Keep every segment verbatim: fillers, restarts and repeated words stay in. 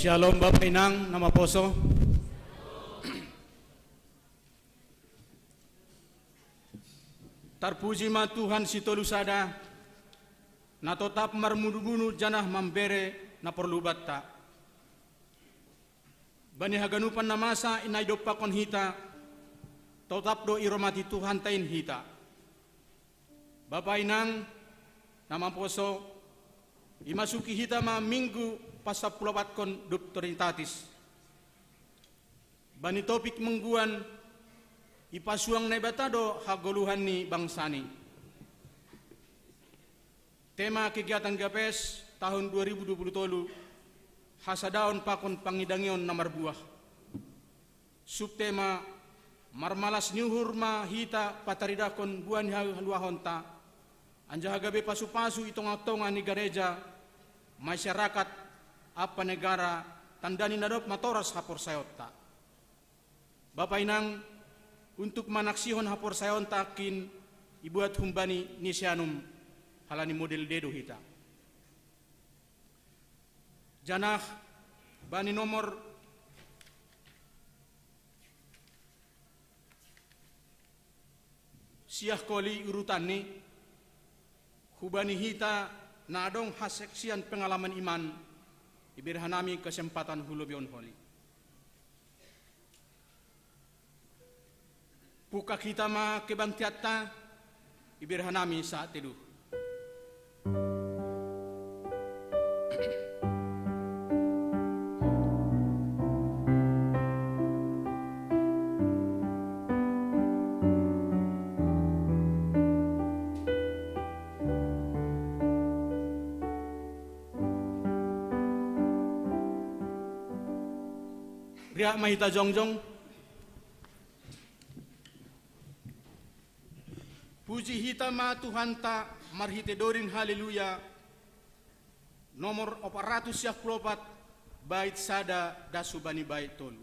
Shalom Bapa Inang, na maposo. Tarpuji ma Tuhan sitolu sada, na totap marmunu-munu janah mambere na porlu banta. Bani haganupan na masa na idompakkon hita, totap do iromati Tuhanta in hita. Bapa Inang, na maposo, imasuki hita ma minggu pasampuluopatkon dob Trinitatis. Bani topik mingguan, ipasuang Naibata do hagoluhan ni bangsani. Tema kegiatan Gapes tahun dua ribu dua puluh tolu, hasadaon pakon pangidangion na marbuah. Subtema, marmalas ni uhur ma hita pataridahkon buah ni haluahonta, anjaha gabe pasu-pasu i tongah-tongah ni gareja, masyarakat, ampa negara, tanda ni na dob matoras haporsayaonta. Bapa Inang, untuk manaksihon haporsayaonta nangkin ibuat humbani Nicaeanum, halani model dea do hita. Janah bani nomor siah koli urutanni, hubani hita na adong hasaksian pengalaman iman, ibere hanami kesempatan hu lobihon holi. Pungkak hita ma kebaktianta, ibere hanami saat teduh. Riak ma hita jongjong. Puji hita ma Tuhanta marhite doding haleluya, nomor opat ratus siah pulu opat, bait sada das hubani bait tolu.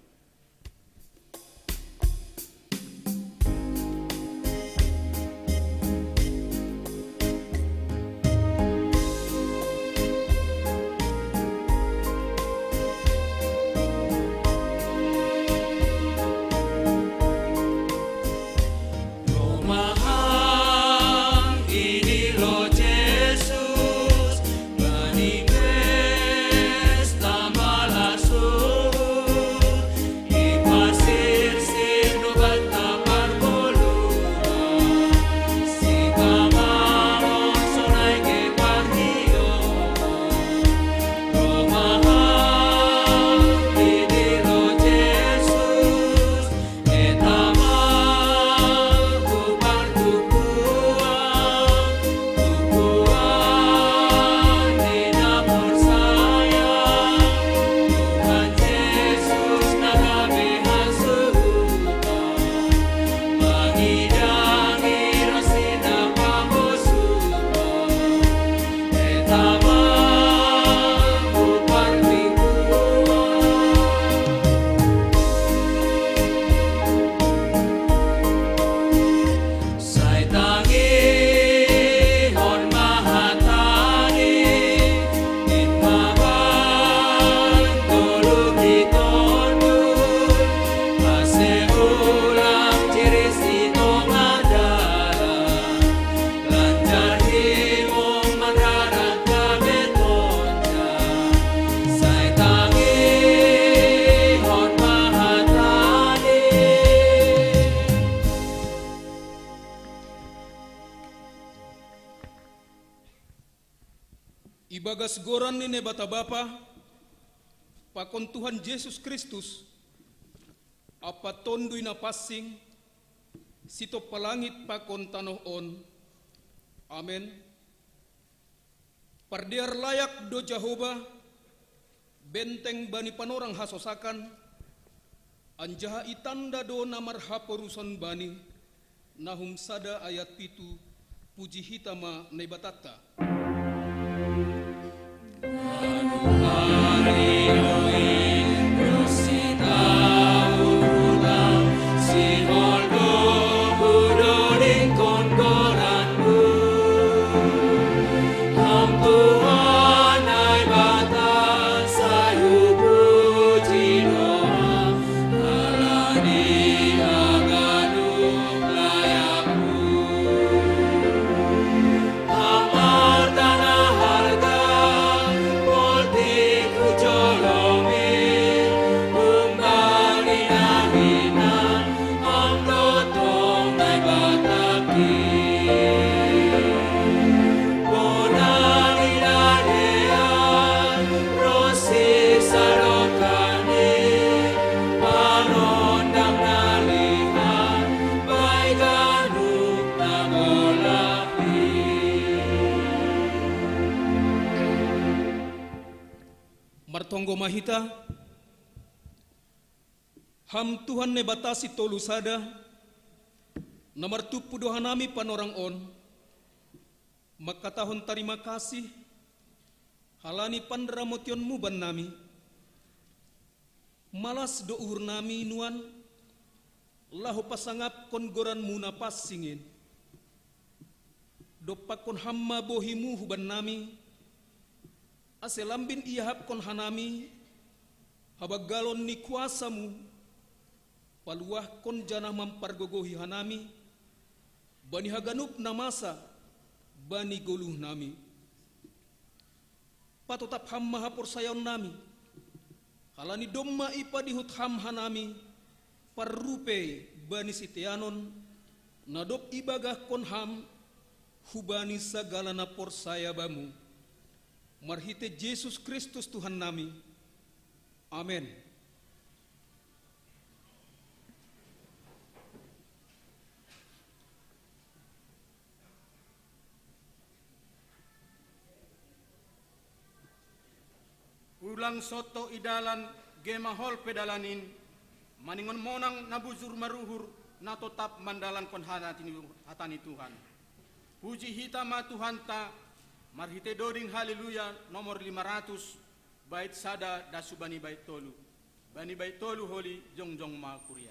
Ibagas goran ni Naibata Bapa, pakon Tuhan Jesus Kristus, Ampa Tonduy Na Pansing, sitompa langit pakon tanoh on. Amen. Pardear layak do Jahowa, benteng bani panorang hasosakan, anjaha itanda do na marhaporuson Bani. Nahum sada ayat pitu. Puji hita ma Naibatanta. Martonggo ma hita. Ham Tuhan Naibata sitolu sada, na martumpu do hanami panorang on, mangkatahon tarima kasih, halani panramotionmu bannami. Malas do uhurnami nuan, laho pasangapkon goranmu na pansing in. Dompakkon Ham ma bohimu hubannami, ase lambin iahapkon hanami habanggalon ni kuasamu, paluahkon janah mampargogohi hanami bani haganup na masa bani goluhnami. Patotap Ham ma haporsayaonnami, halani domma ipadihut Ham hanami parrupei bani siteanon, na dob ibagahkon Ham hubani sagala na porsaya Bamu, marhitei Jesus Kristus Tuhannami. Amen. Ulang sonto i dalan, gema hol pe dalan in, Maningon monang na bujur maruhur, na totap mandalankon hata ni, hata ni Tuhan. Puji hita ma Tuhanta, marhite doding Haleluya nomor lima ratus, bait sada das hubani bait tolu. Bani bait tolu holi jongjong ma kuria.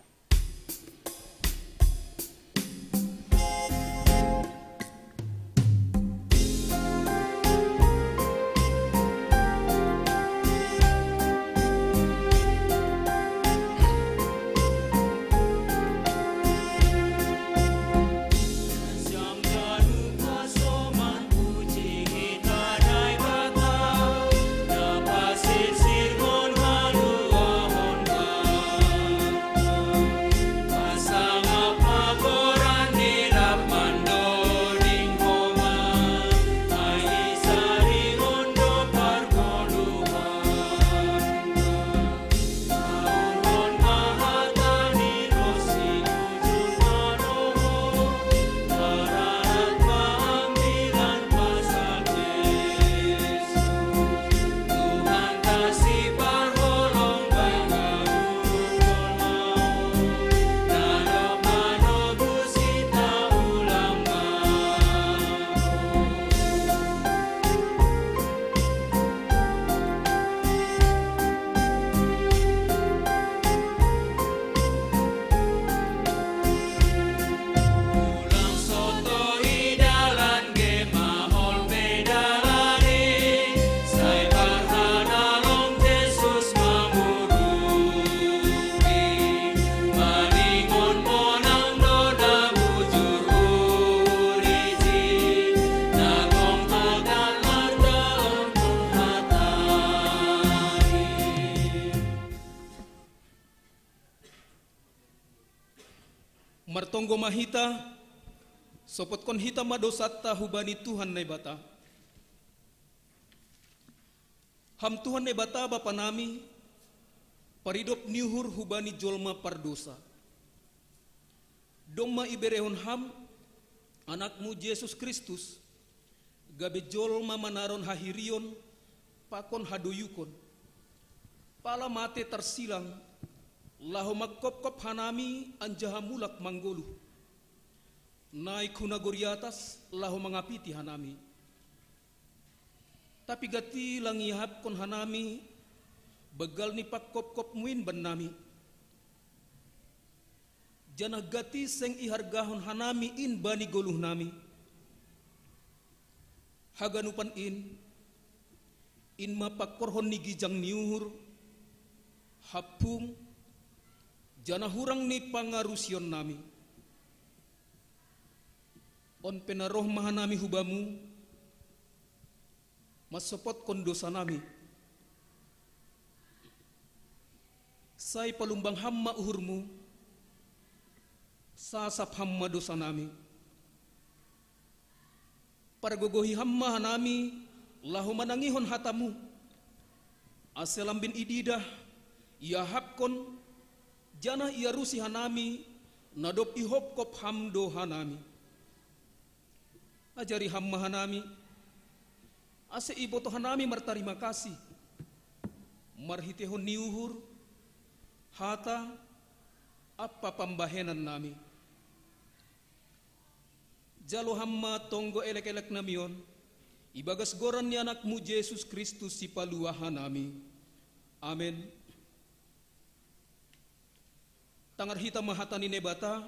Martonggo ma hita, sopotkon hita ma dosanta hubani Tuhan Naibata. Ham Tuhan Naibata Bapa nami, paridop ni uhur hubani jolma pardosa. Domma iberehon Ham Anakmu Jesus Kristus, gabe jolma manaron hahirion pakon hadoyukon. Pala mate tarsilang, laho mangkopkop hanami anjaha mulak manggoluh. Naik hu nagori atas, laho mangapiti hanami. Tapi gati lang iahapkon hanami banggal ni pangkopkopmu in bannami. Janah gati seng ihargahon hanami in bani goluhnami. Haganupan in, in ma pangkorhon ni gijang ni uhur, hampung, janah hurang ni pangarusionnami. On pe na roh ma hanami hu Bamu, mansopotkon dosanami. Sai palumbang Ham ma uhurMu, sasap Ham ma dosanami. Pargogohi Ham ma hanami laho manangihon hataMu, ase lambin ididah, iahapkon, janah iarusi hanami, na dob ihopkop Ham do hanami. Ajari Ham ma hanami, ase ibotoh hanami martarima kasih, marhiteihon ni uhur, hata, ampa pambahenannami. Jalo Ham ma tonggo elekeleknami on, ibagas goran ni AnakMu Jesus Kristus Sipaluahanami. Amen. Tangar hita ma hata ni Naibata,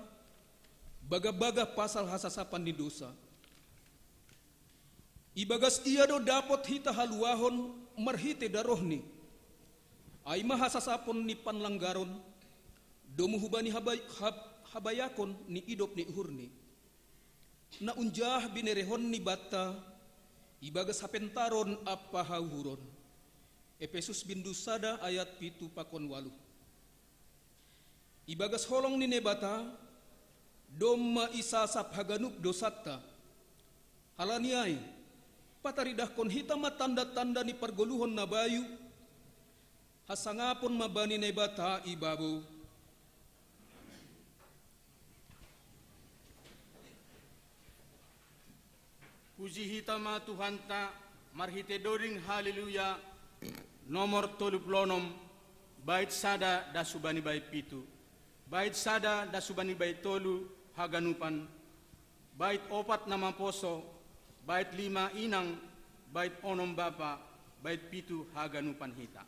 bagabaga pasal hasasapan ni dosa. Ibagas Ia do dapot hita haluahon marhitei darohNi. Ai ma hasasapon ni panlanggaron, domu hubani habay-, hab-, habayakon ni idop ni uhurNi. Na unjah binerehonNi banta, ibagas hapentaron ampa hauhuron. Epesus bindu sada ayat pitu pakon ualuh. Ibagas holong ni Naibata, domma isasap haganup dosanta. Halani ai, pataridahkon hita ma tanda-tanda ni pargoluhon na bayu, hasangapon ma bani Naibata i babou. Puji hita ma Tuhanta, marhitei doding Haleluya, nomor tolu puluh onom, bait sada das hubani bait pitu. bait sada dasubani bait tolu haganupan, bait opat na maposo, bait lima inang, bait onom bapa, bait pitu haganupan hita.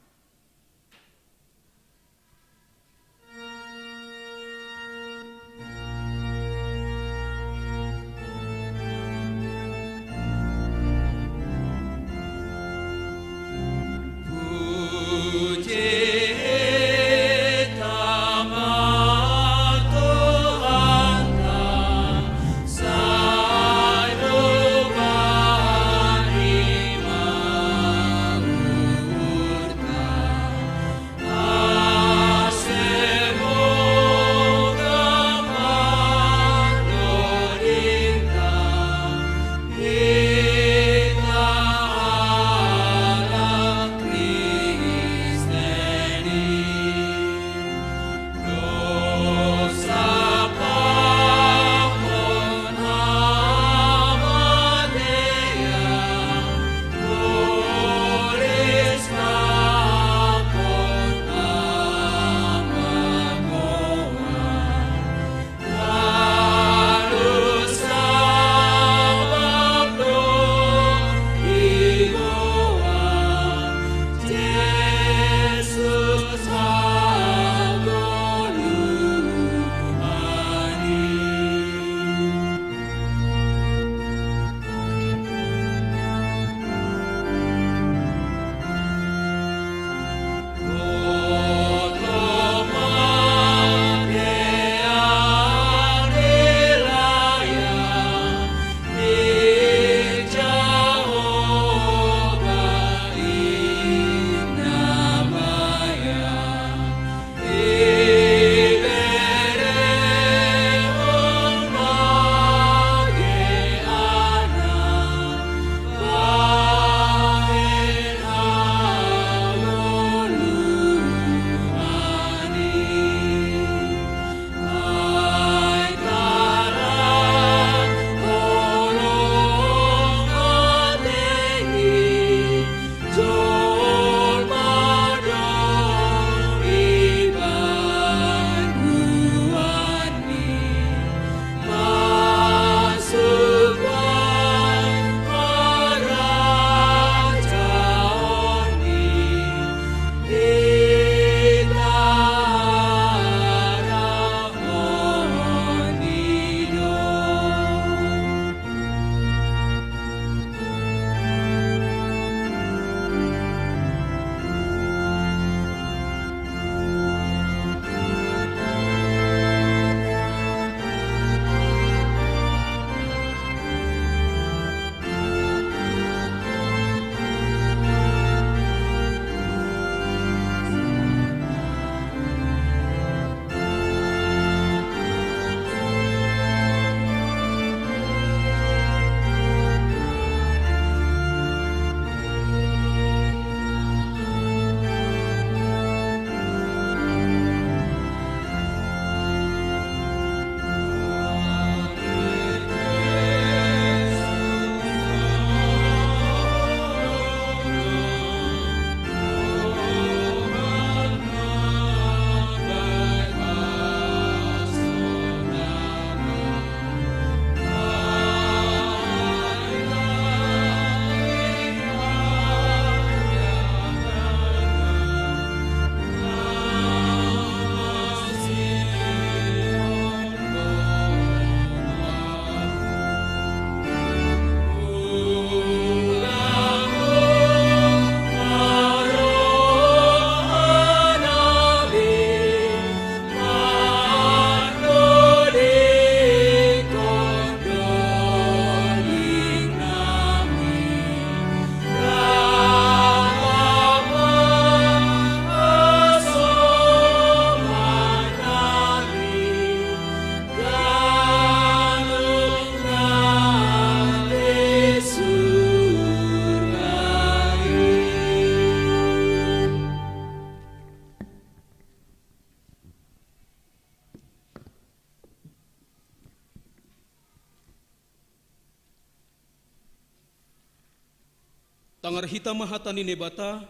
Tangar hita ma hata ni Naibata,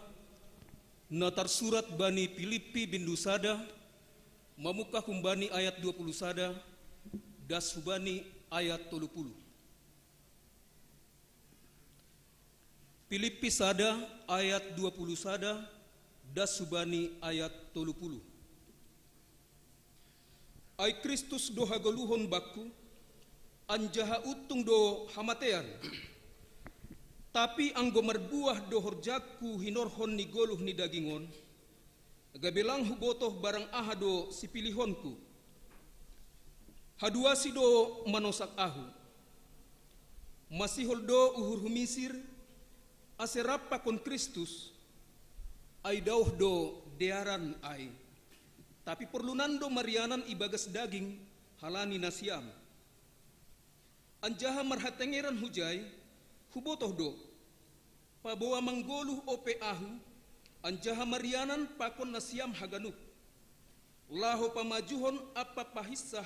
na tarsurat bani Pilippi bindu sada, Mamuka humbani ayat dua puluh sada, das hubani ayat tolu puluh. Pilippi sada ayat dua puluh sada, das hubani ayat tolu puluh. Ai Kristus do hagoluhon bakku, anjaha untung do hamatean. Tapi anggo marbuah do horjangku hinorhon ni goluh ni daging on, gabe lang hubotoh barang aha do sipilihonku. Haduasi do manosak ahu. Masihol do uhur hu Misir, ase rap pakon Kristus, ai daoh do dearan ai. Tapi porlunan do marianan ibagas daging halani nasiam. Anjaha marhatengeran hujai, hubotoh do, paboa manggoluh ope ahu, anjaha marianan pakon nasiam haganup, laho pamajuhon ampa pahinsah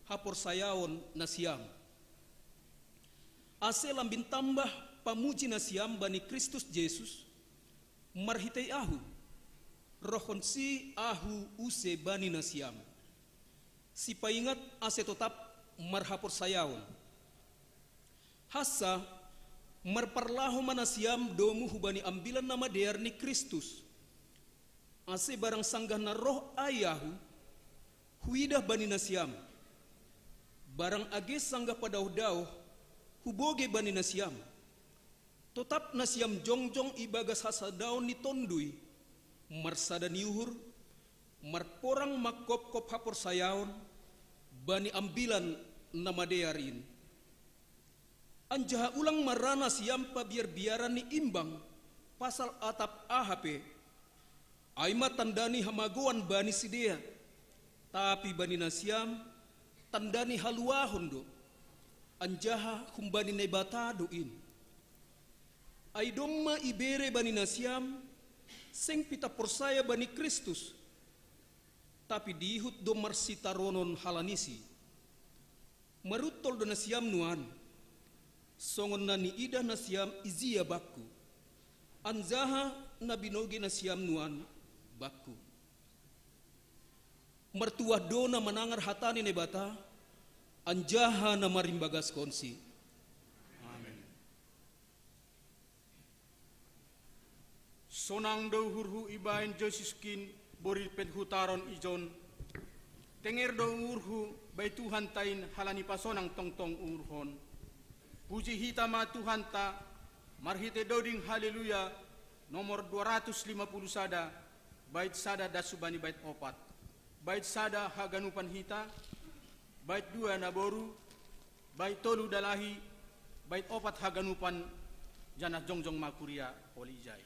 haporsayaon nasiam. Ase lambin tambah pamuji nasiam bani Kristus Jesus, marhitei ahu, rohhon si ahu use bani nasiam. Sipaingat ase totap marhaporsayaon. Hansa, marparlaho ma nasiam domu hubani Ambilan Namadear ni Kristus. Ase barang sanggah na roh ai ahu, huidah bani nasiam. Barang age sanggah padaoh-daoh, hubogei bani nasiam. Totap nasiam jongjong ibagas hasadaon ni Tonduy, marsada ni uhur, marporang mangkopkop haporsayaon bani Ambilan Namadear in. Anjaha ulang ma ra nasiam pabiarbiaran ni imbang pasal atap aha pe, ai ma tanda ni hamagoan bani sidea. Tapi bani nasiam tanda ni haluahon do, anjaha humbani Naibata do in. Ai domma ibere bani nasiam, seng pitah porsaya bani Kristus, tapi diihut do marsitaronon halanisi. Maruntol do nasiam nuan, songon na niidah nasiam ijia bakku, anjaha na binogei nasiam nuan bakku. Martuah do na manangar hata ni Naibata, anjaha na marimbagaskonsi. Amen. Sonang do uhurhu ibahen Jesus kin, borit pe hutaron ijon. Tenger do uhurhu bai Tuhanta in halani pasonang tongtong uhurhon. Puji hita ma Tuhanta, marhitei doding Haleluya, nomor dua ratus lima puluh sada, bait sada das hubani bait opat. Bait sada haganupan hita, bait dua naboru, bait tolu dalahi, bait opat haganupan, janah jongjong ma kuria oli ijai.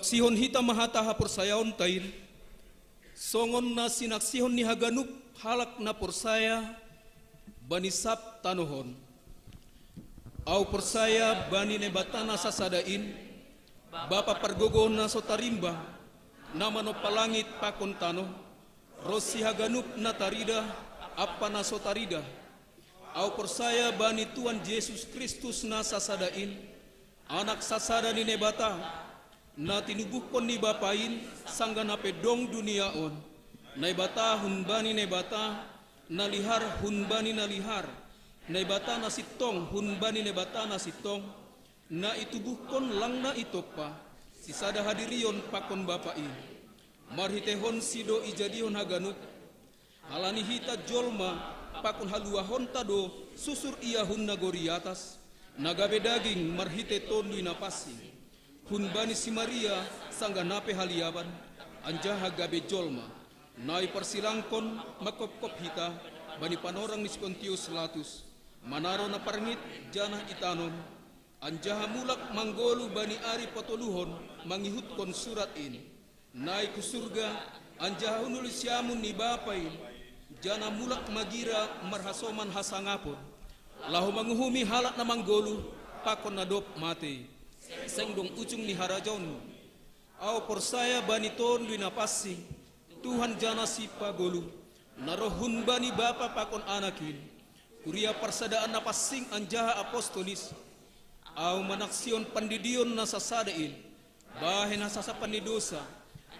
Sihon hita ma hata haporsayaonta in, songon na sinaksihon ni haganup halak na porsaya bani sab tanoh on. Ahu porsaya bani Naibata na sasada in, Bapa pargogoh na so tarimbang, na manompa langit pakon tanoh, ronsi haganup na taridah ampa na so taridah. Ahu porsaya bani Tuhan Jesus Kristus na sasada in, Anak sasada ni Naibata, na tinubuhkon ni Bapa in, sanggah na pe dong dunia on. Naibata humbani Naibata, na lihar humbani na lihar, Naibata na sintong humbani Naibata na sintong, na itubuhkon lang na itompa, sisada hadirion pakon Bapa in. Marhiteihonsi do ijadihon haganup. Ala ni hita jolma, pakon haluahonta do susur Ia hun nagori atas, na gabe daging marhitei Tonduy Napansing. Humbani si Maria, sanggah na pe haliaban, anjaha gabe jolma, na iparsilangkon manghophop hita bani panorang ni si Pontius Latus, manaro na parngit janah itanom, anjaha mulak manggoluh bani ari patoluhon mangihuthon surat in, naik hu surga, anjaha hundul di siamun ni Bapa in, janah mulak magira marhasoman hasangapon, laho manguhumi halak na manggoluh pakon na dob matei. Seng dong ujung ni harajaon. Ahu porsaya bani Tonduy Napansing, Tuhan janah Sipagoluh, na roh humbani Bapa pakon Anak in, kuria parsadaan na pansing anjaha apostolis. Ahu manaksihon pandidion na sasada in, bahen hasasapan ni dousa,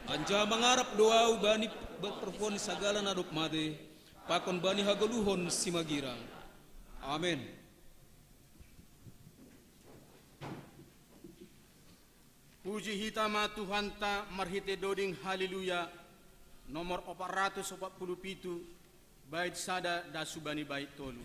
anjaha mangarap do ahu bani parpuhoon ni sagala na dob matei, pakon bani hagoluhon simagira. Amen. Puji hita ma Tuhanta marhitei doding Haleluya, nomor opat ratus opat puluh pitu, bait sada das hubani bait tolu.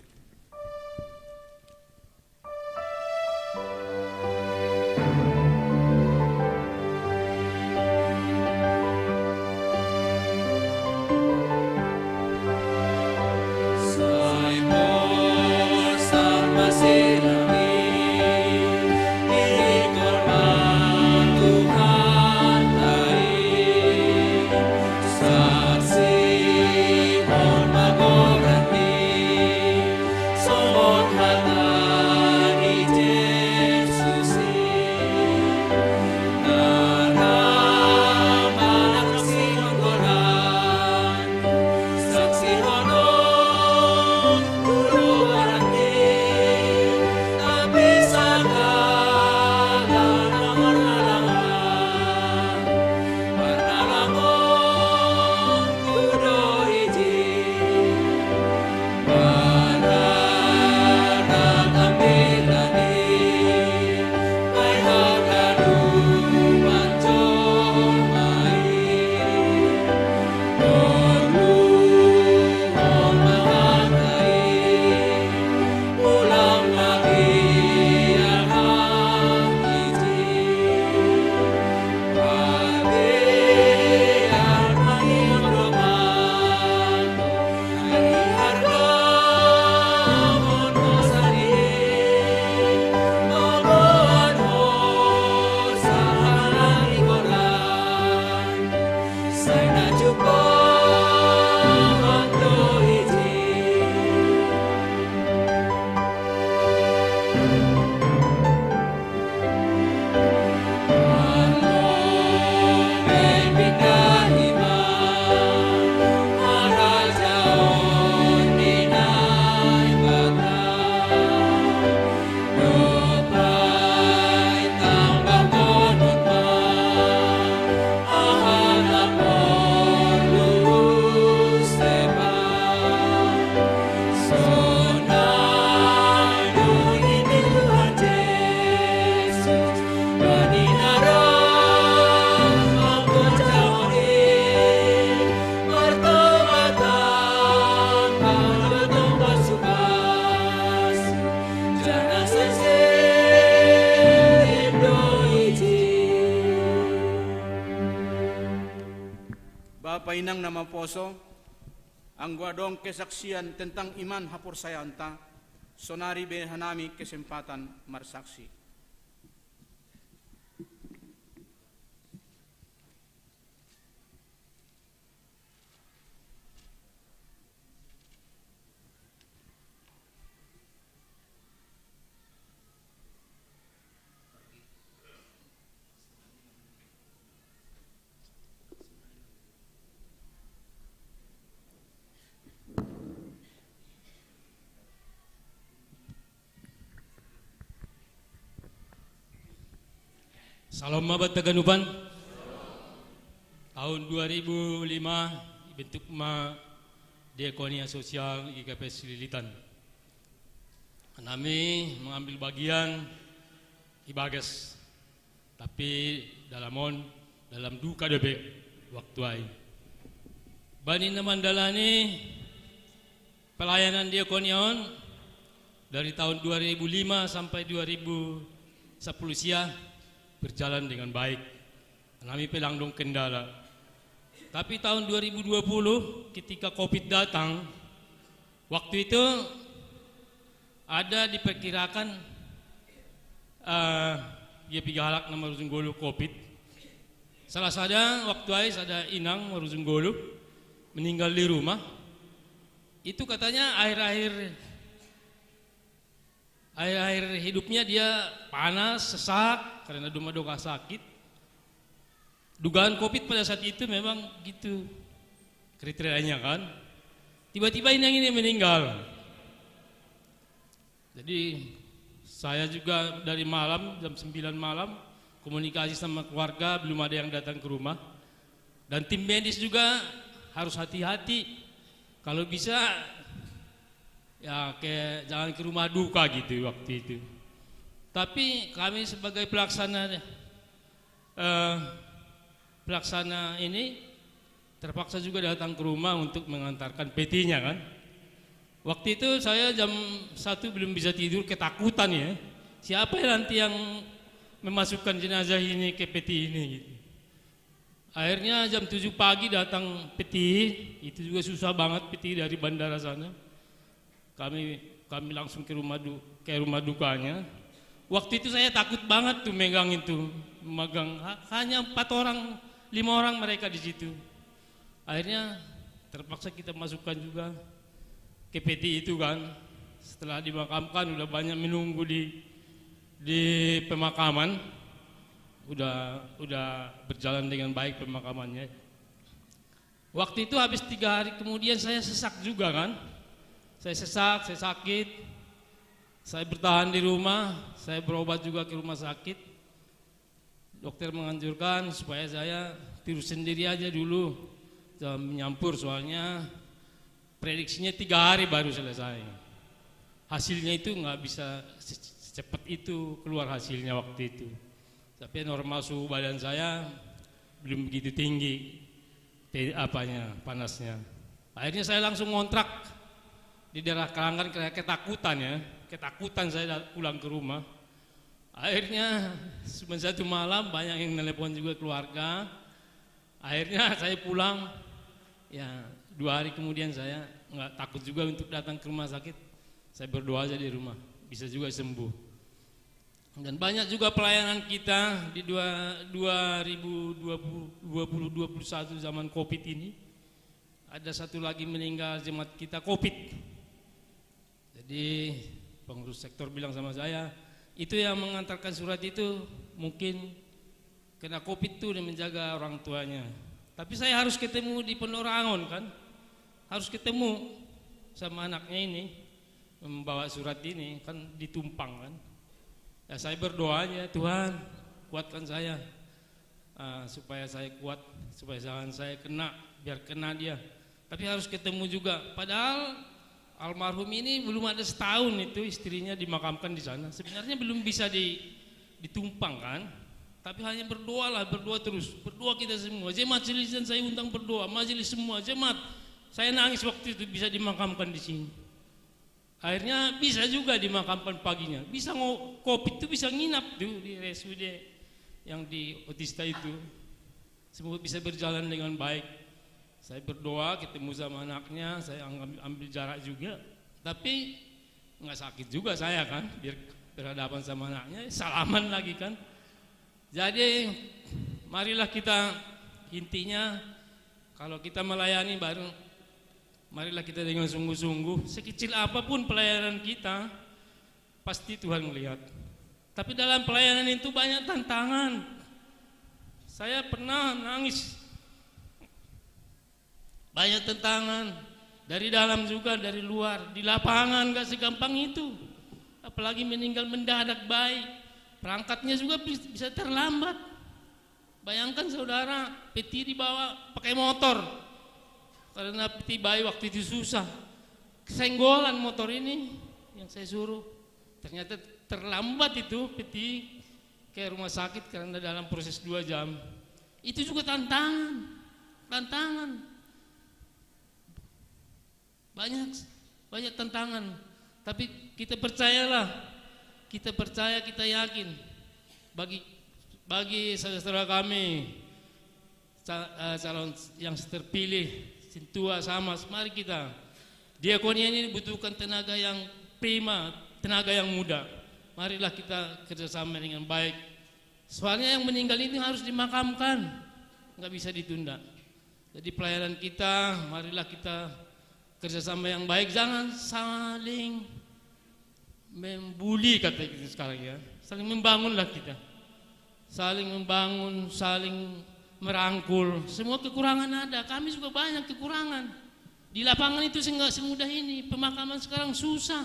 Bapa inang na maposo, anggo adong kesaksian tentang iman haporsayaonta, sonari be hanami kesempatan marsaksi. Salam ma banta ganupan. Tahun dua ribu lima, ibentuk ma Diakonia Sosial I K P Sililitan. Nami mengambil bagian ibagas, tapi dalam on, dalam duka dope waktu ai. Bani na mandalani pelayanan diakonia on dari tahun dua ribu lima sampai dua ribu sepuluh sia berjalan dengan baik. Nami pe lang dong kendala. Tapi tahun dua ribu dua puluh, ketika covid datang, waktu itu ada diperkirakan, eh, dia piga halak na marujung golu covid. Salah sada waktu ai sada inang marujung golu meninggal di rumah. Itu katanya akhir-akhir akhir-akhir hidupnya dia panas, sesak karena duma doka sakit. Dugaan covid pada saat itu memang gitu kriterianya, kan. Tiba-tiba inang ini meninggal. Jadi saya juga dari malam, jam sembilan malam, komunikasi sama keluarga, belum ada yang datang ke rumah. Dan tim medis juga harus hati-hati. Kalau bisa, ya, ke, jangan ke rumah duka gitu waktu itu. Tapi kami sebagai pelaksana, eh, pelaksana ini terpaksa juga datang ke rumah untuk mengantarkan petinya, kan. Waktu itu saya jam satu belum bisa tidur, ketakutan, ya. Siapa ya nanti yang memasukkan jenazah ini ke peti ini, gitu. Akhirnya jam tujuh pagi datang peti, itu juga susah banget, peti dari bandara sana. Kami kami langsung ke rumah du, ke rumah dukanya. Waktu itu saya takut banget tuh megang itu, megang ha, hanya empat orang, lima orang mereka di situ. Akhirnya terpaksa kita masukkan juga ke peti itu, kan. Setelah dimakamkan, udah banyak menunggu di di pemakaman, udah udah berjalan dengan baik pemakamannya. Waktu itu habis tiga hari kemudian saya sesak juga, kan. Saya sesak, saya sakit. Saya bertahan di rumah, saya berobat juga ke rumah sakit. Dokter menganjurkan supaya saya tidur sendiri aja dulu. Jangan menyampur, soalnya prediksinya tiga hari baru selesai. Hasilnya itu nggak bisa se-, secepat itu keluar hasilnya waktu itu. Tapi normal suhu badan saya belum begitu tinggi, te-, apanya, panasnya. Akhirnya saya langsung ngontrak di daerah Keranggan, karena ketakutan, ya. Ketakutan saya da-, pulang ke rumah. Akhirnya cuma satu malam, banyak yang nelpon juga keluarga. Akhirnya saya pulang. Ya, dua hari kemudian saya nggak takut juga untuk datang ke rumah sakit. Saya berdoa aja di rumah, bisa juga sembuh. Dan banyak juga pelayanan kita di dua, dua ribu dua puluh, dua puluh, dua puluh satu zaman covid ini. Ada satu lagi meninggal jemaat kita covid. Jadi pengurus sektor bilang sama saya, itu yang mengantarkan surat itu mungkin kena covid tuh, dia menjaga orang tuanya. Tapi saya harus ketemu di Ponorogo, kan, harus ketemu sama anaknya ini, membawa surat ini, kan, di Tumpang, kan. Ya, saya berdoa aja, Tuhan, kuatkan saya, ah, supaya saya kuat, supaya jangan saya kena, biar kena dia. Tapi harus ketemu juga. Padahal almarhum ini belum ada setahun itu istrinya dimakamkan di sana. Sebenarnya belum bisa di, di Tumpang, kan. Tapi hanya berdoalah, berdoa terus. Berdoa kita semua. Jemaat Sililitan saya undang berdoa, majelis semua, jemaat. Saya nangis waktu itu bisa dimakamkan di sini. Akhirnya bisa juga dimakamkan paginya. Bisa ngo-, covid itu bisa nginap tuh di R S U D yang di Otista itu. Semua bisa berjalan dengan baik. Saya berdoa, ketemu sama anaknya, saya ambil, ambil jarak juga. Tapi nggak sakit juga saya, kan, biar berhadapan sama anaknya, salaman lagi, kan. Jadi marilah kita, intinya, kalau kita melayani, baru marilah kita dengan sungguh-sungguh. Sekecil apapun pelayanan kita, pasti Tuhan melihat. Tapi dalam pelayanan itu banyak tantangan. Saya pernah nangis. Banyak tantangan dari dalam juga, dari luar. Di lapangan gak segampang itu. Apalagi meninggal mendadak bayi. Perangkatnya juga bis-, bisa terlambat. Bayangkan saudara, peti dibawa pakai motor. Karena peti bayi waktu itu susah. Senggolan motor ini yang saya suruh. Ternyata terlambat itu peti ke rumah sakit karena dalam proses dua jam. Itu juga tantangan. Tantangan. Banyak, banyak tantangan. Tapi kita percayalah. Kita percaya, kita yakin. Bagi bagi saudara-saudara kami, ca- eh, calon yang terpilih, sintua sama, mari kita. Diakonia ini butuhkan tenaga yang prima, tenaga yang muda. Marilah kita kerjasama dengan baik. Soalnya yang meninggal ini harus dimakamkan, nggak bisa ditunda. Jadi pelayanan kita, marilah kita kerjasama yang baik, jangan saling membuli, kata kita sekarang, ya. Saling membangunlah kita. Saling membangun, saling merangkul. Semua kekurangan ada, kami juga banyak kekurangan. Di lapangan itu nggak semudah ini, pemakaman sekarang susah.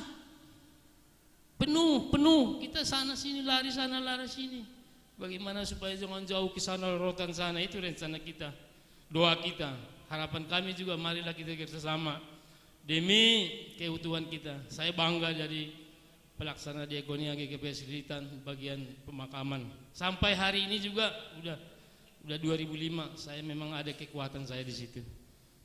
Penuh, penuh. Kita sana sini, lari sana, lari sini. Bagaimana supaya jangan jauh ke sana, rotan sana, itu rencana kita. Doa kita. Harapan kami juga, marilah kita kerjasama. Demi keutuhan kita. Saya bangga jadi pelaksana diakonia G K P S Litan bagian pemakaman. Sampai hari ini juga udah udah dua ribu lima, saya memang ada kekuatan saya di situ.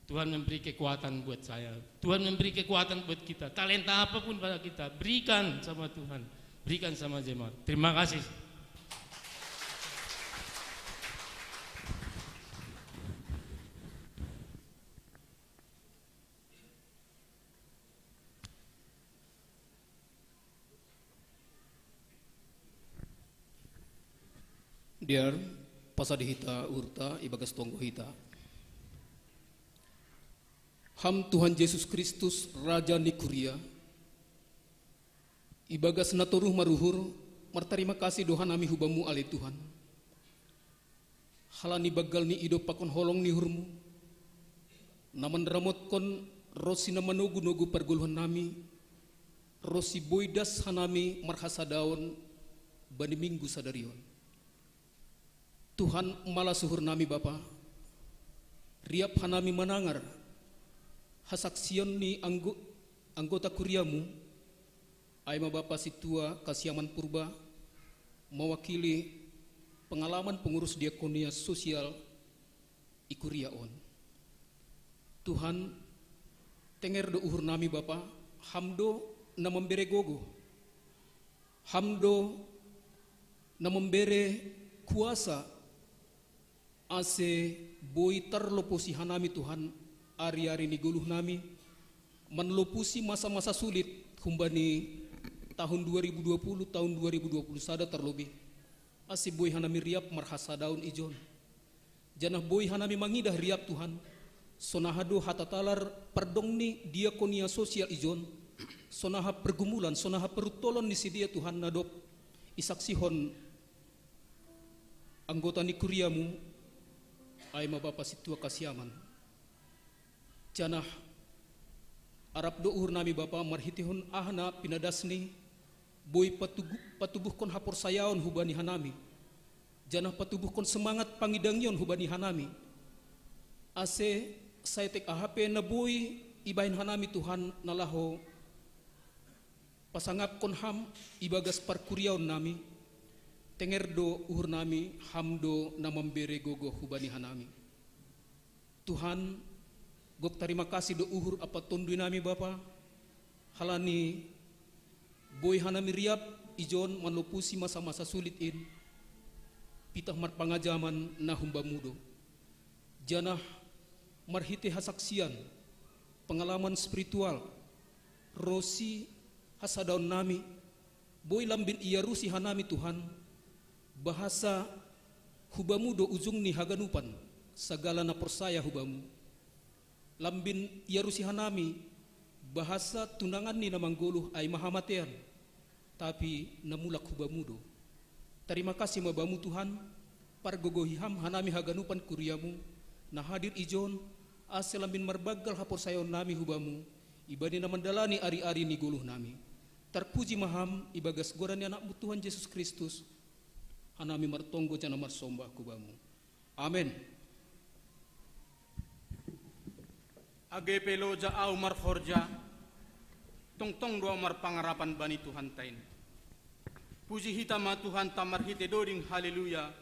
Tuhan memberi kekuatan buat saya. Tuhan memberi kekuatan buat kita. Talenta apapun pada kita, berikan sama Tuhan. Berikan sama jemaat. Terima kasih. Diar, pasadi hita urta ibagas tonggo hita. Ham Tuhan Jesus Kristus, Raja ni kuria, ibagas natoruh maruhur, martarima kasih do hanami hubamu ale Tuhan. Halani banggal ni idop pakon holong ni uhurmu, na manramotkon ronsi na manogu-nogu pargoluhan nami, ronsi boi das hanami marhasadaon bani minggu sadari on. Tuhan, malas uhur nami Bapa, riap hanami manangar hasaksian ni anggo, anggota kuriamu, ai ma Bapa Sintua Kasiaman Purba, mewakili pengalaman pengurus diakonia sosial i kuria on. Tuhan, tenger do uhur nami Bapa, ham do na mambere gogo, ham do na mambere kuasa, ase boi tarlopusi hanami Tuhan, ari-ari ni goluh nami, manlopusi masa-masa sulit humbani tahun dua ribu dua puluh, tahun dua ribu dua puluh sada tarlobih, ase boi hanami riap marhasadaon ijon. Janah boi hanami mangidah riap Tuhan, sonaha do hatatalar pardong ni diakonia sosial ijon, sonaha pergumulan, sonaha peruttolon ni sidea Tuhan na dob isaksihon anggota ni kuriamu, ai ma Bapa Sintua Kasiaman. Janah arap do uhur nami Bapa marhitehon aha na pinadas ni, boi patugu, patubuhkon haporsayaon hubani hanami, janah patubuhkon semangat pangidangion hubani hanami, ase saetek aha pe na boi ibahen hanami Tuhan na laho pasangapkon Ham ibagas parkuriaon nami, tenger do uhur nami, Ham do na mambere gogoh hubani hanami. Tuhan, gok tarima kasih do uhur ampa tonduy nami Bapa, halani boi hanami riap ijon manlopusi masa-masa sulit in, pitah marpangajaman na humbamu do. Janah marhite hasaksian, pengalaman spiritual, ronsi hasadaon nami, boi lambin iarusi hanami Tuhan, bahasa hubamu do ujung ni haganupan, sagala na porsaya hubamu. Lambin iarusi hanami, bahasa tunangan ni na manggoluh ai ma hamatean, tapi na mulak hubamu do. Tarima kasih ma Bamu Tuhan, pargogohi Ham hanami haganupan kuriamu, na hadir ijon, ase lambin marbanggal haporsayaon nami hubamu, ibani na mandalani ari-ari ni goluh nami. Tarpuji ma Ham ibagas goran ni Anakmu Tuhan Jesus Kristus, hanami martonggo janah marsombah hubamu. Amen. Age pe loja au marhorja, tongtong do au marpangarapan bani Tuhanta in. Puji hita ma Tuhanta marhite doding Haleluya,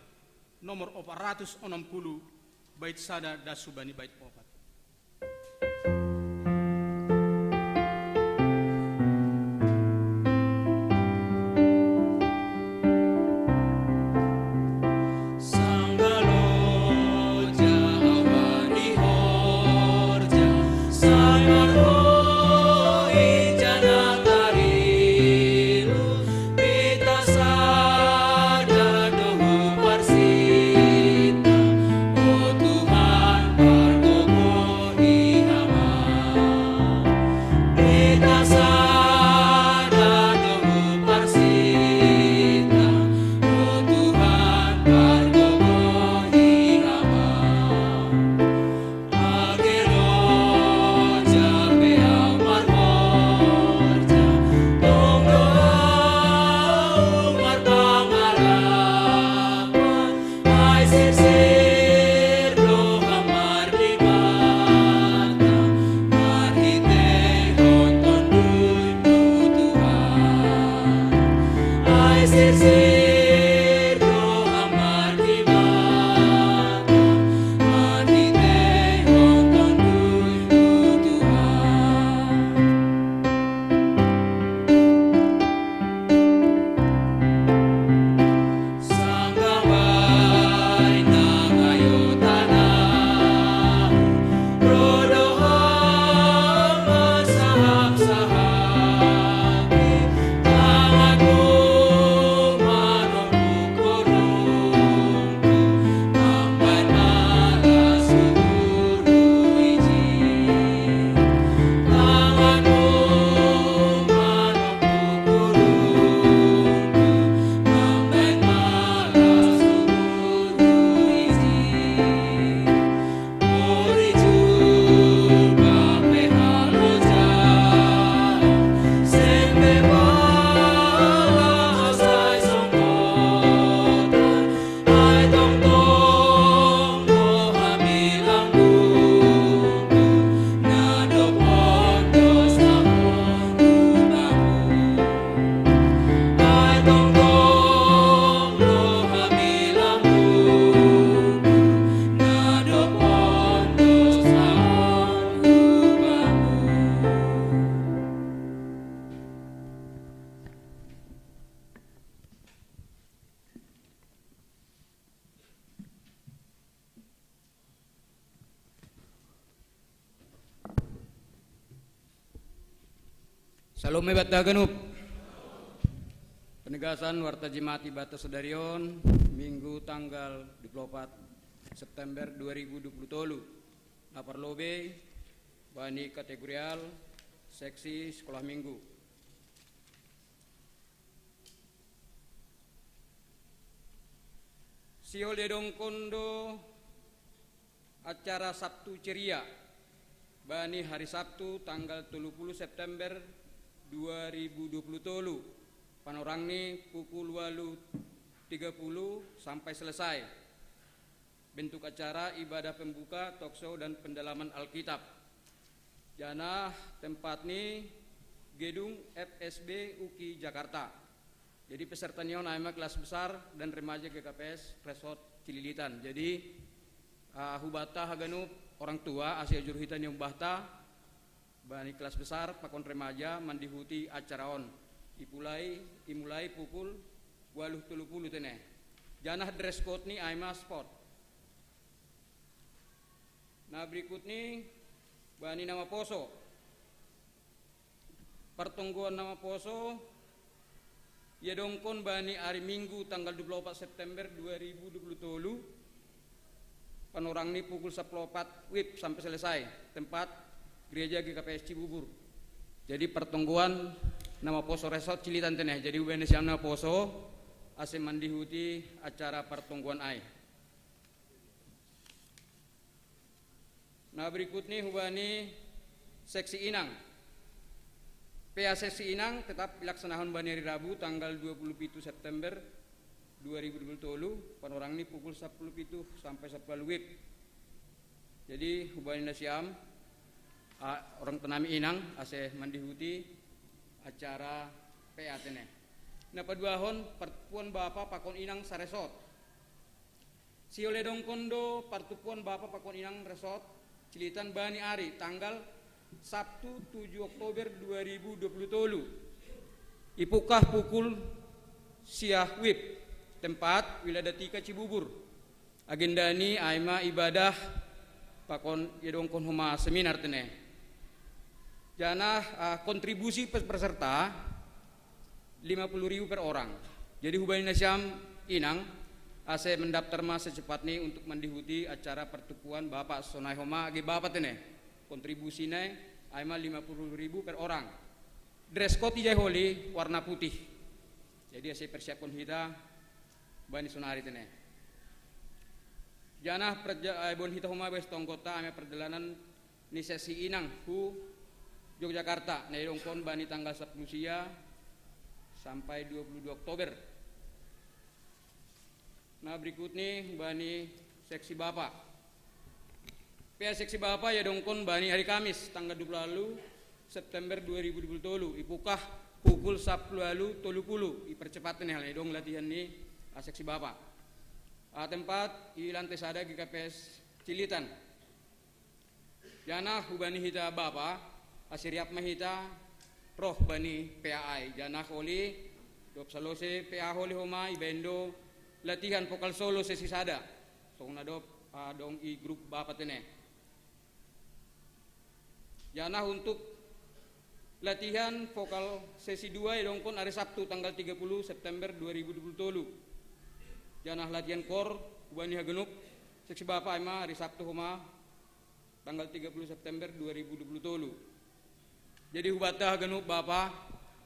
nomor opat ratus onom pulu, bait sada das hubani bait opat. Salome banta haganup. Penegasan warta Jemati banta sadari on, Minggu tanggal dua puluh opat September dua ribu dua puluh tolu. Na parlobei bani kategorial seksi sekolah minggu. Sihol diadongkon do acara Sabtu Ceria bani hari Sabtu tanggal tolu pulu September dua ribu dua pulu tolu, panorangni pukul walu tiga pulu sampai selesai. Bentuk acara ibadah pembuka, talk show, dan pendalaman Alkitab. Janah tempatni gedung F S B UKI Jakarta. Jadi pesertani on ai ma kelas besar dan remaja G K P S Resort Cililitan. Jadi, ah, hubanta haganup orang tua, ase ujur hita ni umbahta, bani kelas besar pakon remaja mandihuti acara on. Ipulai, imulai pukul walu tolu pulu tene. Janah dress code ni ai ma sport. Na berikutni bani na maposo. Partonggoan na maposo iadongkon bani ari Minggu tanggal dua pulu opat September dua ribu dua pulu tolu, panorangni pukul sampulu opat wib sampe selesai, tempat gereja G K P S Cibubur. Jadi partonggoan na maposo Resort Cililitan tene. Jadi ubaen nasiam na maposo ase mandihuti acara partonggoan ai. Na berikutni hubani seksi inang. P A seksi inang tetap dilaksanahon bani ari Rabu tanggal dua pulu pitu September dua ribu dua puluh tolu, panorang ni pukul sepuluh pitu sampai sepuluh WIB. Jadi hubani nasiam, ah, orang tanami inang ase mandihuti acara P A T ne. Na paduahon, partupuan bapa pakon inang saresort. Siole dongkon do partupuan bapa pakon inang resort Cilitan bani ari tanggal Sabtu tujuh Oktober dua ribu dua puluh tolu. Ipukah pukul sia WIB. Tempat Wiladatika Cibubur. Agenda ni ai ma ibadah pakon ia dongkon homa seminar tene. Janah, ah, kontribusi pes-, peserta lima puluh ribu per orang. Jadi hubani nasiam inang ase mendaftar ma secepat ni untuk mandihuti acara pertukuan bapa sonai homa age bapa tene. Kontribusi nai ai ma lima puluh ribu per orang. Dress code ijai holi warna putih. Jadi ase persiapkon hita bani sonari tene. Janah perja-, eh, bon hita homa bes tonggota ame perjalanan ni sesi inang hu Yogyakarta, na idongkon bani tanggal sepuluh sia sampai dua puluh dua Oktober. Nah, berikut ni bani seksi bapa. P A seksi bapa ia dongkon bani hari Kamis tanggal dua puluh lalu September dua ribu dua puluh tolu, ipukah pukul sepuluh lalu tolu puluh, ipercepat ni hal idong latihan ni, ah, seksi bapa. Ah, tempat i lantai sada G K P S Cilitan. Janah hubani hita bapa, ase riap ma hita roh bani P A ai. Janah oli, dob salose P A holi homa ibaen do latihan vokal solo sesi sada. Songon na dob, ah, dong i grup bapa tene. Janah untuk latihan vokal sesi dua idongkon ari Sabtu tanggal tiga puluh September dua ribu dua puluh tolu. Janah latihan kor hubani haganup seksi bapa ai ma ari Sabtu homa tanggal tiga puluh September dua ribu dua puluh tolu. Jadi hubanta haganup bapa,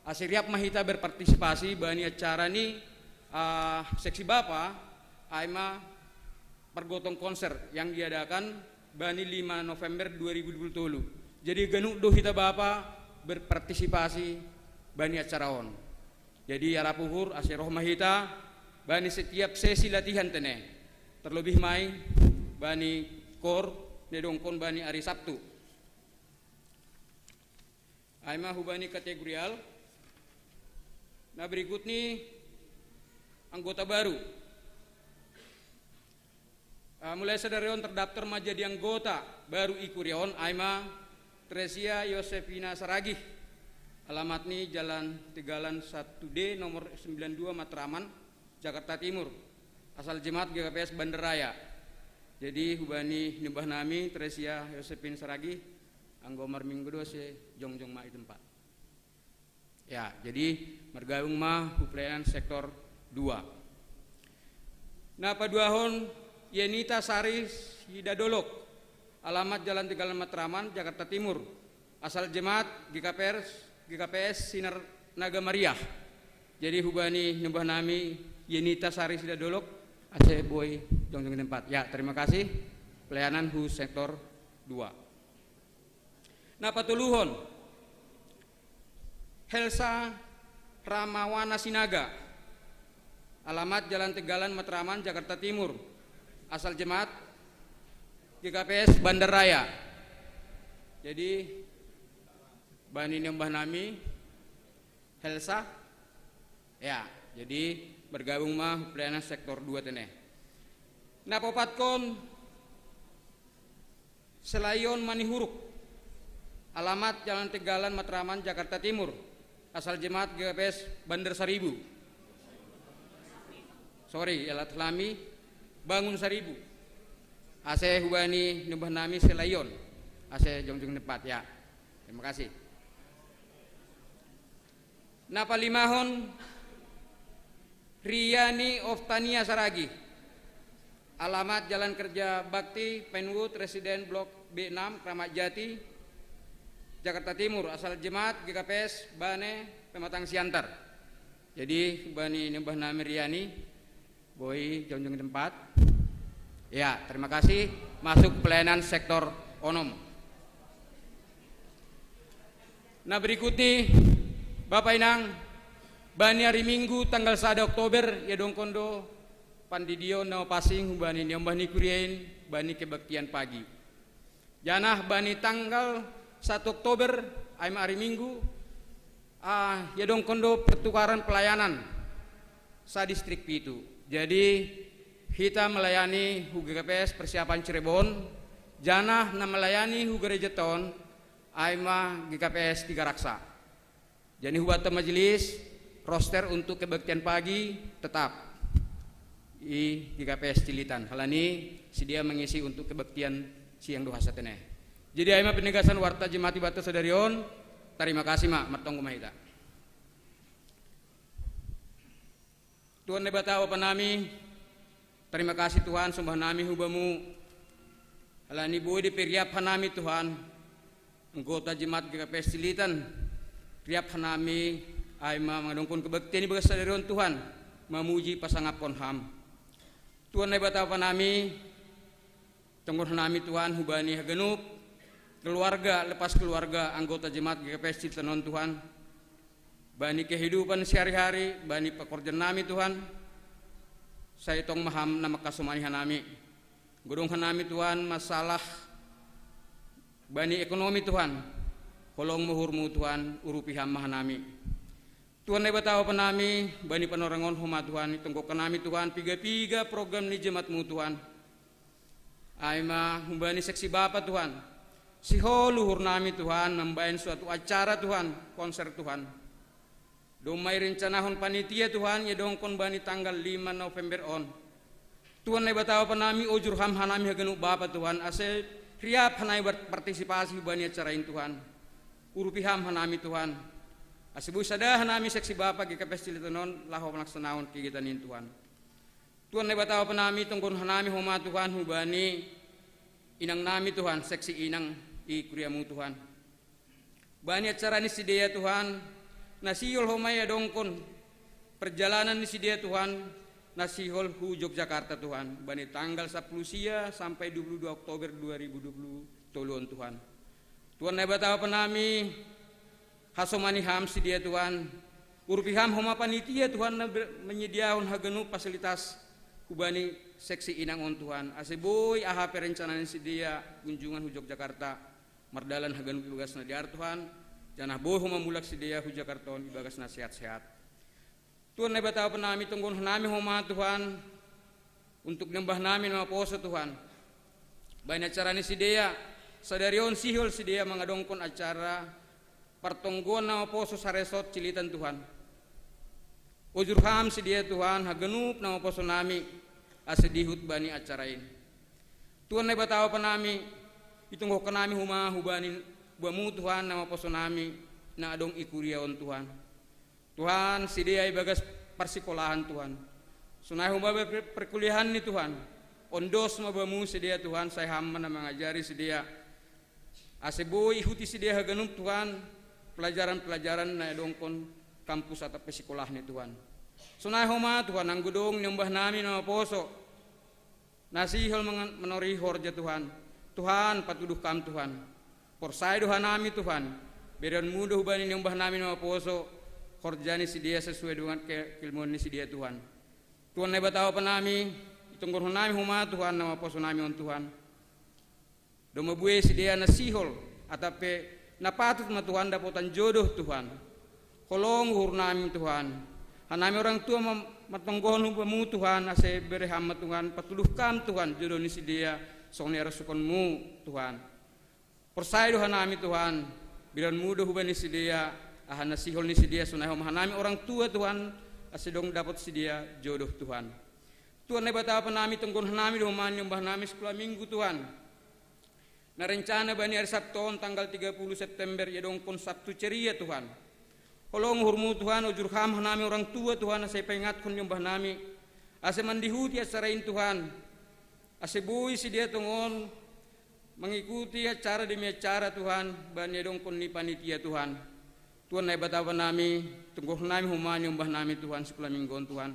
ase riap ma hita berpartisipasi bani acara ni, ah, seksi bapa ai ma pergotong konser yang diadakan bani lima November dua ribu dua puluh tolu. Jadi ganup do hita bapa berpartisipasi bani acara on. Jadi arap uhur ase roh ma hita bani setiap sesi latihan tene. Terlebih mai bani kor na idongkon bani ari Sabtu. Ai ma hubani kategorial. Nah, berikut ni anggota baru. Ah, mulai sadari on terdaftar ma jadi anggota baru i kuria on ai ma Tresia Yosefina Saragih. Alamat ni Jalan Tegalan satu D nomor sembilan dua Matraman, Jakarta Timur. Asal jemaat G K P S Bandaraya. Jadi hubani nimbah nami Tresia Yosefina Saragih, anggo marminggu do ase jongjong ma i tempat. Ya, jadi margabung ma hu pelayanan sektor dua. Na paduahon Yenita Sari Sidadolok, alamat Jalan Tegalan Matraman, Jakarta Timur. Asal jemaat G K P S, G K P S Sinar Naga Maria. Jadi hubani nimbah nami Yenita Sari Sidadolok, ase boi jongjong i tempat. Ya, terima kasih. Pelayanan hu sektor dua. Na patoluhon Helsa Ramawana Sinaga, alamat Jalan Tegalan Matraman, Jakarta Timur. Asal jemaat G K P S Bandaraya. Jadi bani nimbah nami Helsa. Ya, jadi bergabung ma pelayanan sektor dua tene. Na paopatkon Selaion Manihuruk. Alamat Jalan Tegalan Matraman, Jakarta Timur. Asal jemaat G K P S Bandar Saribu. Sorry, alamat lami Bangun Saribu. Ase hubani nimbah nami Selaion. Ase jongjong i tempat ya. Terima kasih. Na palimahon Riani Oftania Saragih. Alamat Jalan Kerja Bakti, Pinewood, Residen Blok B enam, Kramat Jati, Jakarta Timur. Asal jemaat G K P S Bane, Pematang Siantar. Jadi bani nimbah nami Riani, boi jongjong i tempat. Ya, terima kasih. Masuk pelayanan sektor onom. Nah, berikut ni Bapak Inang, Bani ari Minggu tanggal sada Oktober, ia dongkon do pandidion na mapansing hubani niombah ni kuriain bani kebaktian pagi. Janah bani tanggal satu Oktober, ai ma ari Minggu, ah, ia dongkon do pertukaran pelayanan sa distrik pitu. Jadi, hita melayani hu G K P S Persiapan Cirebon, janah na melayani hu gereja ton, ai ma G K P S Tiga Raksa. Jadi hubat majelis, roster untuk kebaktian pagi tetap i G K P S Cilitan. Halani sidia mengisi untuk kebaktian siang dohasa teneh. Jadi ai ma penegasan warta jemaat i banta sadari on. Tarima kasih ma, martonggo ma hita. Tuhan Naibata Bapa nami, tarima kasih Tuhan, sombah nami hu Bamu. Halani boi dope riap hanami Tuhan, anggota jemaat G K P S Cilitan, riap hanami ai ma mangadongkon kebaktian i bagas sadari on Tuhan, mamuji pasangapkon Ham. Tuhan Naibata Bapa nami, tonggohon hanami Tuhan hubani haganup keluarga, lepas keluarga anggota jemaat G K P S Cilitan on Tuhan. Bani kehidupan sehari-hari, bani pekerjaan nami Tuhan, sai tong ma Ham na mangkasomani hanami. Godong hanami Tuhan masalah bani ekonomi Tuhan, holong ma uhur-Mu Tuhan, urupi Ham ma hanami. Tuhan Naibata Bapa nami, bani panorang on homa Tuhan, itonggohon hanami Tuhan piga-piga program ni jemaat-Mu Tuhan. Ai ma hubani seksi bapa Tuhan, sihol uhur nami Tuhan mambahen suatu acara Tuhan, konser Tuhan. Domma irencanahon panitia Tuhan, ia dongkon bani tanggal lima November on. Tuhan Naibata Bapa nami, ojur Ham hanami haganup bapa Tuhan, ase riap hanami berpartisipasi hubani acara in Tuhan. Urupi Ham hanami Tuhan, ase boi sada hanami seksi bapa G K P S Cilitan on laho malaksanahon kegiatan in Tuhan. Tuhan Naibata Bapa nami, tonggohon hanami homa Tuhan hubani inang nami Tuhan, seksi inang i kuria-Mu Tuhan. Bani acara ni sidea Tuhan, na sihol homa ia dongkon perjalanan ni sidea Tuhan, na sihol hu Yogyakarta Tuhan, bani tanggal sapuluh sia sampai dua puluh dua Oktober dua ribu dua puluh tolu on Tuhan. Tuhan Naibata Bapa nami, hasomani Ham sidea Tuhan, urupi Ham homa panitia Tuhan na ber-, menyediahon haganup fasilitas hubani seksi inang on Tuhan, ase boi aha perencanaan ni sidea kunjungan hu Yogyakarta, mardalan haganup ibagas na dear Tuhan, janah boi homa mulak sidea hu Jakarta on ibagas na sehat-sehat. Tuhan Naibata Bapa nami, tonggohon hanami homa Tuhan, untuk niombah nami na maposo Tuhan. Bani acara ni sidea, sadari on sihol sidea mangadongkon acara partonggoan na maposo saresort Cilitan Tuhan. Ojur Ham sidea Tuhan, haganup na maposo nami, ase dihut bani acara in. Tuhan Naibata Bapa nami, itonggohon hanami homa hubani Bamu Tuhan na maposo nami, na adong i kuria on Tuhan. Tuhan, sidea ibagas parsikolahan Tuhan. Sonai homa per-, perkuliahan ni Tuhan. Ondos ma Bamu sidea Tuhan, sai Ham ma na mangajari sidea. Ase boi ihuti sidea haganup Tuhan, pelajaran-pelajaran na adongkon kampus atau pe sikolah ni Tuhan. Sonai homa Tuhan, anggo dong niombah nami na maposo, na sihol mangan-, manorih horja Tuhan. Tuhan, patuduh Kam Tuhan. Porsaya do hanami Tuhan. Bereon-Mu do hubani niombah nami na maposo, horja ni sidea sesuai dengan ke-, kelimoon ni sidea Tuhan. Tuhan Naibata Bapa nami, itonggohon hanami homa Tuhan na maposo nami on Tuhan. Domma buei sidea na sihol, atap pe na patut ma Tuhan dapotan jodoh Tuhan. Holong uhur nami Tuhan. Hanami orang tua ma-, martonggohon hu Bamu Tuhan, ase bere Ham ma Tuhan, patuduh Kam Tuhan, jodoh ni sidea, songon ni harosuhon-Mu Tuhan. Porsaya do hanami Tuhan, bereon-Mu do hubani sidea, aha na sihol ni sidea, sonai homa hanami orang tua Tuhan, ase dong dapot sidea jodoh Tuhan. Tuhan Naibata Bapa nami, tonggohon hanami do homa niombah nami sikola minggu Tuhan. Na rencana bani ari Sabtu on tanggal tiga puluh September, ia dongkon Sabtu ceria Tuhan. Holong uhur-Mu Tuhan, ojur Ham hanami orang tua Tuhan, ase paingatkon niombah nami, ase mandihuti acara in Tuhan. Ase boi sidea tongon mengikuti acara demi acara Tuhan, bani ia dongkon ni panitia Tuhan. Tuhan Naibata Bapa nami, tonggohon hanami homa niombah nami Tuhan, sikola minggu on Tuhan.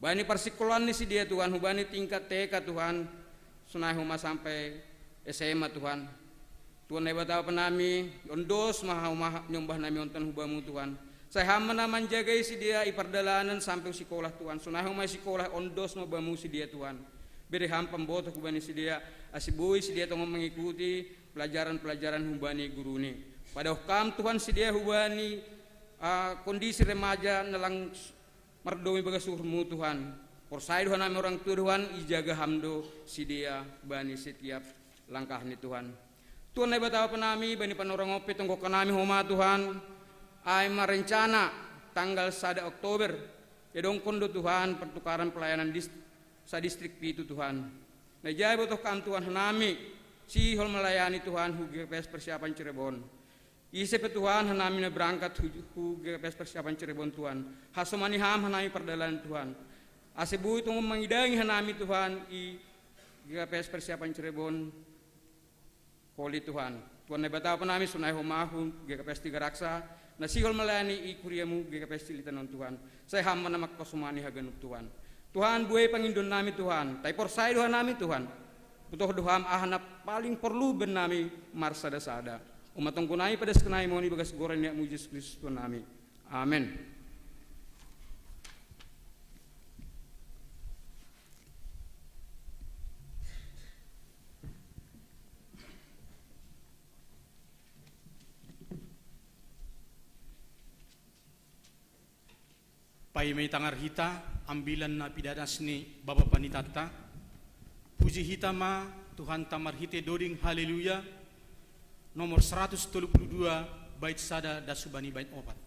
Bani parsikolahan ni sidea Tuhan, hubani tingkat T K Tuhan, sonai homa sampai S M A Tuhan. Tuhan Naibata Bapa nami, ondos ma homa niombah nami on Tuhan hu Bamu Tuhan. Sai Ham ma na manjagai sidea i pardalanan sampe hu sikola, Tuhan. Sonai homa i sikola, ondos ma bamu sidea, Tuhan. Bere Ham pambotoh hubani sidea, ase boi sidea tongon mangikuti pelajaran-pelajaran hubani guruna. Padaoh Kam, Tuhan, sidea hubani, ah, kondisi remaja na lang mardomi bagas uhur-Mu, Tuhan. Porsai do hanami orang tua, Tuhan, ijaga Ham do sidea bani setiap langkahni, Tuhan. Tuhan Naibata Bapa nami, bani panorang on pe tonggokkon nami homa, Tuhan, ai ma rencana tanggal sada Oktober, iadongkon do, Tuhan, pertukaran pelayanan dis-, sadistrik pitu, Tuhan. Na ija ibotoh Kam, Tuhan, hanami sihol melayani, Tuhan, hu G K P S Persiapan Cirebon. Ise pe, Tuhan, hanami na berangkat hu, hu G K P S Persiapan Cirebon, Tuhan, hasomani Ham hanami pardalanan, Tuhan. Ase boi tongon mangidangi hanami, Tuhan, i G K P S Persiapan Cirebon, holi, Tuhan. Tuhan Naibata Bapa nami, sonai homa hu G K P S Tiga Raksa, na sihol melayani i kuria-Mu G K P S Cilegon on, Tuhan. Sai Ham ma na manghasomani haganup, Tuhan. Tuhan, buei pangindoan nami, Tuhan. Tapi porsai do hanami, Tuhan. Hubotoh do Ham aha na paling porlu bennami marsada-sada. On ma tonggo nami padasken hami on ibagas goran ni Anak-Mu Jesus Kristus, Tuhan nami. Amen. Paima itangar hita ambilan na pinadas ni Bapa Panitanta, puji hita ma Tuhanta marhite doding Haleluya, nomor seratus tolu puluh dua, bait sada das hubani bait opat.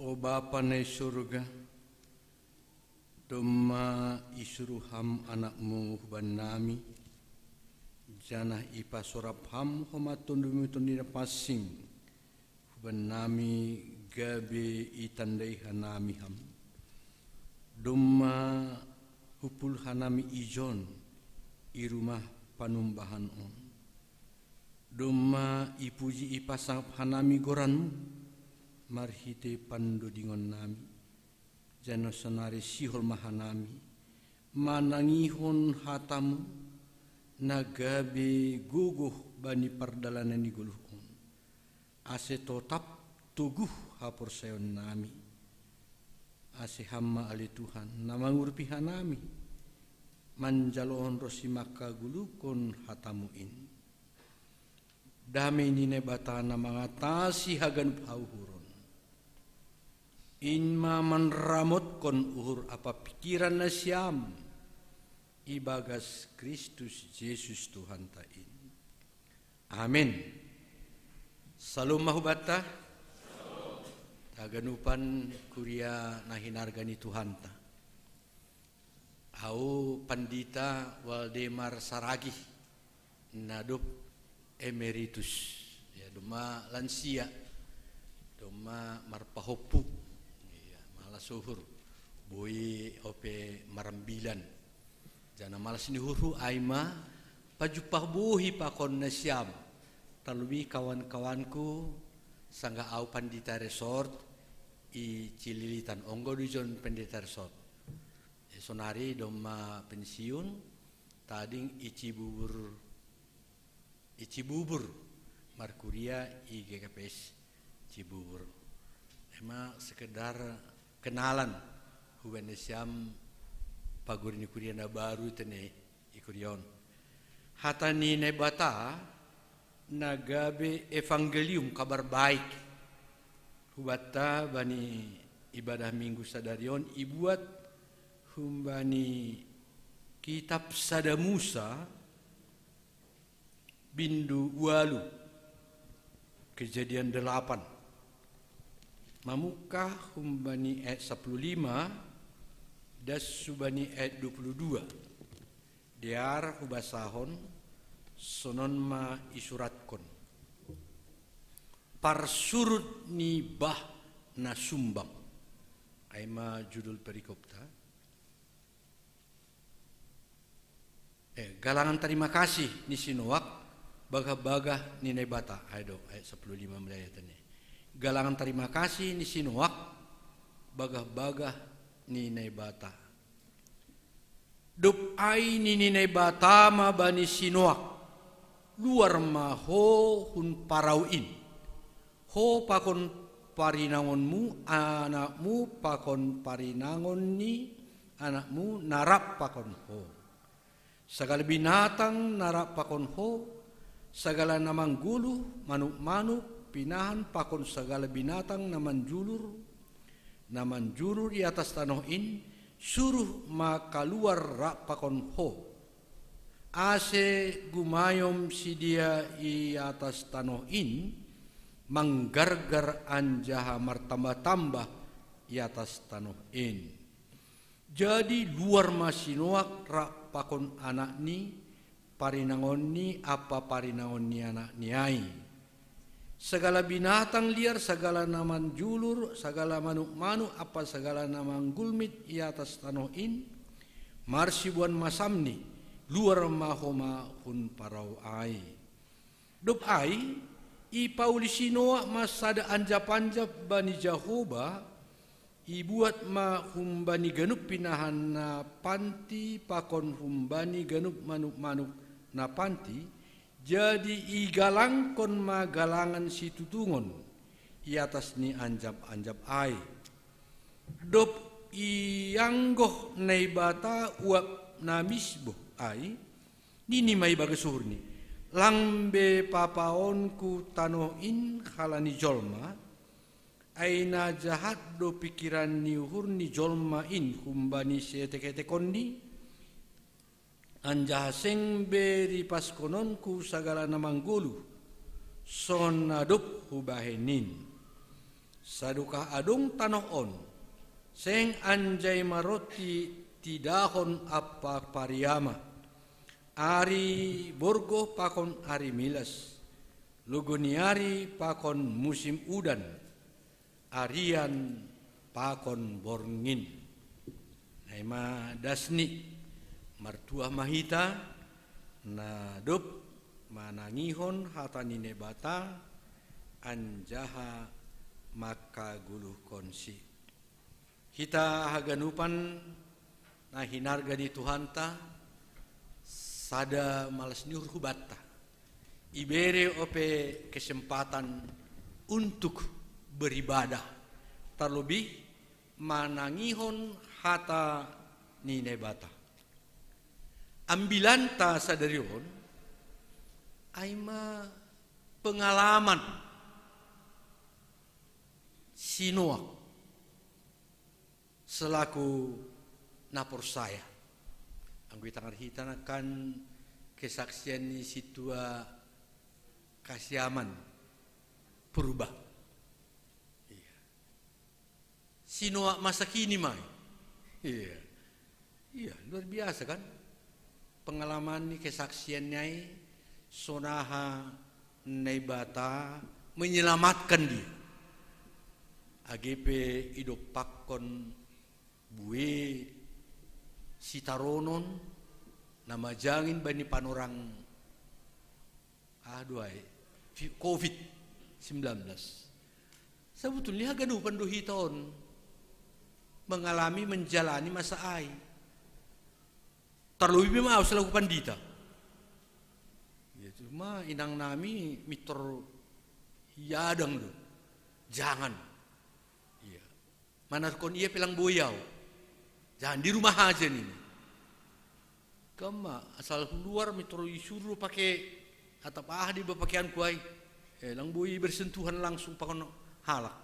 O Bapa na i surga, domma isuruh Ham Anak-Mu hubannami, janah ipasorap Ham homa Tondumu Tondi Napansing hubannami, gabe itandai hanami Ham. Domma hupul hanami ijon i rumah panumbahan on. Domma ipuji ipasangap hanami goran-Mu marhite pandodingonnami, janah sonari sihol ma hanami Manangihon hatamu, na gabe gogoh bani pardalanan ni goluh on, ase totap toguh haporsayaon nami. Ase Ham ma ale Tuhan, na mangurupi hanami, manjalohon ronsi mangkagoluhkon hatamu in. Dame ni Naibata na mangatasi haganup hauhuron, in ma manramotkon uhur ampa pingkiran nasiam ibagas Kristus Jesus Tuhanta in. Amen. Salom ma hubanta, haganupan kuria na hinarga ni Tuhanta. Ahu Pandita Waldemar Saragih, na dob emeritus, ya, domma lansia, domma marpahompu, ya, malas uhur, boi ope marambilan. Jala malas ni uhurhu ai ma pajumpang bohi pakon nasiam, tarlumobi kawan-kawanku, sanggah ahu Pandita Resort i Cililitan, onggo do ijon Pandita Resort. E, sonari domma pensiun, tading i Cibubur, i Cibubur, markuria i G K P S Cibubur. Emang sekedar kenalan, hubaen nasiam pagori ni kuria na baru tene i kuria on. Hata ni Naibata na gabe evangelium, Kabar Baik, hubanta bani ibadah Minggu sadari on ibuat humbani kitab Sada Musa, bindu ualu, Kejadian delapan. Mamungka humbani ayat sapuluh lima, das hubani ayat dua puluh dua. Dear hubasahon, sonon ma isuratkon. Parsurut ni bah na sumbang. Ai ma judul perikopta. Eh, galangan tarima kasih ni si Noak, bagah-bagah ni Naibata. Ai do, ayat sapuluh lima melihat ini. Galangan tarima kasih ni si Noak, bagah-bagah ni Naibata. Dob ai nini Naibata ma bani si Noak: Luar ma ho hun parau in, ho pakon parinangonmu, anakmu pakon parinangon ni anakmu na rap pakon ho, sagala binatang na rap pakon ho, sagala na manggoluh, manuk-manuk, pinahan pakon sagala binatang na manjulur, na manjulur i atas tanoh in, suruh ma kaluar rap pakon ho. Ase gumayom sidea i atas tanoh in, manggargar anjaha martamba-tamba i atas tanoh in. Jadi luar ma si Noak rap pakon anakni, parinangonni ampa parinangon ni anakni ai. Sagala binatang liar, sagala na manjulur, sagala manuk-manuk ampa sagala na manggulmit i atas tanoh in, marsibuan masamni, luar ma homa hun parau ai. Dob ai, ipauli si Noak ma sada anjap-anjap bani Jahoba, ibuat ma humbani ganup pinahan na panti pakon humbani ganup manuk-manuk na panti, jadi igalangkon ma galangan situtungon i atas ni anjap-anjap ai. Dob ianggoh Naibata uap na misboh ai, nini ma ibagas uhurni: Lang be papaonku tanoh in halani jolma, ai na jahat do pingkiran ni uhur ni jolma in humbani sietek-etekonni, anjaha seng be ripaskononku sagala na manggoluh, songon na dob hubahen in. Sadokah adong tanoh on, seng anjai maronti tidahon ampa pariama, ari borgoh pakon ari milas, logou ni ari pakon musim udan, arian pakon borngin. Naima dasni, martuah ma hita, na dob manangihon hata ni Naibata, anjaha mangkagoluhkonsi. Hita haganupan Na hinarga ni Tuhanta, sada malas ni uhur hubatta. Ibere ope kesempatan untuk beribadah, terlebih manangihon hata ni Naibata. Ambilanta sadari on, ai ma pengalaman si Noa selaku na porsaya. Anggo itangar hita kan kesaksian ni sintua Kasiaman Purba. Iya. Si Noa masa kini mai. Iya. Iya, luar biasa kan? Pengalaman ni kesaksian ni ai sonaha Naibata menyelamatkan dia. Age pe idompakkon bue sitaronon na majangin bani panorang, ah, duai, covid sembilan belas. Sebetulnya haganupan do hita on mengalami, menjalani masa ai. Terlebih memang au selaku pandita. Ya, cuma inang nami mitor yadang do. Jangan. Iya. Manarkon ia pelang boyau. Jangan di rumah aja nih. Kama asal luar mitro isuru pakai atap ah di pakaian kuai. Eh, lang boi bersentuhan langsung pakon halak.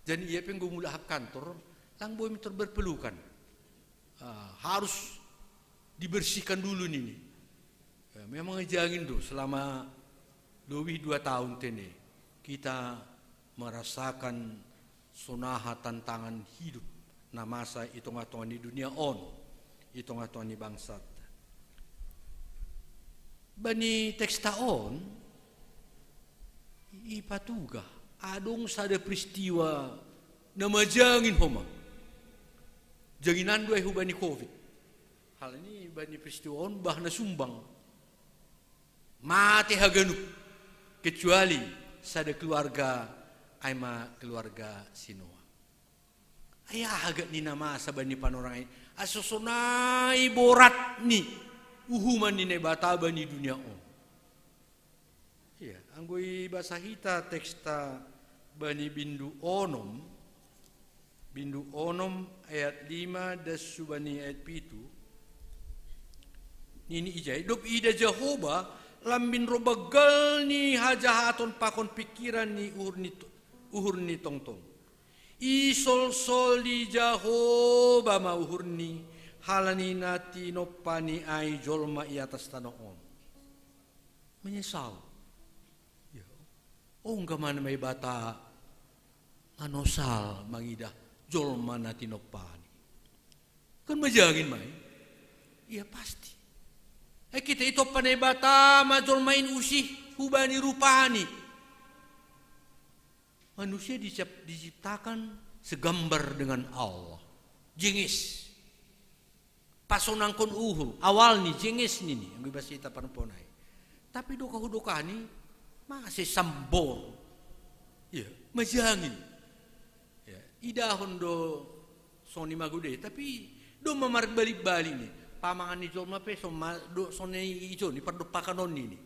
Jadi ia penggo mulak kantor, lang boi mitro berpelukan. Ah, harus dibersihkan dulu ini. Ya, memang jangin do selama lebih dua tahun tene kita merasakan sonaha tantangan hidup na masa i tonga-tonga ni dunia on, i tonga-tonga ni bangsat. Bani teksta on ipatuga adong sada peristiwa na majangin homa. Janginan do ai hubani covid. Hal ini bani peristiwa on bah na sumbang mate haganup, kecuali sada keluarga, ai ma keluarga si Noa. Ai aha gak ni na masa bani panorang ai, asosonai borat ni uhuman ni Naibata bani dunia on. Iya, anggo ibasa hita teksta bani bindu onom, bindu onom ayat lima das subani ayat pitu. Nini ijai, dob ida Jahoba lambin ro banggal ni hajahaton pakon pikiran ni uhur ni, uhur ni tongtong. Isolsol di Jahoba ma uhur ni halani na tinompa ni ai jolma i atas tano on. Menyesal. Ya. Ongga mana mai bata manosal mangidah jolma na tinompani. Kan majangin mai. Iya pasti. Eh, kita itu panai bata ma jolma in usih hubani rupani. Manusia diciptakan segambar dengan Allah. Jengis. Pasonangkon uhur, awal ni jengis nini anggo ibasa hita parempuan ai. Tapi doka hudokani masih sambor. Iya, majangin. Ya, idahon do soni magude, tapi do mamarbalik-balik ni. Pamangan ni jolma pe soma do soni ijo ni pardopakan on nini.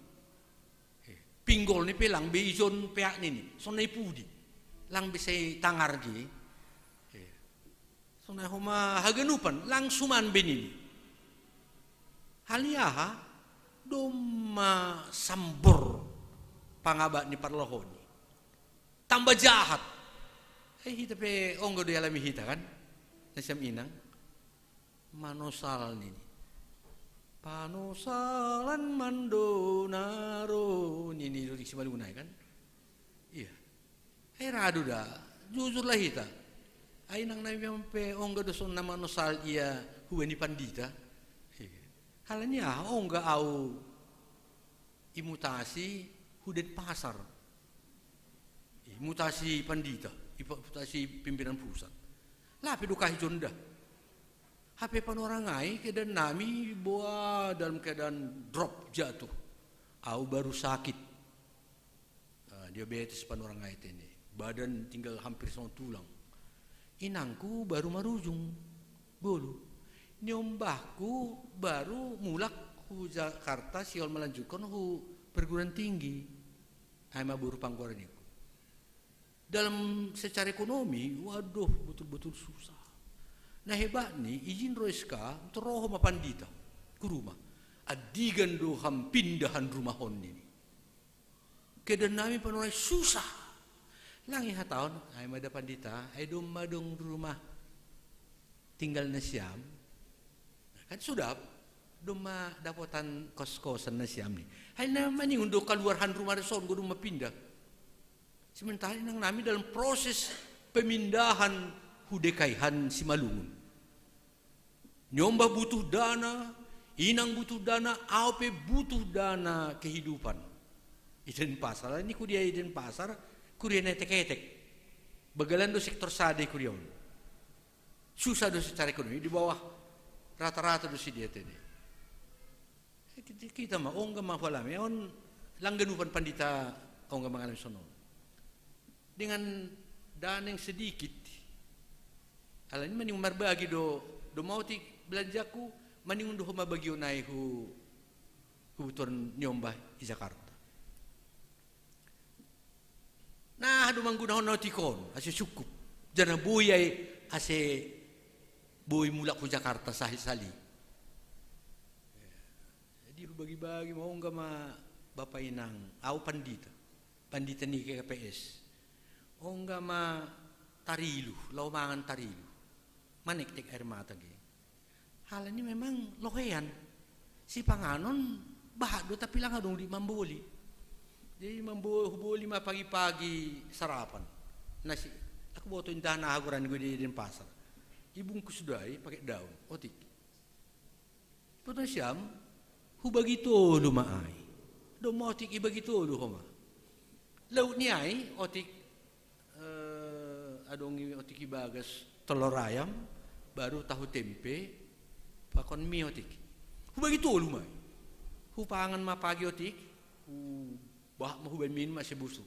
Pinggol ni pe lang be ijon peak nini, sona ipudi. Lang be sai tangar gi. Sona homa haganupan lang suman be nini. Haliaha doma sambor pangabak ni parlahoni. Tambah jahat. Eh, hita pe onggo do ialami hita kan? Nasiam inang. Manosal nini. Panosalan mandonaro nini do diksi Malungunai kan? Iya. Ai radu da, jujurlah hita. Ai nang nami pe ongga do sonna manosal ia hubani pandita. Iya. Halani aha ongga au imutasi hu Denpasar. Imutasi pandita, imutasi pimpinan pusat. Lape do kahi jonda. Hape panorang ai keadaan nami boa dalam keadaan drop jatuh. Au baru sakit. Ah, diabetes panorang ai tene. Badan tinggal hampir songon tulang. Inangku baru marujung. Bolu. Niombahku baru mulak hu Jakarta, sihol malanjutkan hu perguruan tinggi. Ai ma boru panggoaranku. Dalam secara ekonomi, waduh, betul-betul susah. Na hebatni, ijin ro S K, toroho ma pandita ku rumah. Andigan do ham pinda han rumah on, nini. Keadaan nami panurai susah. Lang ihatahon, ai ma da pandita, ai domma dong rumah tinggal nasiam. Kan sudah, domma dapotan kos-kosan nasiam, ni. Ai na maningon do kaluar han rumah da son, godang mapinda. Sementara inang nami dalam proses pemindahan hu D K I han Simalungun. Niombah butuh dana, inang butuh dana, au pe butuh dana kehidupan. I Denpasar, ni kuria i Denpasar, kuria na etek-etek. Bagalan do sektor sada kuria on. Susah do secara ekonomi, di bawah rata-rata do si dia tene. Kita, kita ma, ongga ma hualami, on lang ganupan pandita ongga mangalami sonon. Dengan dana yang sedikit. Alani maningon marbagi do, domma otik belanjaku, maningon do homa bagion ai hu, hu tuan niombah i Jakarta. Nah, do manggunahon na otik on, ase cukup. Jana boi ai, ase boi mulak hu Jakarta sahali-sahali. Jadi hubagi-bagi ma, ongga ma bapa inang, au pandita. Pandita ni K K P S. Ongga ma tarilu, lao mangan tarilu. Manektek air mata ge. Halani memang lohean. Sipanganon bahat do, tapi lang adong di mamboli. Jadi mambo-, huboli ma pagi-pagi sarapan. Nasi, aku boto indah na hagoran gue di Denpasar. Ibungkus do ai pake daun, otik. Boto nasiam, hubagi tolu ma ai. Domma otik ibagi tolu homa. Lauk ni ai, otik, eh, adong i otik ibagas telur ayam, baru tahu tempe, pakon mie otik. Hubagi tolu ma ai. Hupangan ma pagi otik, hu-, bahat ma hubaen minum ase busur.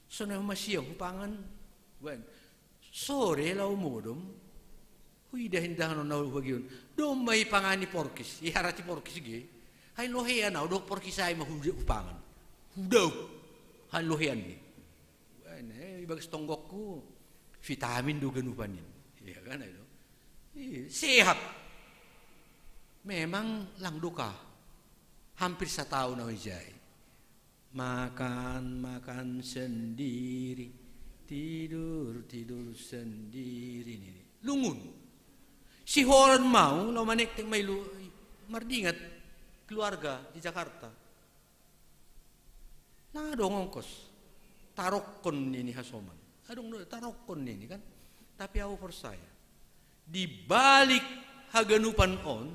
Sonai homa siang hupangan, baen. Sore lao modom, huida indahan on na hubagion. Domma ipangan ni porkis, iharat ni porkis ge. Ai lohean au dohot porkis ai ma hu-, hupangan. Hudaup. Ai lohean ge. Baen, eh, ibagas tonggokku, vitamin do ganupan in. Iya kan, ai do. Iya, sehat. Memang lang do ka. Hampir sataon au ijai. Makan, makan sendiri, tidur, tidur sendiri, nini. Lungun. Siholan ma au, lao manektek ma i lu-, mardingat keluarga di Jakarta. Lang adong ongkos. Tarokkon nini hasoman. Adong do, tarokkon nini kan. Tapi au porsaya. Di balik haganupan on,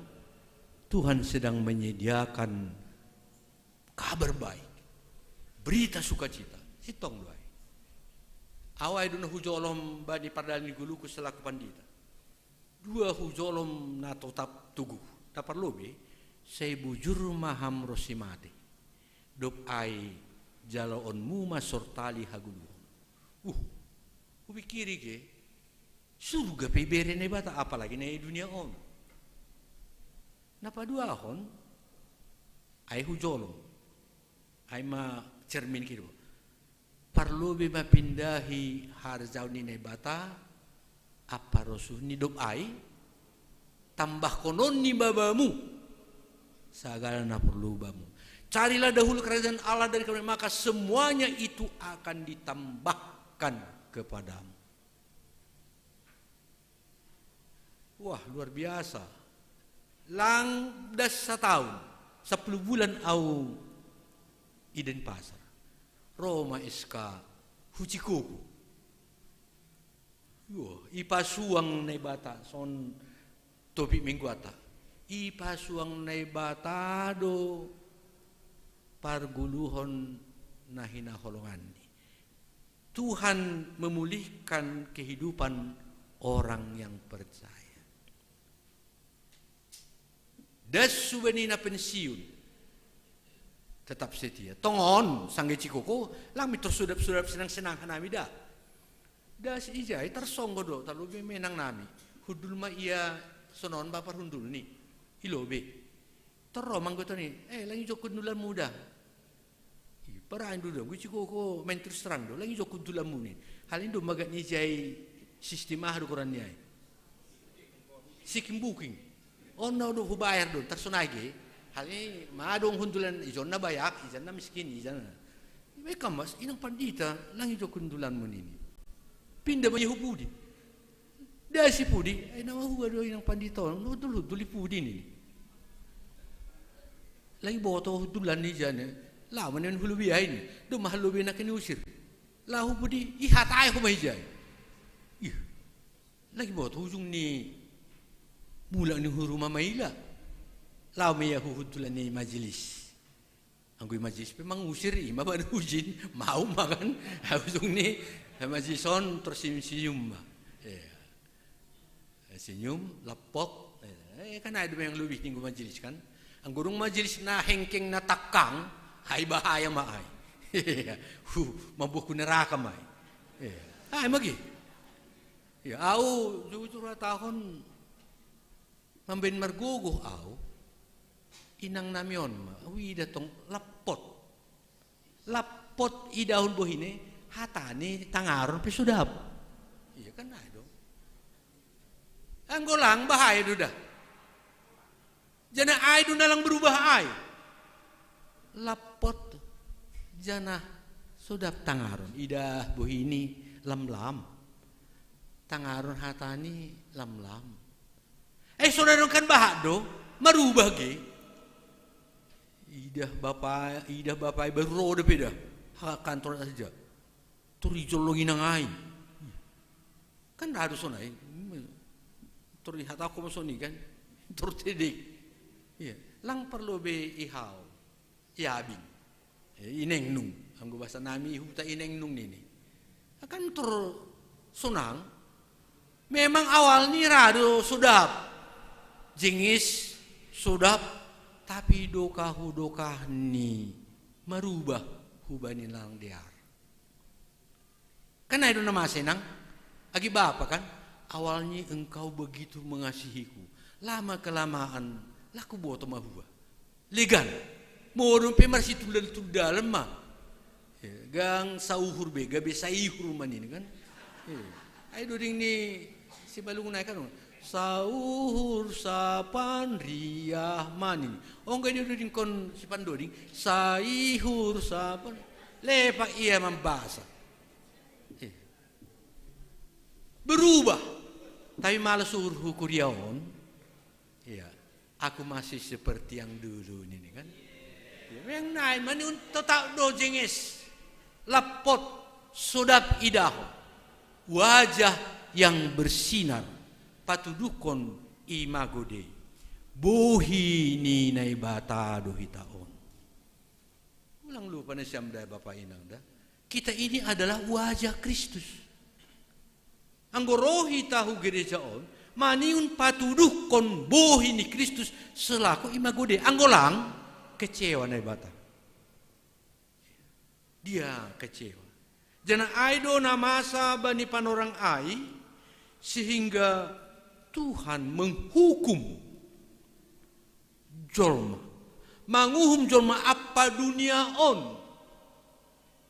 Tuhan sedang menyediakan kabar baik, berita sukacita. Sintong do ai. Au ai do na hujolom bani pardalan ni guluku selaku pandita. Dua hujolom na totap togu. Na parlobei, sai bujur ma ham ro si mate. Dob ai jaloonmu ma sortali hagoluhon. Uh, hupikiri ge, surga pe ibere Naibata, apalagi na i dunia on. Na paduahon, ai hujolom. Ai ma cermin kehidupan. Parlobei ma pindahi harajaon ni Naibata, ampa rosuhni dob ai, tambahkononni ma bamu sagala na porlu bamu. Carilah dahulu kerajaan Allah dan kebenaran, maka semuanya itu akan ditambahkan kepadamu. Wah, luar biasa. Lang das sataon, sampulu bulan au i Denpasar. Ro ma S K hu Cikuku. Wah, ipasuang Naibata, son topik mingguanta. Ipasuang Naibata do pargoluhon na hinaholonganni. Tuhan memulihkan kehidupan orang yang percaya. Das subenina pensiun, tetap setia. Tongon, sangge Cikuku, lang mintor sudap-sudap senang-senang hanami da. Das ijai tarsonggot do, tarlobei ma inang nami. Hundul ma ia Sonon bapa parhundul ni, ilobe. Torro manggotoni, eh, langi jokon dulan muda. Parain duda, gue ciko ko main terus terang do, langi jokon dulan muni. Hal ini do magat ni jai sistem ah do koran ni ai. Sikim buking. Onna do hubayar do, tarsonage. Hal ini madong hundulan, ijanna bayak, ijanna miskin, ijanna. Mekamas, inang pandita, langi jokon dulan muni ni. Pinda ma hupudi. Dasi pudi, ai nama huwa do inang pandita on, hudul-hudul i pudi ni. Lagi boto hudulan ni jane, lawan yang hulubi ai ni, do mahal lubi nak ni usir. Lahu pudi, ihat ai humai jai. Ih, lagi boto ujung ni, mulak ni huru mamaila. Lau meya huhudulan ni majelis. Anggo i majelis pe mangusir i ma bana ujin, mau ma kan, ujung ni majelis on tersenyum-senyum ma. Iya. Senyum, lapot. Eh, kan ai do yang lebih tinggu majelis kan. Anggo dung majelis na hengkeng na tangkang, ai bahaya ma ai. Iya. Hu, mambuat ku neraka ma ai. Iya. Ai magi. Ya, au jujur tahun mambaen margogoh au, inang nami on ma, au ida tong lappot. Lappot idahon bohine, hatani tangaron pe sodap. Iya kan ai do. Anggo lang bahaya do da. Janah ai do na lang berubah ai. Lappot janah sodap tangaron. Idah bohini lamlam. Tangaron hatani lamlam. Eh, saudara kan bahat do, marubah ge. Idah bapa, idah bapa baru ro dope dah. Ha kantor saja. Turi jolong inang ai. Kan radu sonai. Turi hataku masoni kan. Tur tedik. Iya, lang perlu be ihau. Iabing. Eh, inengnung. Anggo bahasa nami huta inengnung nini. Kan tur sonang. Memang awal ni rado sodap. Jengis sodap. Tapi dokah hudokah ni marubah hubani lang dear. Kan ai do na masa inang, agi bapa kan, awalnya engkau begitu mengasihiku, lama kelamaan laku boto mahua. Legan, modom pe marsitundal-tundalan ma. Ya, gang sauhur be, gabe saihur manini kan. Ya. Ai doding ni si balung naik kan. Sauhur sapan riah manini. Oh enggak ini doding kon si pandoding. Saihur sapan. Lepak ia mambasa. Iya. Berubah. Tapi malah suruh kuriaon. Iya. Aku masih seperti yang dulu ini kan. Iya, yang naik mani untuk tak do jenges. Lapot sodap idaho. Wajah yang bersinar. Patudukon imago Dei. Bohi ni Naibata do hita on. Ulang lupa na siam da Bapak Inang da. Kita ini adalah wajah Kristus. Anggo rohi tahu gereja on, maniun patuduhkon bohi ni Kristus selaku imago Dei. Anggo lang, kecewa Naibata. Dia kecewa. Janah ai do na masa bani panorang ai, sehingga Tuhan menghukum jolma, manguhum jolma apa dunia on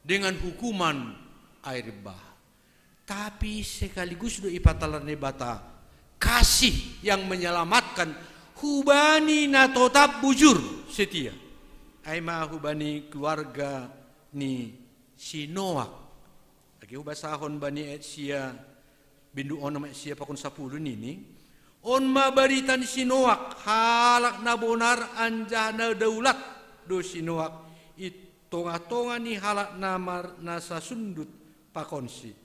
dengan hukuman air bah. Tapi sekaligus do ipatalar Naibata kasih yang menyelamatkan hubani na totap bujur setia. Ai ma hubani keluarga ni si Noak. Agi hubasahon bani ayat sia bindu onom ayat sia pakon sapuluh nini. On ma barita ni si Noak, halak na bonar anjaha na daulat do si Noak i tongah-tongah ni halak na mar na sasundut pakonsi.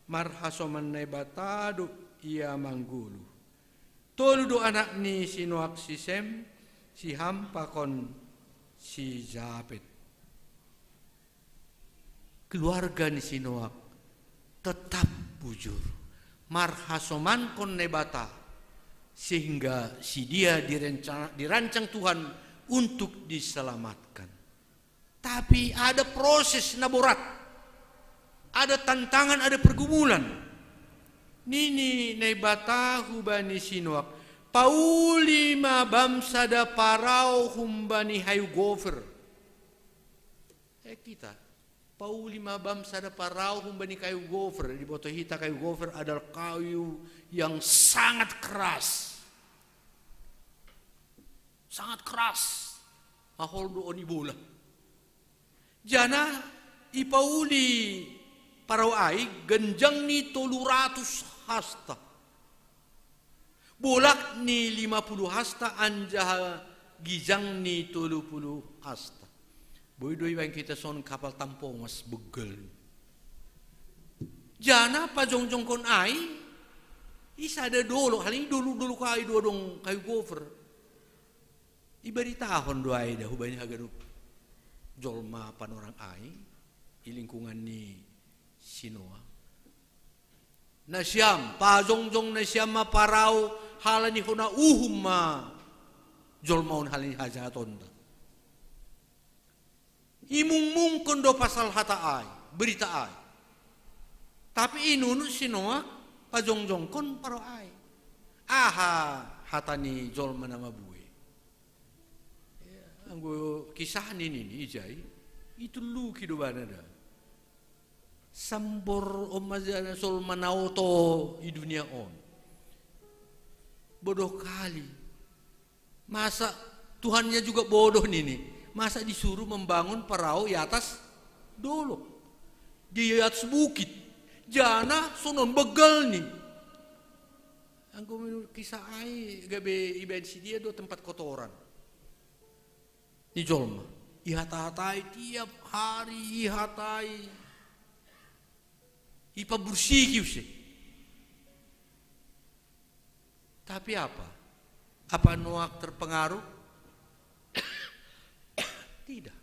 Marhasoman Naibata do ia manggoluh. Tolu do anak ni si Noak, si Sem, si Ham pakon si Japet. Keluarga ni si Noak tetap bujur, marhasomankon Naibata, sehingga si dia direncana, dirancang Tuhan untuk diselamatkan. Tapi ada proses na borat, ada tantangan, ada pergumulan. Nini Naibata hubani si Noak, Pauli ma bam sada parau humbani hayu gofer. Eh, kita. Pauli ma bam sada parau humbani kayu gofer. Diboto hita kayu gofer adalah kayu yang sangat keras. Sangat keras. Mahol do on ibola. Jana ipauli parau ai genjang ni tolu ratus hasta. Bolak ni lima puluh hasta anjaha gijang ni tolu puluh hasta. Boi do ibaen kita son kapal tampongas begal. Jana pajongjongkon ai, i sada dolok, hal ini dolok-dolok ai do adong kayu gofer. Ibaritahon do ai da hubani haganup jolma panorang ai, i lingkungan ni si Noa. Nasiam, pajongjong nasiam ma parau halani hona uhum ma jolma on halani hajahatonta. Imungmungkon do pasal hata ai, berita ai. Tapi inunut si Noa pajongjongkon parau ai. Aha hata ni jolma na mabue. Ya, anggo kisah ni nini ijai, itulluki do bana da. Sambor on ma jana jolma na oto i dunia on. Bodoh kali. Masa Tuhannya juga bodoh nini. Masa disuruh membangun parau i atas dolok. Di atas bukit. Jana sonon begal ni. Anggo menurut kisah ai gabe ibaen si dia do tempat kotoran. Ni jolma. Ihata-hatai tiap hari, ihatai. Ipabursiki use. Tapi apa? Apa Noak terpengaruh? Tidak.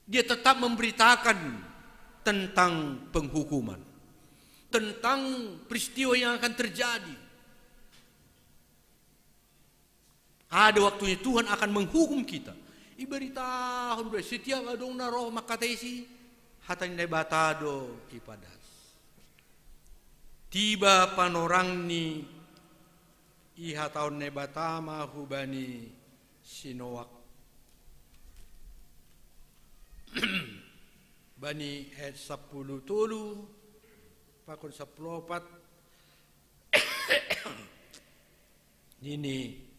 Dia tetap memberitakan tentang penghukuman, tentang peristiwa yang akan terjadi. Ada waktunya Tuhan akan menghukum kita. Ibaritahon do setiap adong na roh mangkatesi, hata ni Naibata do ipadas. Tiba panorang ni ihatahon Naibata ma hubani si Noak. Bani ayat sapuluh tolu pakon sapuluh opat nini.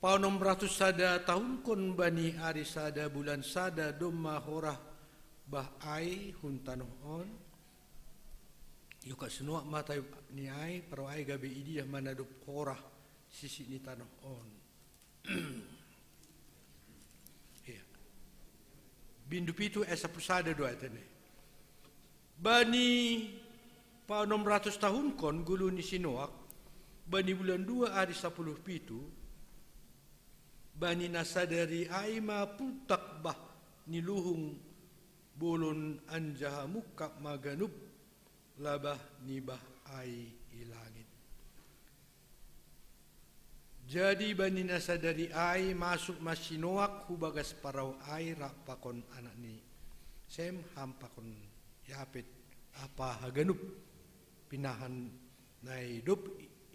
Paonom ratus sada tahunkon bani ari sada bulan sada domma horah bah ai hun tanoh on. Iuka si Noak ma tayu ni ai, parau ai gabe ididah ma na dob horah sisik ni tanoh on. Iya. Bindu pitu ayat sapuluh sada do ayat ini. Bani paonom ratus tahunkon gulu ni si Noak, bani bulan dua ari sapuluh pitu, bani na sadari ai ma pultak bah ni luhung bolon anjaha mungkap ma ganup labah ni bah ai i langit. Jadi bani na sadari ai masuk ma si Noak hu bagas parau ai rap pakon anak ni Sem, Ham pakon Yapet, apa haganup pinahan na i dob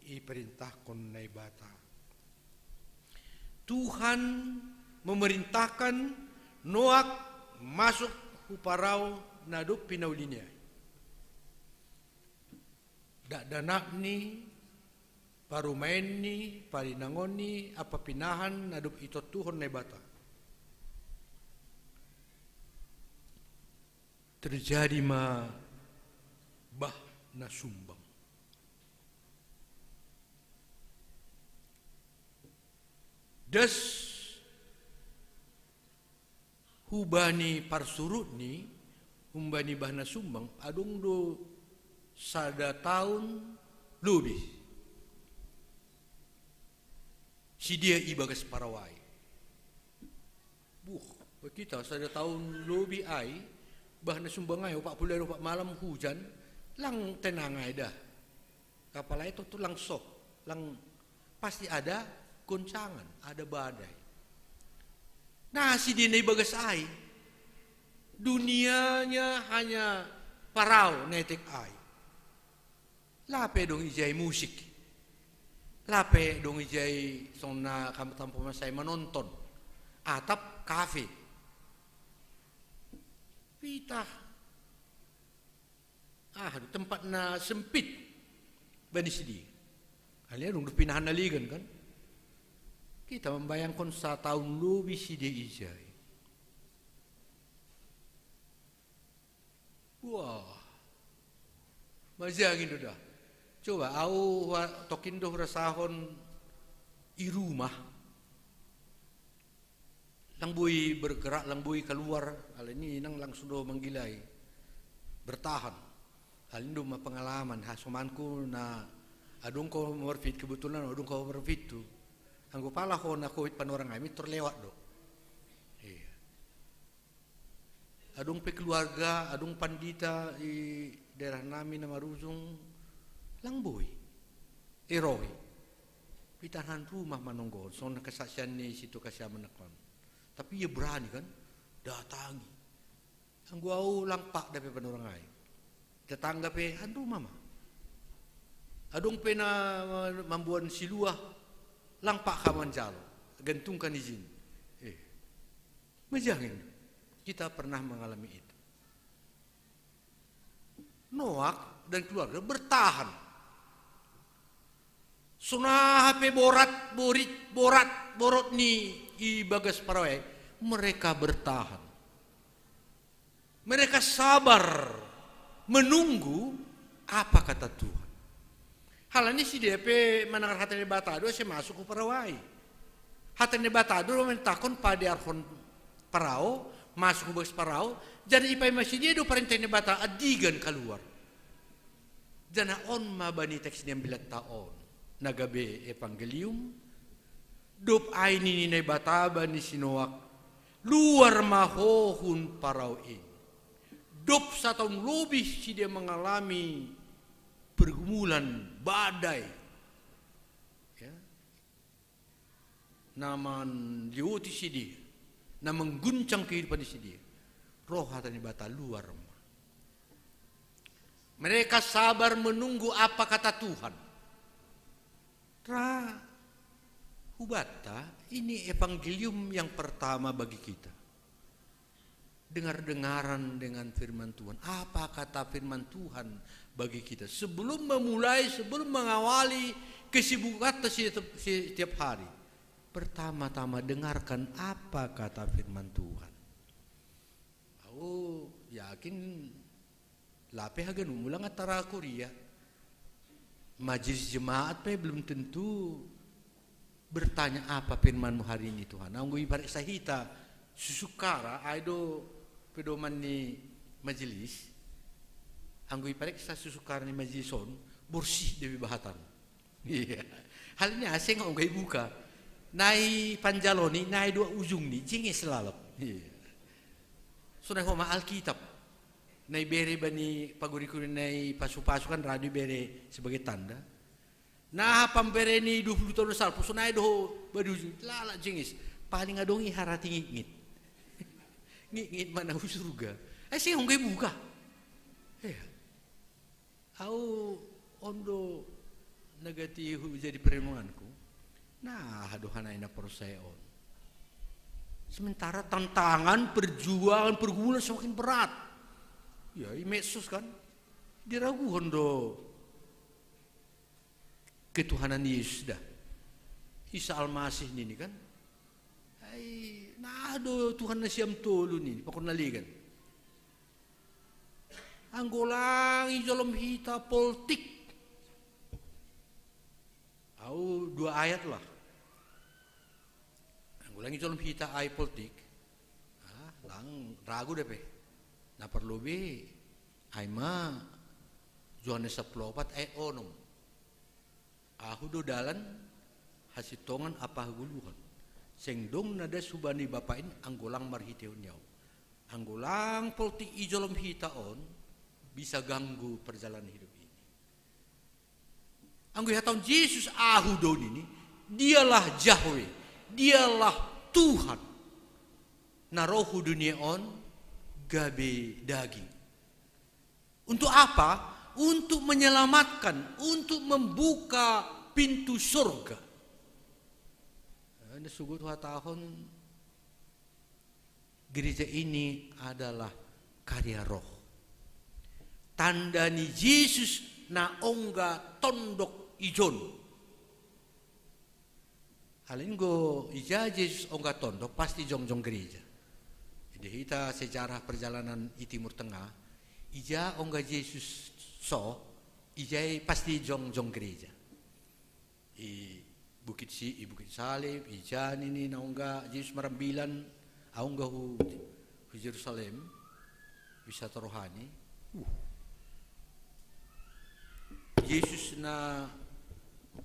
iperintahkon Naibata. Tuhan memerintahkan Noak masuk hu parau na dob pinauli ni ai. Dakdanakni, parumaenni, parinangonni, apa pinahan na dob itontuhon Naibata. Terjadi ma bah na sumbang. Das hubani parsurutni, humbani bah na sumbang, adong do sada taon lobi. Sidia i bagas parau ai. Buh, kita sada taon lobi ai, bah na sumbang ai, opat puluh ari opat malam hujan, lang tenang ai dah. Kapal ai tontu lang soh, lang pasti ada goncangan, ada badai. Nah, sidia na i bagas ai. Dunianya hanya parau na etek ai. Lape dong ijai musik. Lape dong ijai song na kam tampa masai manonton. Atap kafe. Pita. Ah, tempat na sempit. Bani sidi. Alia dong pinahan naligan kan. Kita membayangkan sataun lobi sidi ijai. Wah. Majangin do da. Coba au tokin do rasahon i rumah. Lang boi bergerak, lang boi keluar. Ala ini nang langsung do manggilai. Bertahan. Ala ini do ma pengalaman. Ha, somanku na adong ko marfit kebetulan, adong ko marfit tu. Anggo pala ho na covid panorang ami terlewat do. Iya. Adong pe keluarga, adong pandita i daerah nami na marujung, lang boi. Eroi. Pitahan rumah manonggohon, songon kesaksian ni situ kasih aman nakon. Tapi ia berani kan, datangi. Anggo au lang pak dape panorang ai. Tetangga pe han rumah ma. Adong pe na mambuan siluah, lang pak ka manjalo. Gantungkan izin. Eh. Majangin, kita pernah mengalami itu. Noak dan keluarga bertahan. Songon aha pe borat, borit, borat, borot ni i bagas parau ai, mereka bertahan. Mereka sabar menunggu apa kata Tuhan. Halani sidea pe manangar hata ni Debata do asa masuk hu parau ai. Hata ni Debata do mantakon padearhon parau, masuk hu bagas parau, jadi ipaima sidea do parentah ni Debata andigan kaluar. Jana on ma bani teks ni ambilatta on, na gabe evangelium, dob ai nini Naibata bani si Noak, luar ma ho hun parau in. Dob sataun lobi sidea mangalami pergumulan badai. Ya. Na manlioti sidea, na mengguncang kehidupan sidea. Roh hata ni Debata luar ma. Mereka sabar menunggu apa kata Tuhan. Ra hubanta ini evangelium yang pertama bagi kita. Dengar-dengaran dengan firman Tuhan. Apa kata firman Tuhan bagi kita? Sebelum memulai, sebelum mengawali kesibukan setiap, setiap hari. Pertama-tama dengarkan apa kata firman Tuhan. Au yakin lape haganup ulang antara kuria. Majelis jemaat pe belum tentu bertanya apa firman-Mu hari ini Tuhan. Anggo ipareksa hita susukara ai do pedoman ni majelis. Anggo ipareksa susukara ni majelis on, borsih do be bahatan. Iya. Halnya asing kok nggak buka. Nai panjaloni, nai dua ujung ni, jinges lalap. Iya. Sonai homa Alkitab. Nai bere bani pagurikuri nai pasu-pasu kan radu bere sebagai tanda. Nah, pambere ni dua puluh tahun salpu sonai doho badi ujung lala jengis. Paling adongi harati ngit-ngit. Ngit-ngit mana surga. Eh sih hongge buka. Eh. Au ondo negati jadi perenunganku. Nah, aduh anak enak percaya on. Sementara tantangan, perjuangan, pergumulan semakin berat. Ya, i medsos kan. Diragukan do ketuhanan Yesus dah. Isa Almasih nini kan. Ai, nah do Tuhan na siam tolu nini, pakon naligan. Anggo lang i jolom hita poltik. Au dua ayat lah. Anggo lang i jolom hita ai poltik. Ah, lang ragu deh pe. Na parlobi ai ma Johannes saplopat ayat onom. Ahu do dalan, hasintongan ampa hagoluhan. Seng dong na das hubani Bapa in anggo lang marhitehon ni au. Anggo lang poltik i jolom hita on, bisa ganggu perjalanan hidup ini. Anggo ihataon Jesus ahu do nini, dialah Yahweh, dialah Tuhan. Na roh hu dunia on gabe daging. Untuk apa? untuk menyelamatkan, untuk membuka pintu surga. Anda sugut dua tahun, gereja ini adalah karya roh. Tanda ni Jesus na ongga tondok ijon. Alin go ija Jesus ongga tondok pasti jongjong gereja. Jadi kita sejarah perjalanan di Timur Tengah, ija ongga Jesus so, ija pasti jongjong gereja. I Bukit si, i Bukit Salib, ija nini na ongga Jesus marambilan, ongga hu, hu Jerusalem, wisata rohani. Uh. Jesus na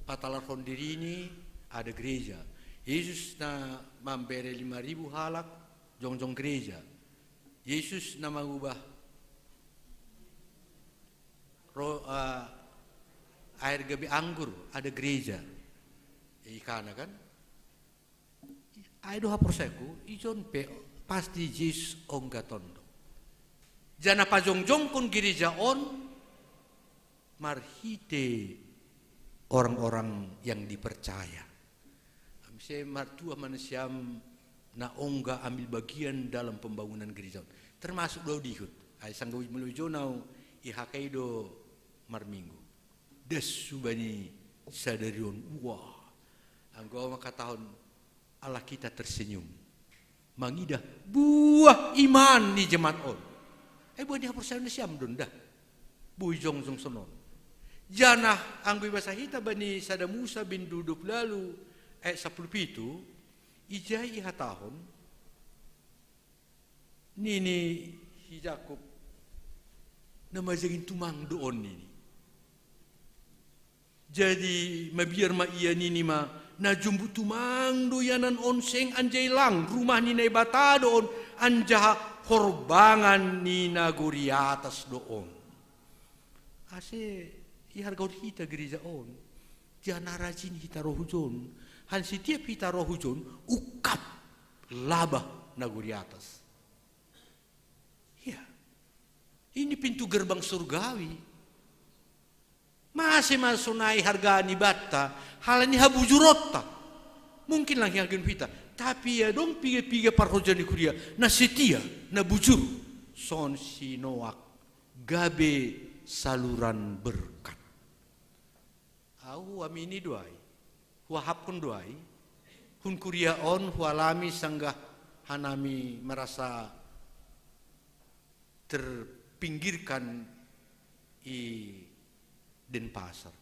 patalarhon dirini, ada gereja. Jesus na mambere lima ribu halak, jongjong gereja. Jesus na mangubah ro, uh, air gabe anggur, ada gereja. Ikana kan? Ai doha perseku, ijon pe pasti Jesus ongga tondok. Jana pajongjongkon gereja on marhite orang-orang yang dipercaya. Amse martua manasiam na ongga ambil bagian dalam pembangunan gereja on. Termasuk do dihut. Ai sangga uj melujonau i hakai do marminggu. Das subani sadarion. Wah. Anggo makatahon Allah kita tersenyum. Mangidah buah iman ni jemaat on. Eh, buah ni haporsayaon nasiam donda. Boi jongjong sonon. Janah anggo ibasa hita bani sada Musa bindu dua puluh lalu, ayat sapuluh pitu, ijai ihatahon, nini hi Jakob, na majagin tumang do on nini. Jadi mabiar ma ia nini ma, na jumbu tumang do ianan on seng anjai lang rumah ni Naibata do on, anjaha horbangan ni nagori atas do on. Ase ihargaon hita gereja on, jana rajin hita roh hujon, han setiap hita roh hujon, ungkap labah nagori atas. Iya. Ini pintu gerbang surgawi. Mase masonai harga ni batta, halani habujurotta. Mungkin lang hihargaon hita. Tapi ia dong piga-piga parhoja ni kuria, na setia, na bujur. Son si Noak, gabe saluran berkat. Au huamini do ai, huahapkon do ai, hun kuria on hualami sanggah hanami merasa terpinggirkan i Denpasar.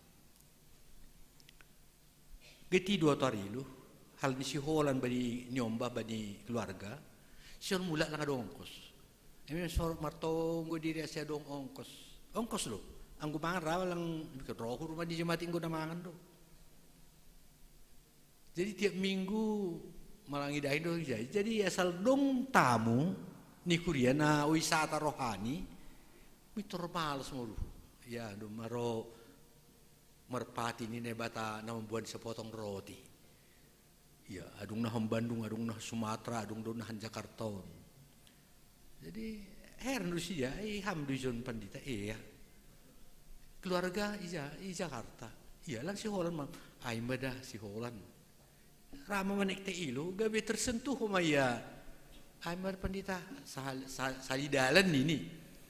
Geti dua tarilu, hal ni siholan bani niombah bani keluarga, siholan mulak lang adong ongkos. Eme sorot martonggo diri ase adong ongkos. Ongkos do. Anggo mangan rawa lang bikin rohu rumah di jemati anggo na mangan do. Jadi tiap minggu malangi dahin do jadi. Jadi asal dong tamu ni kuria na wisata rohani, mitor malas moru. Ya do maro merpati ni Naibata na membuat sepotong roti. Iya, adong na hambandung, adong na Sumatera, adong do na Jakarta on. Jadi heran do sia, eh ham do ijon pandita, iya. Keluarga ija, i Jakarta. Iya, lang siholan ma. Ai mada siholan. Rama manek te ilo, gabe tersentuh ma ia. Ai mada pandita, sahal, sahal, salidalan nini.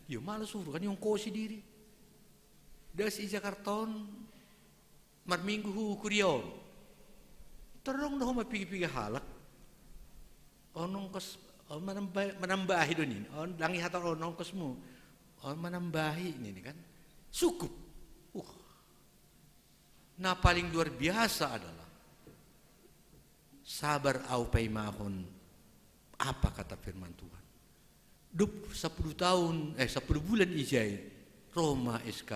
Iya, malas suruh kan iongkosi diri. Das i Jakarta on, marminggu hu kuria on. Terong do homa piga-piga halak. On ongkos, on manambahi, manambahi do nini. On dangi hata on ongkosmu. On manambahi nini kan. Cukup. Uh. Na paling luar biasa adalah sabar au paimahon apa kata firman Tuhan. Dop sapuluh tahun, eh, sapuluh bulan ijai, Roma S K,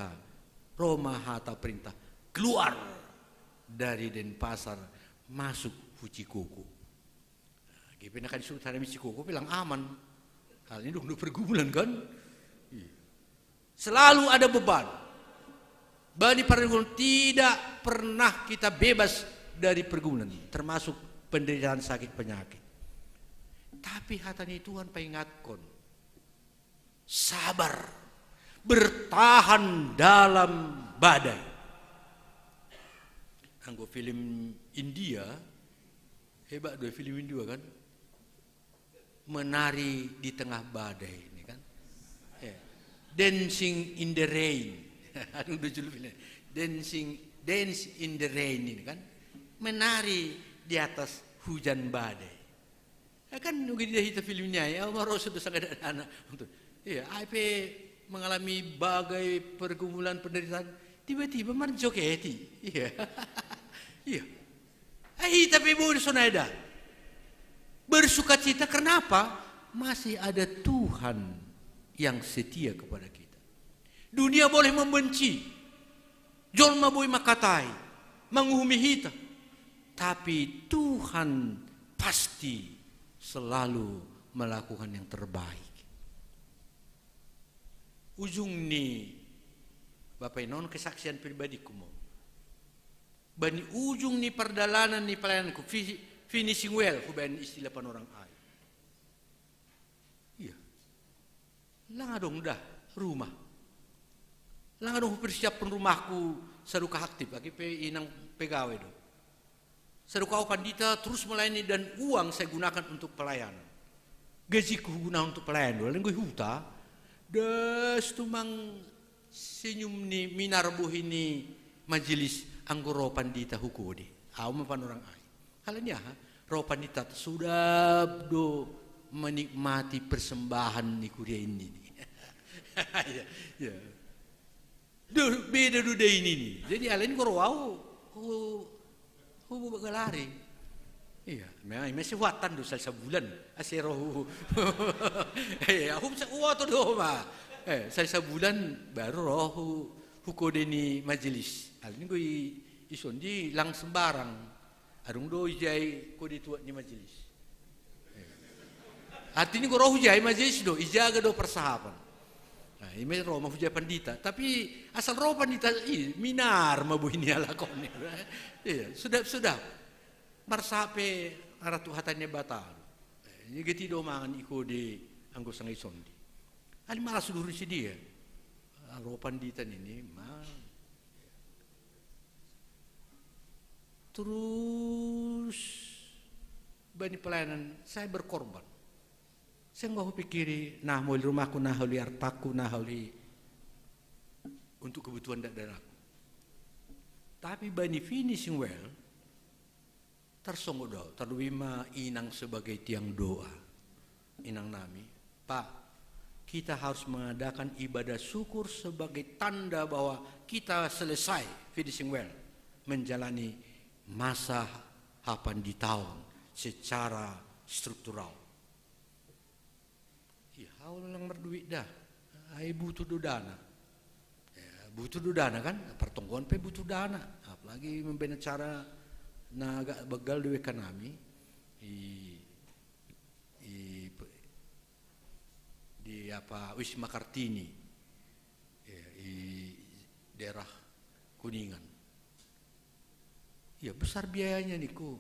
Roma hata perintah, keluar dari Denpasar, masuk hu Cikoko. Nah, gepena kan sudah ada Cikoko bilang aman. Hal ini dong pergumulan kan? Iya. Selalu ada beban. Bani pergumulan tidak pernah kita bebas dari pergumulan, termasuk penderitaan sakit penyakit. Tapi hata ni Tuhan paingatkon, sabar. Bertahan dalam badai. Anggo film India, hebat do film India kan? Menari di tengah badai ini kan. Ya. Dancing in the rain. Aduh, udah judul filmnya. Dancing, Dance in the Rain ini kan. Menari di atas hujan badai. Ya kan, ugi dia hita filmnya ya, maro sudah sangat anak. Iya, ai pe mengalami bagai pergumulan penderitaan, tiba-tiba marjoketi. Iya. Iya. Ai hita pe boi sonai da. Bersukacita, kenapa? Masih ada Tuhan yang setia kepada kita. Dunia boleh membenci, jolma boi makatai, manguhumi hita, tapi Tuhan pasti selalu melakukan yang terbaik. Ujung ni, Bapak Inon, kesaksian pribadiku mo. Bani ujung ni pardalanan ni pelayananku, fi-, finishing well, hubaen istilah Panorang ai. Iya. Lang adong da rumah. Lang adong hupersiapkan rumahku saruka aktif, agi pe inang pegawai do. Saruka au pandita terus melayani dan uang saya gunakan untuk pelayanan. Gajiku hugunakan untuk pelayanan do. Lain goi huta, das tumang senyum ni minar bohi ni majelis anggo ro pandita hukode. Au ma Panorang ai. Alani aha? Ro pandita sudap do menikmati persembahan ni kuria ini. Iya, iya. Do, beda do da ini ni. Jadi alani ko ro au, hu, hu galari. Iya, memang masih huatan do sali sabulan. Ase ro hu. Eh, aku bisa uat do ma. Eh, sali sabulan baru ro hu, hukode ni majelis. Alani ko i, ison di lang sembarang. Adong do ijai kode tuak ni majelis. Artinya ko ro hujai majelis do, ijaga do persahapan. Nah, ime ro ma hujai pandita. Tapi asal ro pandita, i, minar ma bohi ni alakon. Iya, sudah, sudah. Marsape aratu hata ni Naibata. Ini geti do mangan iko di anggo sanga ison di. Ali malas do hurusi dia. Ro pandita nini, ma. Terus bani pelayanan saya berkorban. Saya nggak pikiri, nah, mau di rumahku, nah, di artaku, nah, di untuk kebutuhan daerahku. Tapi bani finishing well, tarsongo do, terlebih ma inang sebagai tiang doa. Inang nami, Pak, kita harus mengadakan ibadah syukur sebagai tanda bahwa kita selesai, finishing well, menjalani masa hapan di tahun secara struktural. Iya, hau lang marduit da. Ai butuh do dana. Ya, butuh do dana kan, pertonggoan pe butuh dana. Apalagi membina acara na agak begal di W K nami. I, i, di apa, Wisma Kartini. Ya, i daerah Kuningan. Iya, besar biayanya niku.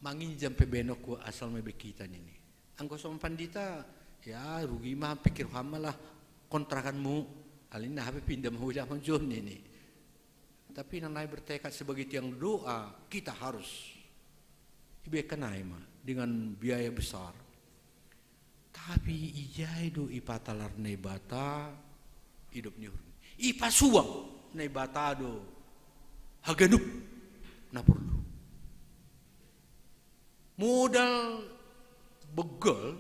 Manginjam pe benokku asal mebe kita nini. Anggo sama pandita, ya rugi ma pikir hama lah kontrakanmu. Alina hape pindah mau jaman John ini. Tapi nanai bertekad sebagai tiang doa, kita harus. Ibe kanai ma dengan biaya besar. Tapi ijai do ipatalar Naibata idop ni uhur. Ipasuang Naibata do haganup na porlu. Modal begal,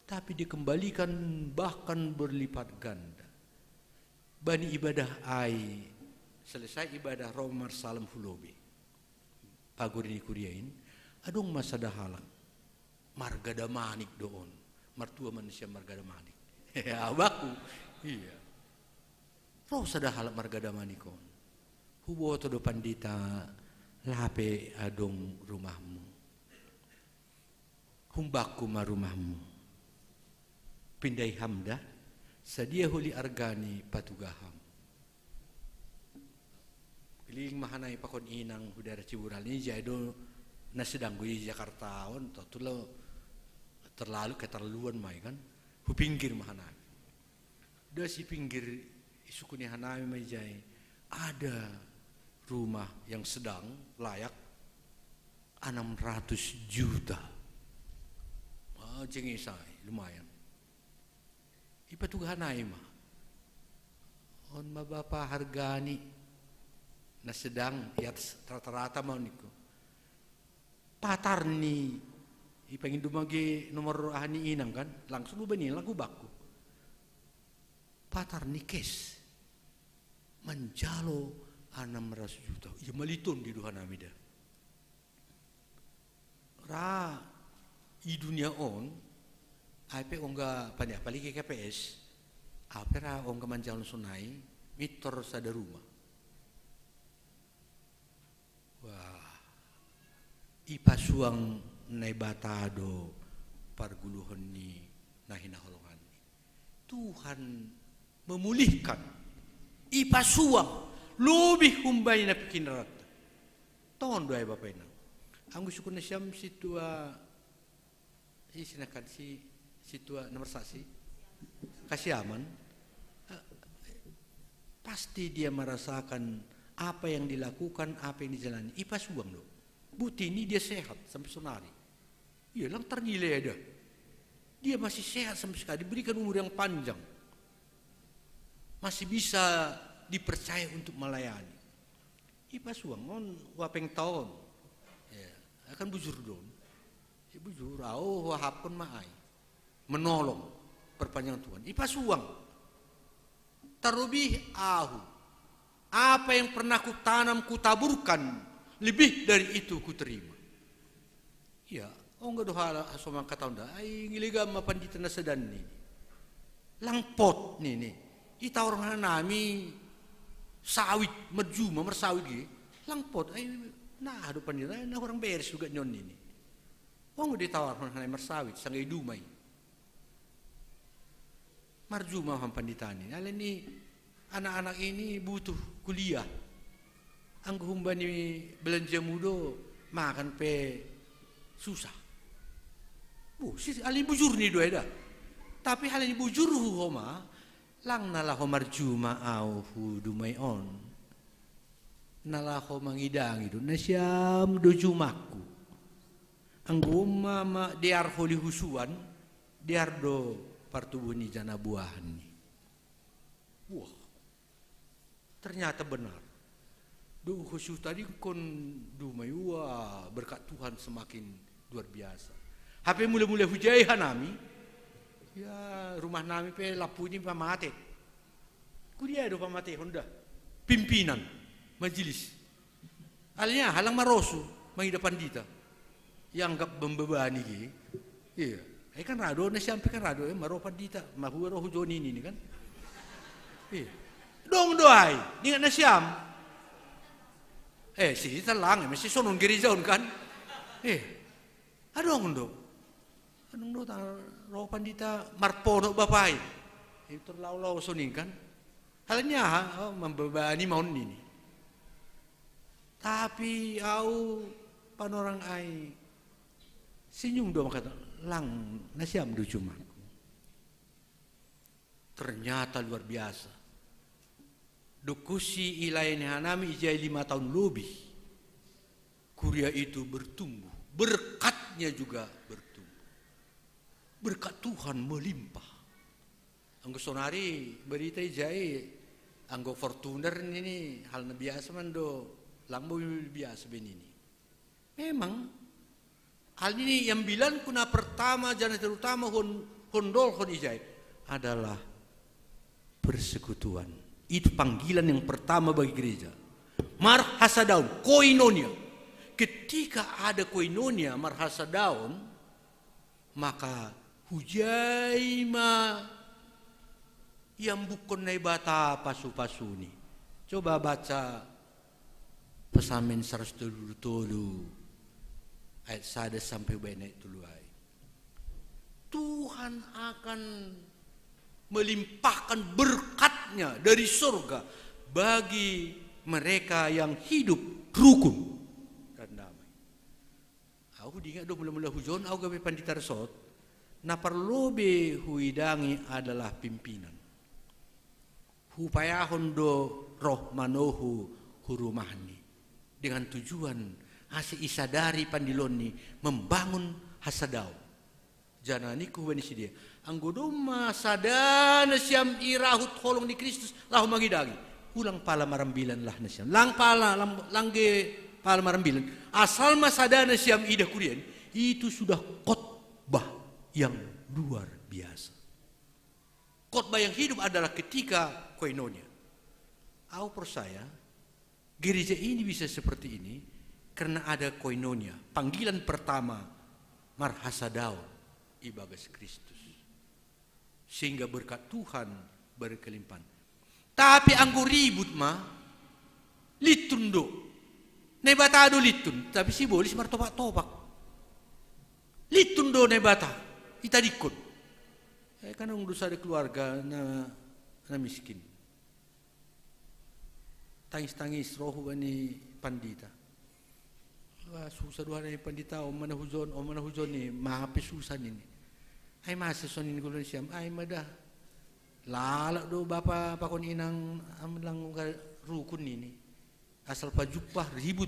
tapi dikembalikan bahkan berlipat ganda. Bani ibadah ai, selesai ibadah ro marsalam hu lobi. Pagori ni kuriain, adong ma sada halak. Marga Damanik do on. Martua manusia marga Damanik. Abahku. Iya. Ro sada halak marga Damanik on. Huboto do pandita, lape adong rumahmu. Humbakku ma rumahmu. Pindai ham da, sadia holi argani patugah ham. Keliling ma hanai pakon inang hu daerah Cibural ni, ijai do na sedang go i Jakarta on, to tu lo terlalu keterlaluan mai kan. Hupinggir ma hanai. Dasi pinggir isukuni hanami mai jai. Ada rumah yang sedang layak enam ratus juta. Ah, jengisai, lumayan. Ipatuga hanai ma. On ma bapa hargani na sedang, ya, rata-rata ma niku. Patarni, ipangindu mage nomor ahani inang kan, langsung ubani lagu bakku. Patarni cash. Manjalo enam ratus juta. Iya maliton di duhanami da. Ra i dunia on, ai pe ongga pande apalagi K P S, ape ra ongga manjalo sonai, mitor sada rumah. Wah, ipasuang Naibata do parguluhon ni na hinaholonganni. Tuhan memulihkan, ipasuang, lobih humbani na pikinranta. Tondo ai bapa inang. Anggo sukun nasiam situa, isi nakan si situa nomor saksi, Kasiaman, eh, pasti dia merasakan apa yang dilakukan, apa yang dijalani. Ipasuang do. Bukti ini dia sehat sampai sonari. Iya, lang tarnilai ada. Dia masih sehat sampai sekarang, diberikan umur yang panjang. Masih bisa dipercaya untuk melayani. Ipasuang on wapeng taon. Ya, akan bujur don. Ya, bujur, au wahapkon ma ai. Menolong perpanjangan Tuhan. Ipasuang. Terlebih ahu. Apa yang pernah kutanam, kutaburkan, lebih dari itu kuterima. Iya, ongga do hala hasomang kataon da. Ai ngilega ma pandita na sadanni. Langpot nini. Itaor hanami sawit, marjuma marsawit ge. Langpot, ai na do pandita, na orang beres juga nyon nini. Ongga ditaor hanami marsawit, sanggai dumai. Marjuma ham pandita ni. Alani anak-anak ini butuh kuliah. Anggo humbani belanja mudo, makan pe susah. Bu, si alani bujur ni do ai da. Tapi alani bujur hu homa, lang na laho marjuma au hu dumai on. Na laho mangidangi do, nasiam do jumakku. Anggo ma, ma dear holi husuan, dear do partubuh ni jana buahan ni. Wah, ternyata benar. Dohot husu tadi kon dumai, wah, berkat Tuhan semakin luar biasa. Hape mula-mula hujai hanami, ya, rumah nami pe lampu ni pamate. Kudia do pamatehon da. Pimpinan majelis. Alani aha lang marosu, mangida pandita. Ianggap membebani ge. Iya. Ai kan ra do nasiam pe kan ra do, eh, maro pandita, mahua ro hujon nini kan. Iya. Dong do ai, ningat nasiam. Eh, si talang, eh, masih sonon gereja on kan. Eh. Adong do. Adong do ta ro pandita marponok bapa i. Itu lau-lau soning kan. Alani aha, oh, membebani ma on nini. Tapi au panorang ai senyum do mangkata, lang nasiam do jumakku. Ternyata luar biasa. Dokusi ilayani hanami ijai lima tahun lebih. Kuria itu bertumbuh, berkatnya juga bertumbuh. Berkat Tuhan melimpah. Anggo sonari berita ijai, anggo Fortuner nini, hal na biasa mando, lang bo biasa be nini. Memang, hal ini yang bilang kuna pertama, jana terutama hon, hondol hon ijai adalah persekutuan. Itu panggilan yang pertama bagi gereja. Marhasadaon, koinonia. Ketika ada koinonia, marhasadaon, maka hujai ma iambukkon Naibata pasu-pasuni. Coba baca Psalmen seratus tolu tolu ayat sada sampai baen ayat tolu ai. Tuhan akan melimpahkan berkatnya dari surga bagi mereka yang hidup rukun dan damai. Au hudingat do mula-mula hujon au gabe pandita resort, na parlobe huidangi adalah pimpinan. Hupayahon do roh manohu hu rumahni, dengan tujuan ase isadari pandilonni membangun hasadaon. Janah ningku bani sidea: Anggo domma sada nasiam i rahut holong ni Kristus laho mangidaki, ulang pala marambilanlah nasiam. Lang pala lang, lang ge pala marambilan. Asal ma sada nasiam idah kurian, itu sudah khotbah yang luar biasa. Khotbah yang hidup adalah ketika koinonia. Au percaya gereja ini bisa seperti ini karena ada koinonia, panggilan pertama marhasadaon ibagas Kristus, sehingga berkat Tuhan berkelimpahan. Tapi anggo ribut ma, lintun do. Naibata do lintun, tapi sibolis martopak-topak. Lintun do Naibata, itadingkon. Eh, kan adong do sada keluarga na, na miskin. Tangis-tangis roh bani pandita. Wah, susah do hana pandita, on ma na hujon, on ma na hujon ni, mape susah nini. Ai mase songon i, guru nasiam, ai ma da. Lalap do bapa pakon inang, am lang rukun nini. Asal pajumpah ribut.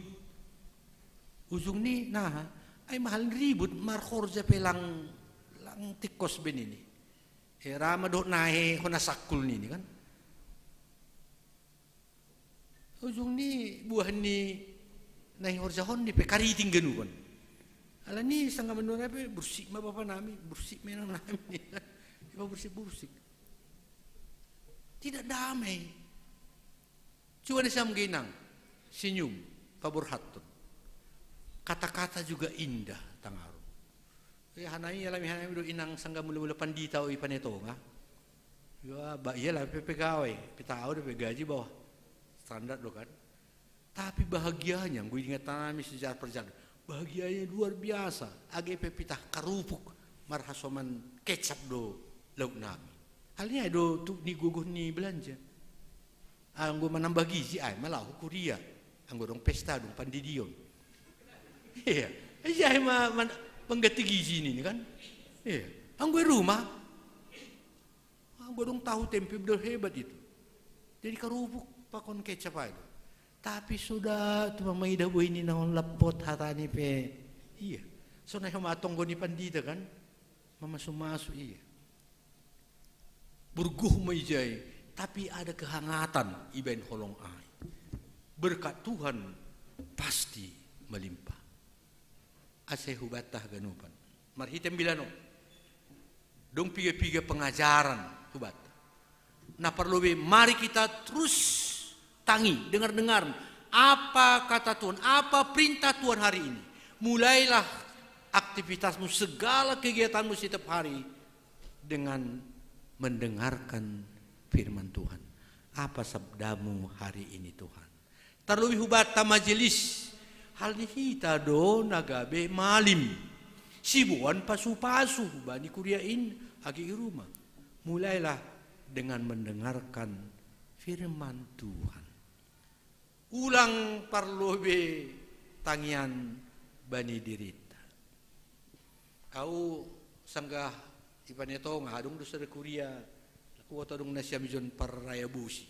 Ujungni naha, ai ma hal ribut, marhorja pe lang, lang tingkos be nini. Hera ma dohot nahe hona sangkul nini kan. Ujungni buah ni na ihorjahon ni pe kariting ganupan. Alani sanggaman nuan pe bursik ma bapa nami, bursik ma inang nami. Ima bursik-bursik. Tidak damai. Coba ni sam genang, senyum, paborhathon. Kata-kata juga indah tangaron. Eh, hanai alami hanai do inang sangga mula-mula pandita o i Pane Tonga. Ia ba ia lah pe pegawai, pitah au do pe gaji bawah standar do kan. Tapi bahagianya, gue ingat nami sejarah perjalanan. Bahagianya luar biasa. Age pe pitah karupuk marhasoman kecap do lauk nami. Hal ni ai do tu ni gogoh ni belanja. Anggo manambah gizi ai ma laho kuria. Anggo dong pesta dong pandidion. Iya. Iya ai ma man, pengganti gizi ini kan. Iya. Anggo i rumah. Anggo dong tahu tempe bedol hebat itu. Jadi karupuk pakon kecap ai do. Tapi sudah tu maidah bohi ni na on lapot hatani pe. Iya. So na homa tonggo ni pandita kan. Mamasu-masu iya. Burguh ma ijai, tapi ada kehangatan ibaen holong ai. Berkat Tuhan pasti melimpah. Ase hubantah ganupan. Marhite ambilan on. Dong piga-piga pengajaran hubantah. Na parlobei mari kita terus tangi, dengar-dengar apa kata Tuhan, apa perintah Tuhan hari ini. Mulailah aktivitasmu, segala kegiatanmu setiap hari dengan mendengarkan firman Tuhan. Apa sabdamu hari ini Tuhan? Tarlobei hubanta majelis, hal ni hita do na gabe malim. Siboan pasu-pasu bani kuria in age i rumah. Mulailah dengan mendengarkan firman Tuhan. Ulang parlobei tangian bani dirinta. Au sanggah i Pane Tonga adong do sada kuria, kuat adong nasiam ijon parraya bosi.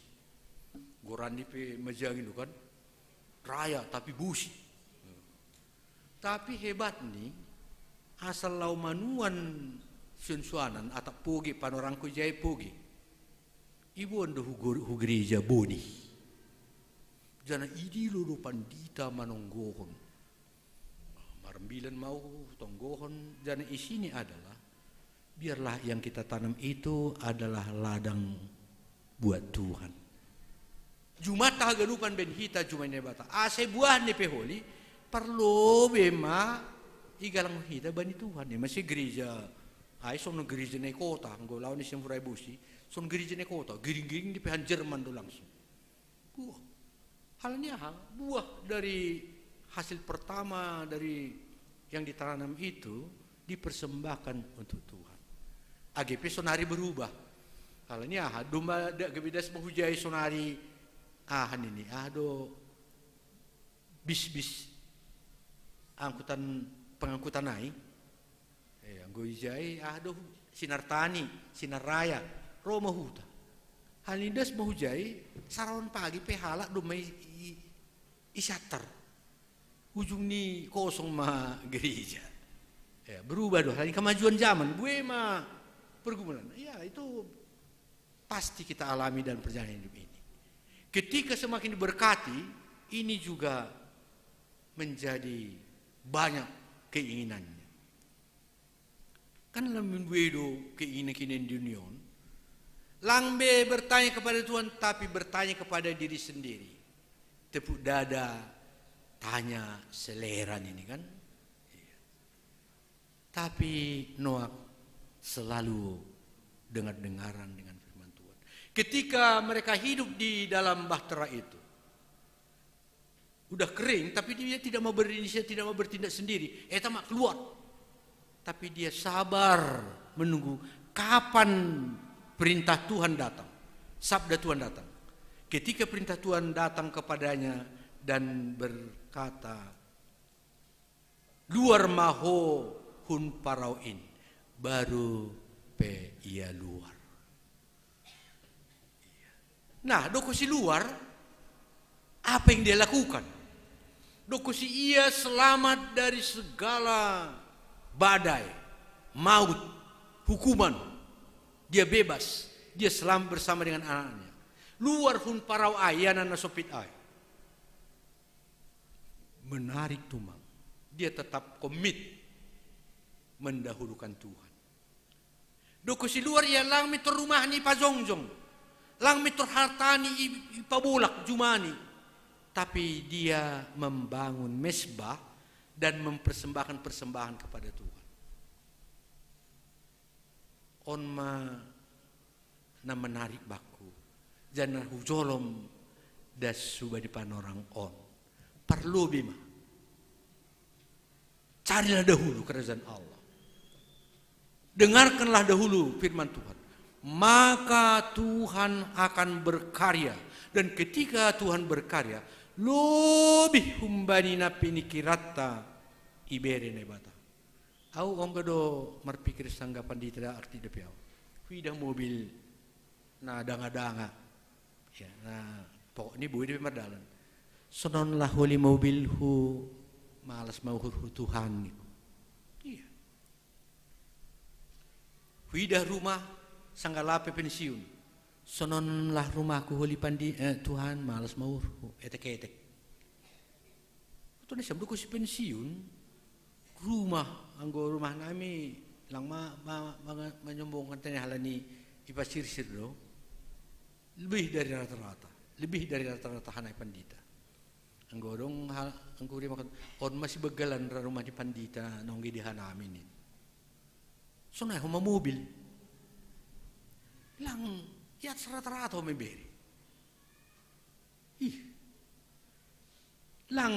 Goran ni pe majangi do kan. Raya tapi bosi. Tapi hebat ni, asal lau manuan suan-suanan atap poge panorangku ijai poge. Iboan do hu gereja boni. Jana idilo do pandita manonggohon. Marambilan mau tonggohon, jana isini adalah biarlah yang kita tanam itu adalah ladang buat Tuhan. Jumat haganupan ben hita jumai Naibata. Ase buah ni pe holi, parlobei ma igalang hita bani Tuhan. Ni masih gereja. Ai son gereja ni kota, anggo lawan ni semburai busi. Son gereja ni kota, giring-giring di pehan Jerman do langsung. Buah. Hal ni aha? Buah dari hasil pertama dari yang ditanam itu dipersembahkan untuk Tuhan. Age pe sonari berubah. Hal ni aha? Domba da gabe das mahujai sonari aha nini? Aha do bis-bis angkutan pengangkutan ai. Eh, anggo ijai aha do sinar tani, sinar raya, ro ma huta. Hal ni das mahujai, sarawan pagi pe halak do mai i, i, i syatar. Ujung ni kosong ma gereja. Ya, berubah do. Hal ni kemajuan zaman, bue ma pergumulan. Ya, itu pasti kita alami dalam perjalanan hidup ini. Ketika semakin diberkati, ini juga menjadi banyak keinginannya. Kan lam minggu edo keinginan-keinginan dunia on. Lang be bertanya kepada Tuhan, tapi bertanya kepada diri sendiri. Tepuk dada, tanya selera ini kan. Iya. Tapi Noah selalu dengar-dengaran dengan firman Tuhan. Ketika mereka hidup di dalam bahtera itu, udah kering, tapi dia tidak mau berinisiatif, tidak mau bertindak sendiri. Eta mak keluar. Tapi dia sabar menunggu kapan perintah Tuhan datang, sabda Tuhan datang. Ketika perintah Tuhan datang kepadanya dan berkata, "Luar ma ho hun parau in," baru pe ia luar. Nah, doko si luar, apa yang dia lakukan? Doko si ia selamat dari segala badai, maut, hukuman. Dia bebas, dia selamat bersama dengan anaknya. Luar hun parau ai, ia na sopit ai. Menarik tumang. Dia tetap komit mendahulukan Tuhan. Doko si luar ia lang mi tor rumah ni pajongjong, lang mi tor harta ni i, i pabolak jumani. Tapi dia membangun mesbah dan mempersembahkan persembahan kepada Tuhan. On ma na menarik bakku, jangan hujolom das suba di panorang on. Parlobi ma. Carilah dahulu kerajaan Allah. Dengarkanlah dahulu firman Tuhan. Maka Tuhan akan berkarya. Dan ketika Tuhan berkarya, lebih humbani na pinikiratta ibere Naibata. Au ongga do marpikir sangga pandita da arti da piau. Huida mobil na danga-danga. Ya, na pokoknya bui da mardalan. Sononlah holi mobil hu malas mauhur hu Tuhan niku. Iya. Huida rumah sangga lape pensiun. Sononlah rumahku holi pandi, eh, Tuhan malas mauhur hu etek-etek. Tuh ni sabdu ku si pensiun. Rumah, anggo rumah nami lang ma, ma, ma, manyombongkan tene halani ipasirsir do. Lebih dari rata-rata, lebih dari rata-rata hanai pandita. Anggo dong hal anggo dia makan on masih begalan ra rumah di pandita nonggi di hanami ni. Sonai homa mobil. Lang iat rata-rata homa beri. Ih. Lang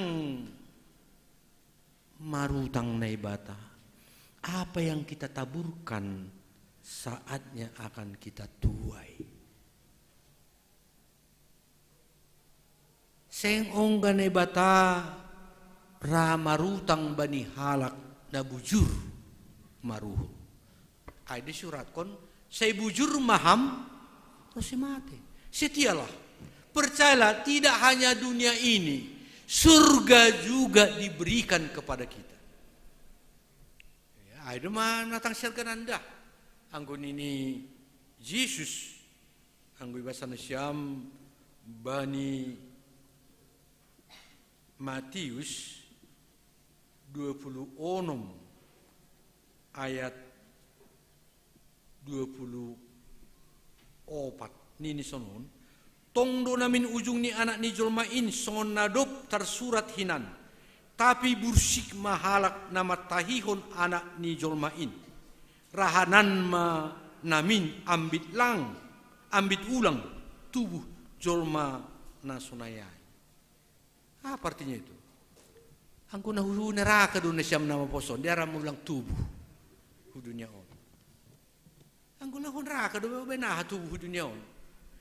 marutang Naibata. Apa yang kita taburkan saatnya akan kita tuai. Seng ongga Naibata ra marutang bani halak na bujur maruhur. Ai disuratkon, sai bujur maham, ro si mate. Setialah, percayalah, tidak hanya dunia ini, surga juga diberikan kepada kita. Ya, ai do ma natang siarga nanda. Anggo nini Jesus, anggo ibasa nasiam bani Matius dua puluh onom ayat dua puluh opat nini sonon, tong do namin ujung ni anak ni jolma in songon na dob tarsurat hinan, tapi bursik ma halak na matahihon anak ni jolma in. Rahanan ma namin ambit lang, ambit ulang tubuh jolma na sonai ai. Apa artinya itu? Anggo na hu neraka do nasiam na maposon, dia aram ulang tubuh hu dunia on. Anggo na hu neraka do benaha tubuh hu dunia on.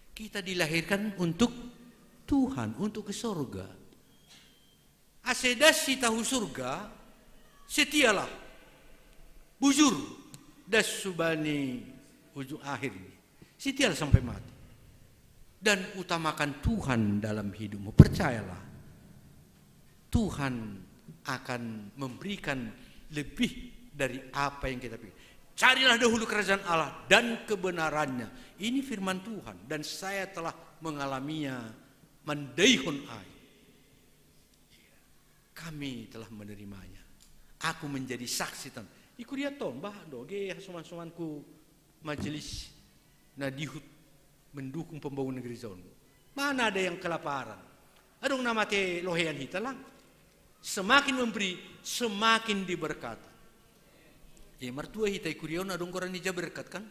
Kita dilahirkan untuk Tuhan, untuk ke sorga. Ase das hita hu surga, setialah, bujur, das subani ujung akhir ini. Setialah sampai mati. Dan utamakan Tuhan dalam hidupmu. Percayalah, Tuhan akan memberikan lebih dari apa yang kita pikir. Carilah dahulu kerajaan Allah dan kebenarannya. Ini firman Tuhan, dan saya telah mengalaminya. Mandeihon ai. Kami telah menerimanya. Aku menjadi saksi tan. Iku dia tombah do ge hasoman-somanku majelis na dihut mendukung pembangunan gereja on. Mana ada yang kelaparan? Adong nama te lohean hita lang. Semakin memberi, semakin diberkati. Ya, mertua hita ikurion adong koran ija berkat kan?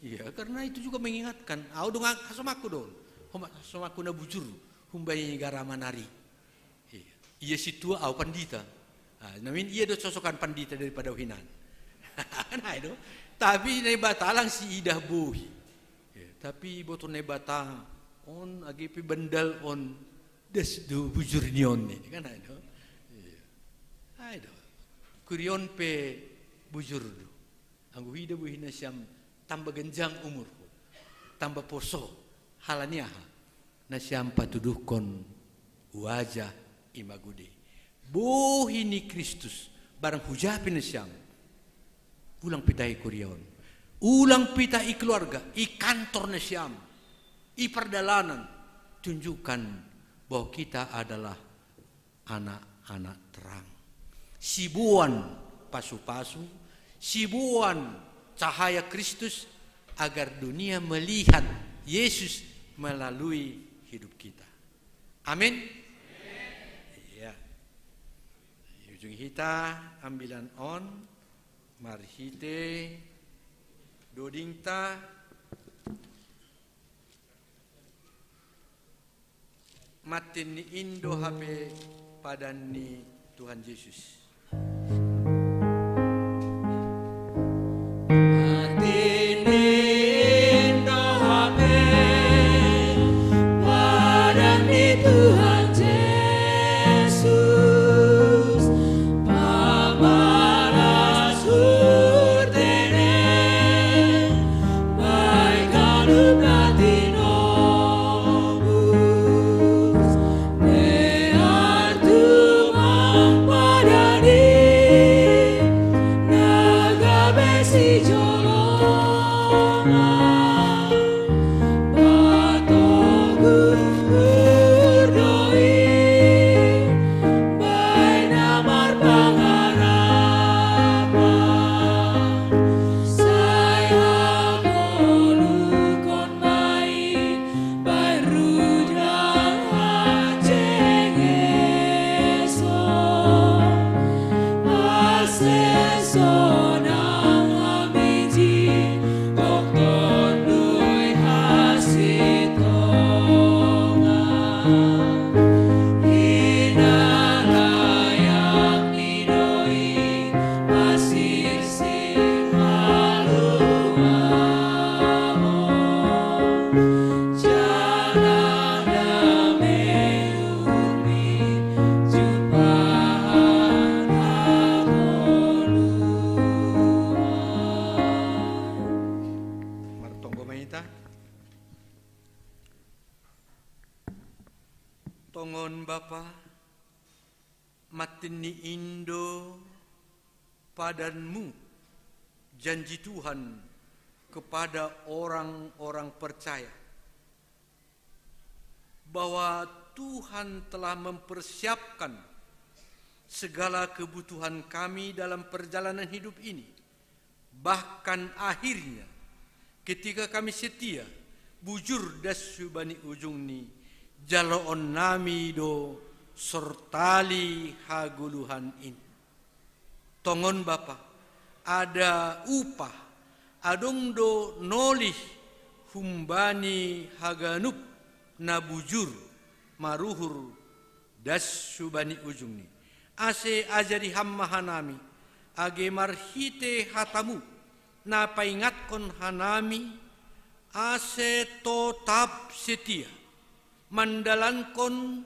Iya, karena itu juga mengingatkan. Au dong hasomaku don. Homa hasomaku na bujur. Humbai gara manari. Iya. Iya si tua au pandita. Ah, namin iya do cocokan pandita daripada uhinan. Nah, itu. Tapi Naibata lang si idah bohi. Ya, tapi boto Naibata on age pe bandal on das do bujur ni on ni. Kan itu. Iya. Ai do. Kurion pe bujur do. Anggo hida bohi nasiam tambah genjang umur. Tambah poso. Halani aha. Nasiam patuduhkon wajah imago Dei. Bohi ni Kristus barang hujapi nasiam. Ulang pita i kuriaon. Ulang pita i keluarga, i kantor nasiam, i pardalanan. Tunjukkan bahwa kita adalah anak-anak terang. Sibuan pasu-pasu, sibuan cahaya Kristus agar dunia melihat Yesus melalui hidup kita. Amin. Iya. Ujung hita ambilan on marhite dodingta matin ni indo hape padan ni Tuhan Yesus. Martonggo ma hita. Tongon Bapa, matin ni indo padanmu, janji Tuhan kepada orang-orang percaya, bahwa Tuhan telah mempersiapkan segala kebutuhan kami dalam perjalanan hidup ini. Bahkan akhirnya, ketika kami setia, bujur das hubani ujungni, jaloon nami do sortali hagoluhan in. Tongon Bapa, ada upah, adong do nolih humbani haganup na bujur maruhur das hubani ujungni. Ase ajari Ham ma hanami, age marhite hatamu, na paingatkon hanami, ase totap setia, mandalankon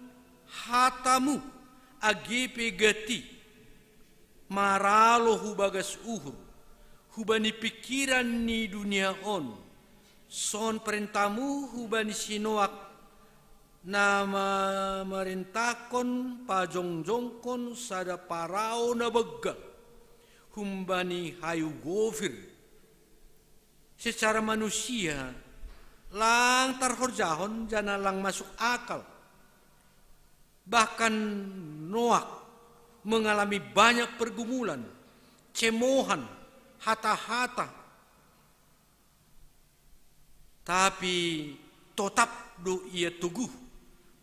hatamu, age pe gati, maralo hubagas uhur, hubani pikiran ni dunia on, Son parentamu hubani si Noak, na mamarentahkon pajongjongkon sada parao na begga humbani hayu gofir. Secara manusia, lang tarhorjahon janah lang masuk akal. Bahkan Noak mengalami banyak pergumulan, cemohan, hata-hata. Tapi totap do ia toguh,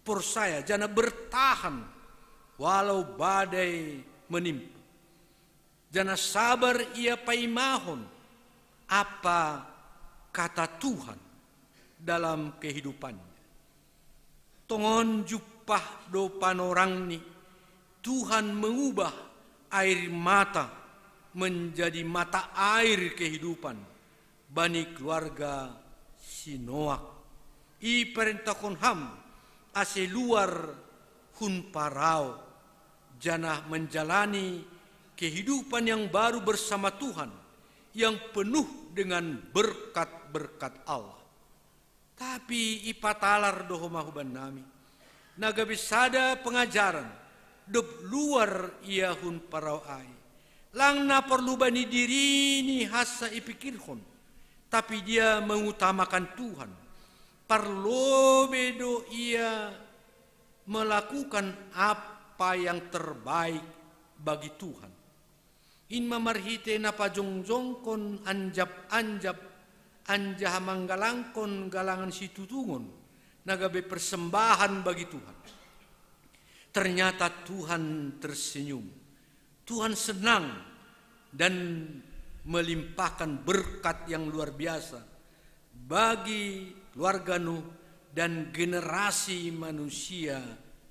porsaya, janah bertahan walau badai menimpa. Janah sabar ia paimahon apa kata Tuhan dalam kehidupannya. Tongon jumpah do panorangni, Tuhan mengubah air mata menjadi mata air kehidupan bani keluarga si Noak. Iparentahkon ham ase luar hun parao, janah menjalani kehidupan yang baru bersama Tuhan, yang penuh dengan berkat-berkat Allah. Tapi ipatalar do homa hubannami, na gabe sada pengajaran, dob luar ia hun parao ai. Lang na porlu bani dirini hansa ipikirhon, tapi dia mengutamakan Tuhan. Parlobe do ia melakukan apa yang terbaik bagi Tuhan. In ma marhite na pajongjongkon anjap-anjap anjaha manggalangkon galangan situtungon, na gabe persembahan bagi Tuhan. Ternyata Tuhan tersenyum. Tuhan senang dan melimpahkan berkat yang luar biasa bagi keluarga Nuh dan generasi manusia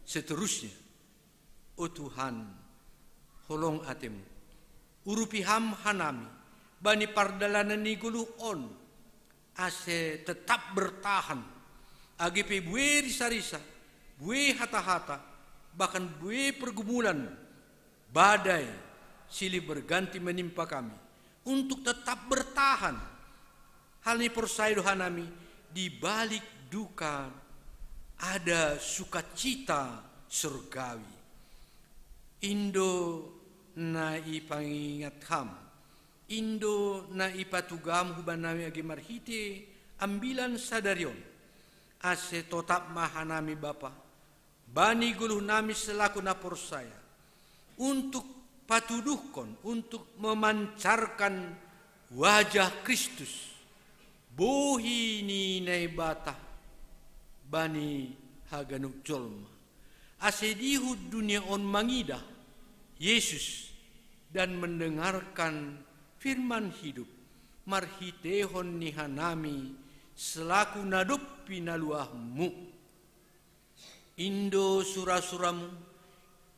seterusnya. O Tuhan, holong atemu. Urupi ham hanami bani pardalanan ni goluh on, ase tetap bertahan, age pe buei risa-risa, buei hata-hata, bahkan buei pergumulan, badai silih berganti menimpa kami, untuk tetap bertahan. Hal ni porsaya do hanami, di balik duka ada sukacita surgawi. Indo na ipangingat ham, indo na ipatugaham hubannami age marhite ambilan sadari on, ase totap ma hanami Bapa, bani goluhnami selaku na porsaya, untuk patuduhkon, untuk memancarkan wajah Kristus, bohi ni Naibata bani haganup jolma, ase dihut dunia on mangidah Jesus dan mendengarkan firman hidup marhitehon ni hanami selaku na dob pinaluahmu. Indo sura-suramu,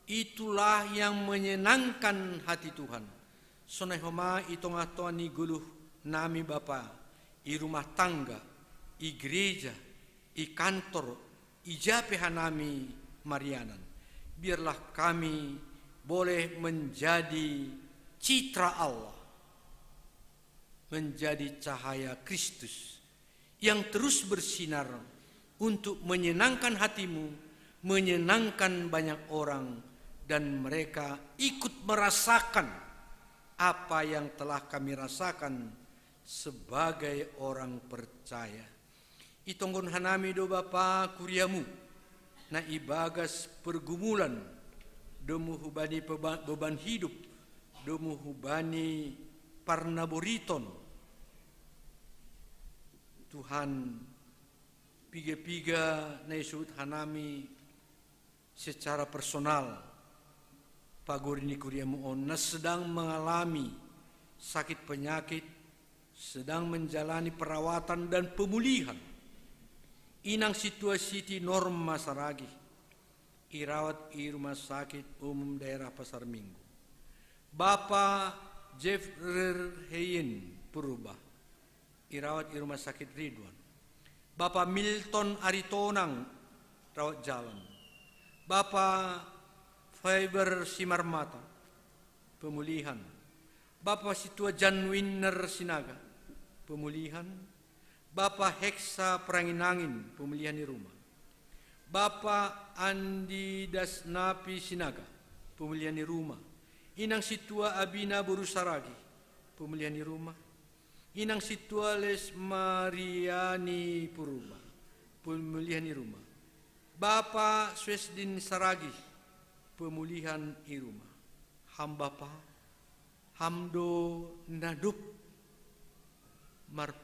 itulah yang menyenangkan hati Tuhan. Sonai homa i tongah-tongah ni goluhnami Bapa, i rumah tangga, i gereja, i kantor, ija pe hanami marianan. Biarlah kami boleh menjadi citra Allah, menjadi cahaya Kristus yang terus bersinar untuk menyenangkan hatimu, menyenangkan banyak orang, dan mereka ikut merasakan apa yang telah kami rasakan sebagai orang percaya. Itonggon hanami do Bapa kuriamu, na ibagas pergumulan, domu hubani peba-, beban hidup, domu hubani parnaboriton. Tuhan, piga-piga na isuhut hanami secara personal, pagori ni kuriamu on, na sedang mengalami sakit penyakit, sedang menjalani perawatan dan pemulihan. Inang situasi ti norma saragi, irawat i Rumah Sakit Umum Daerah Pasar Minggu. Bapa Jeffrey Hein Purba, irawat i Rumah Sakit Ridwan. Bapa Milton Aritonang, rawat jalan. Bapa Faber Simarmata, pemulihan. Bapa Situa Jan Winner Sinaga, pemulihan. Bapa Heksa Perangin-angin, pemulihan ni Ruma. Bapa Andi Dasnapi Sinaga, pemulihan ni Ruma. Inang Situa Abina Boru Saragi, pemulihan ni Ruma. Inang Situa Les Mariani Purba, pemulihan ni Ruma. Bapa Swesdin Saragi, pemulihan ni Ruma. Ham Bapa, hamdo nadup mar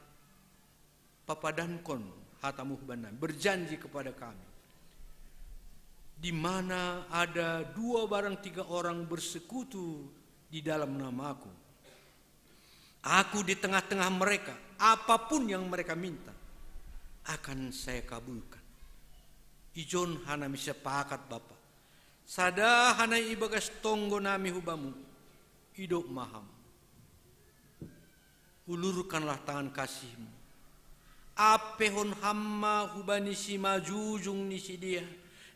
papadankon hatamu hubanan, berjanji kepada kami, di mana ada dua barang tiga orang bersekutu di dalam namaku, aku di tengah-tengah mereka. Apapun yang mereka minta, akan saya kabulkan. Ijon hanami sepakat, Bapa. Sada hanami ibagas tonggo nami hubamu, idok maham. Ulurkanlah tangan kasihmu. Apehon hamma hubani si majujung ni sidia,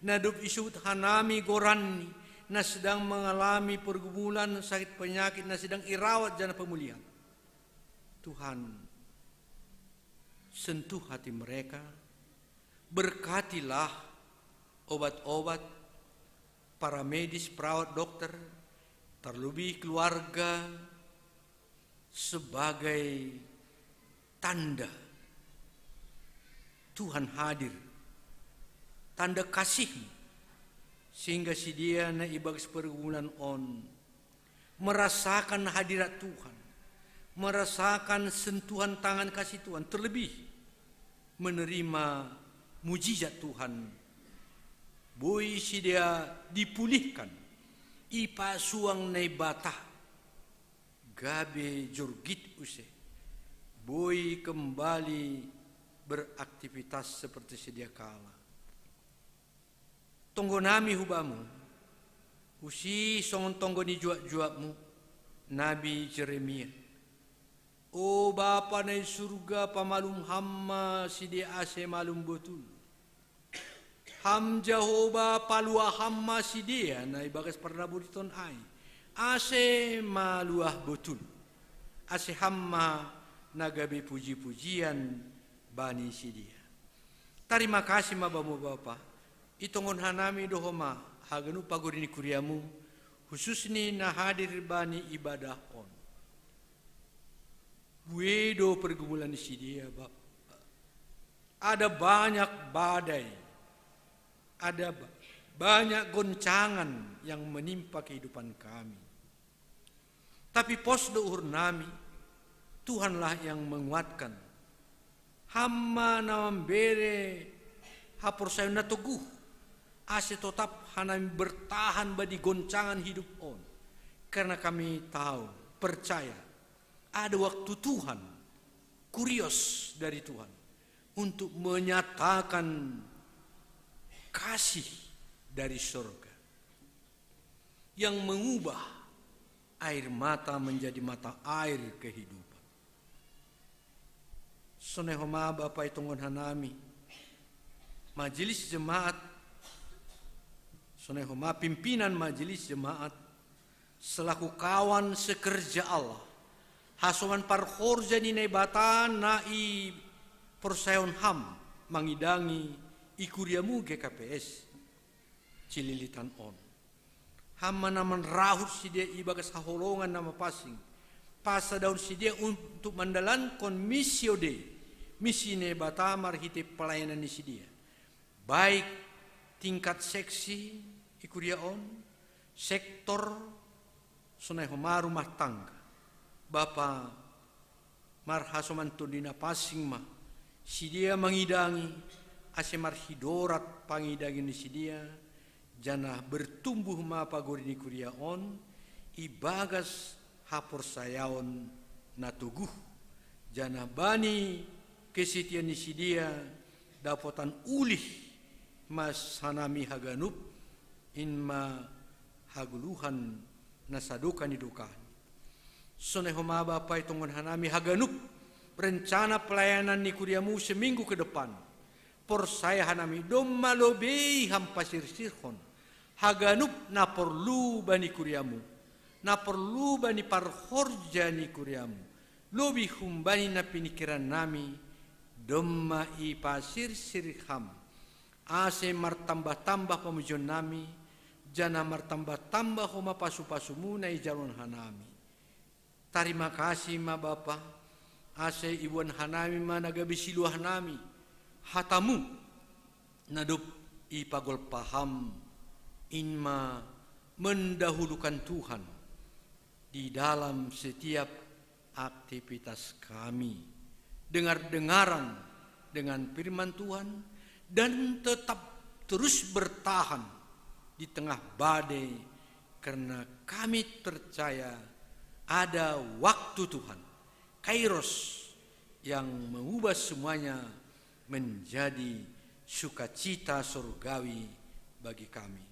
nadup isut hanami goranni, na sedang mengalami pergumulan sakit penyakit, na sedang irawat jana pemulihan. Tuhan, sentuh hati mereka, berkatilah obat-obat, para medis, perawat, dokter, terlebih keluarga, sebagai tanda Tuhan hadir, tanda kasihmu, sehingga sidia na ibagas pergumulan on merasakan hadirat Tuhan, merasakan sentuhan tangan kasih Tuhan, terlebih menerima mujizat Tuhan. Boi sidia dipulihkan, ipasuang Naibata, gabe jorgit use, boi kembali beraktivitas seperti sedia kala. Tonggo nami hubamu, usi songon tonggo ni juak-juakmu, Nabi Jeremia. O Bapa na i surga, pamalum hamma sidia ase malum botul. Ham Jahowa, palua hamma sidia na ibagas parnaboriton ai, ase maluah botul, ase hamma na gabe puji-pujian bani sidia. Tarima kasih ma bamu Bapa, itongon hanami do homa haganup pagori ni kuriamu, khususni na hadir bani ibadah on. Bue do pergumulan ni sidia Bapa. Ada banyak badai, ada banyak goncangan yang menimpa kehidupan kami. Tapi pos do uhur nami, Tuhanlah yang menguatkan. Ham ma na mambere haporsayaon na toguh, ase totap hanami bertahan bani goncangan hidup on. Karena kami tahu, percaya, ada waktu Tuhan, kurios dari Tuhan untuk menyatakan kasih dari surga yang mengubah air mata menjadi mata air kehidupan. Sonai homa Bapa, itongon hanami majelis jemaat, sonai homa pimpinan majelis jemaat, selaku kawan sekerja Allah, hasoman parhorja ni Naibata na iporsayaon ham mangidangi i kuriamu G K P S Cililitan on. Ham ma na manrahut sidia ibagas haholongan na mapansing, pasadahon sidia untuk mandalankon misi on, misi ni Naibata marhite pelayanan ni sidia, baik tingkat seksi i kuria on, sektor, sonai homa rumah tangga. Bapa, marhasoman Tondi na pansing ma sidia mangidangi, ase marhidorat pangidangi ni sidia, janah bertumbuh ma pagori ni kuria on ibagas haporsayaon na toguh, janah bani kesetiaan ni sidia dapotan ulih ma hanami haganup, in ma hagoluhan na sadokah ni dokahni. Sonai homa Bapa, itongon hanami haganup rencana pelayanan ni kuriamu seminggu ke depan. Porsaya hanami domma lobei ham pasirsirhon haganup na porlu bani kuriamu, na porlu bani parhorja ni kuriamu, lobei humbani na pinikiran nami, Domma ipasirsir Ham, ase martambah-tambah pamujon nami, janah martambah-tambah homa pasu-pasumuna i jaloon hanami. Tarima kasih ma Bapa, ase iboan hanami ma na gabe siluah nami, hatamu, na dob ipagolpa Ham, in ma mendahulukan Tuhan di dalam setiap aktivitas kami, dengar-dengaran dengan firman Tuhan, dan tetap terus bertahan di tengah badai, karena kami percaya ada waktu Tuhan, Kairos, yang mengubah semuanya menjadi sukacita surgawi bagi kami.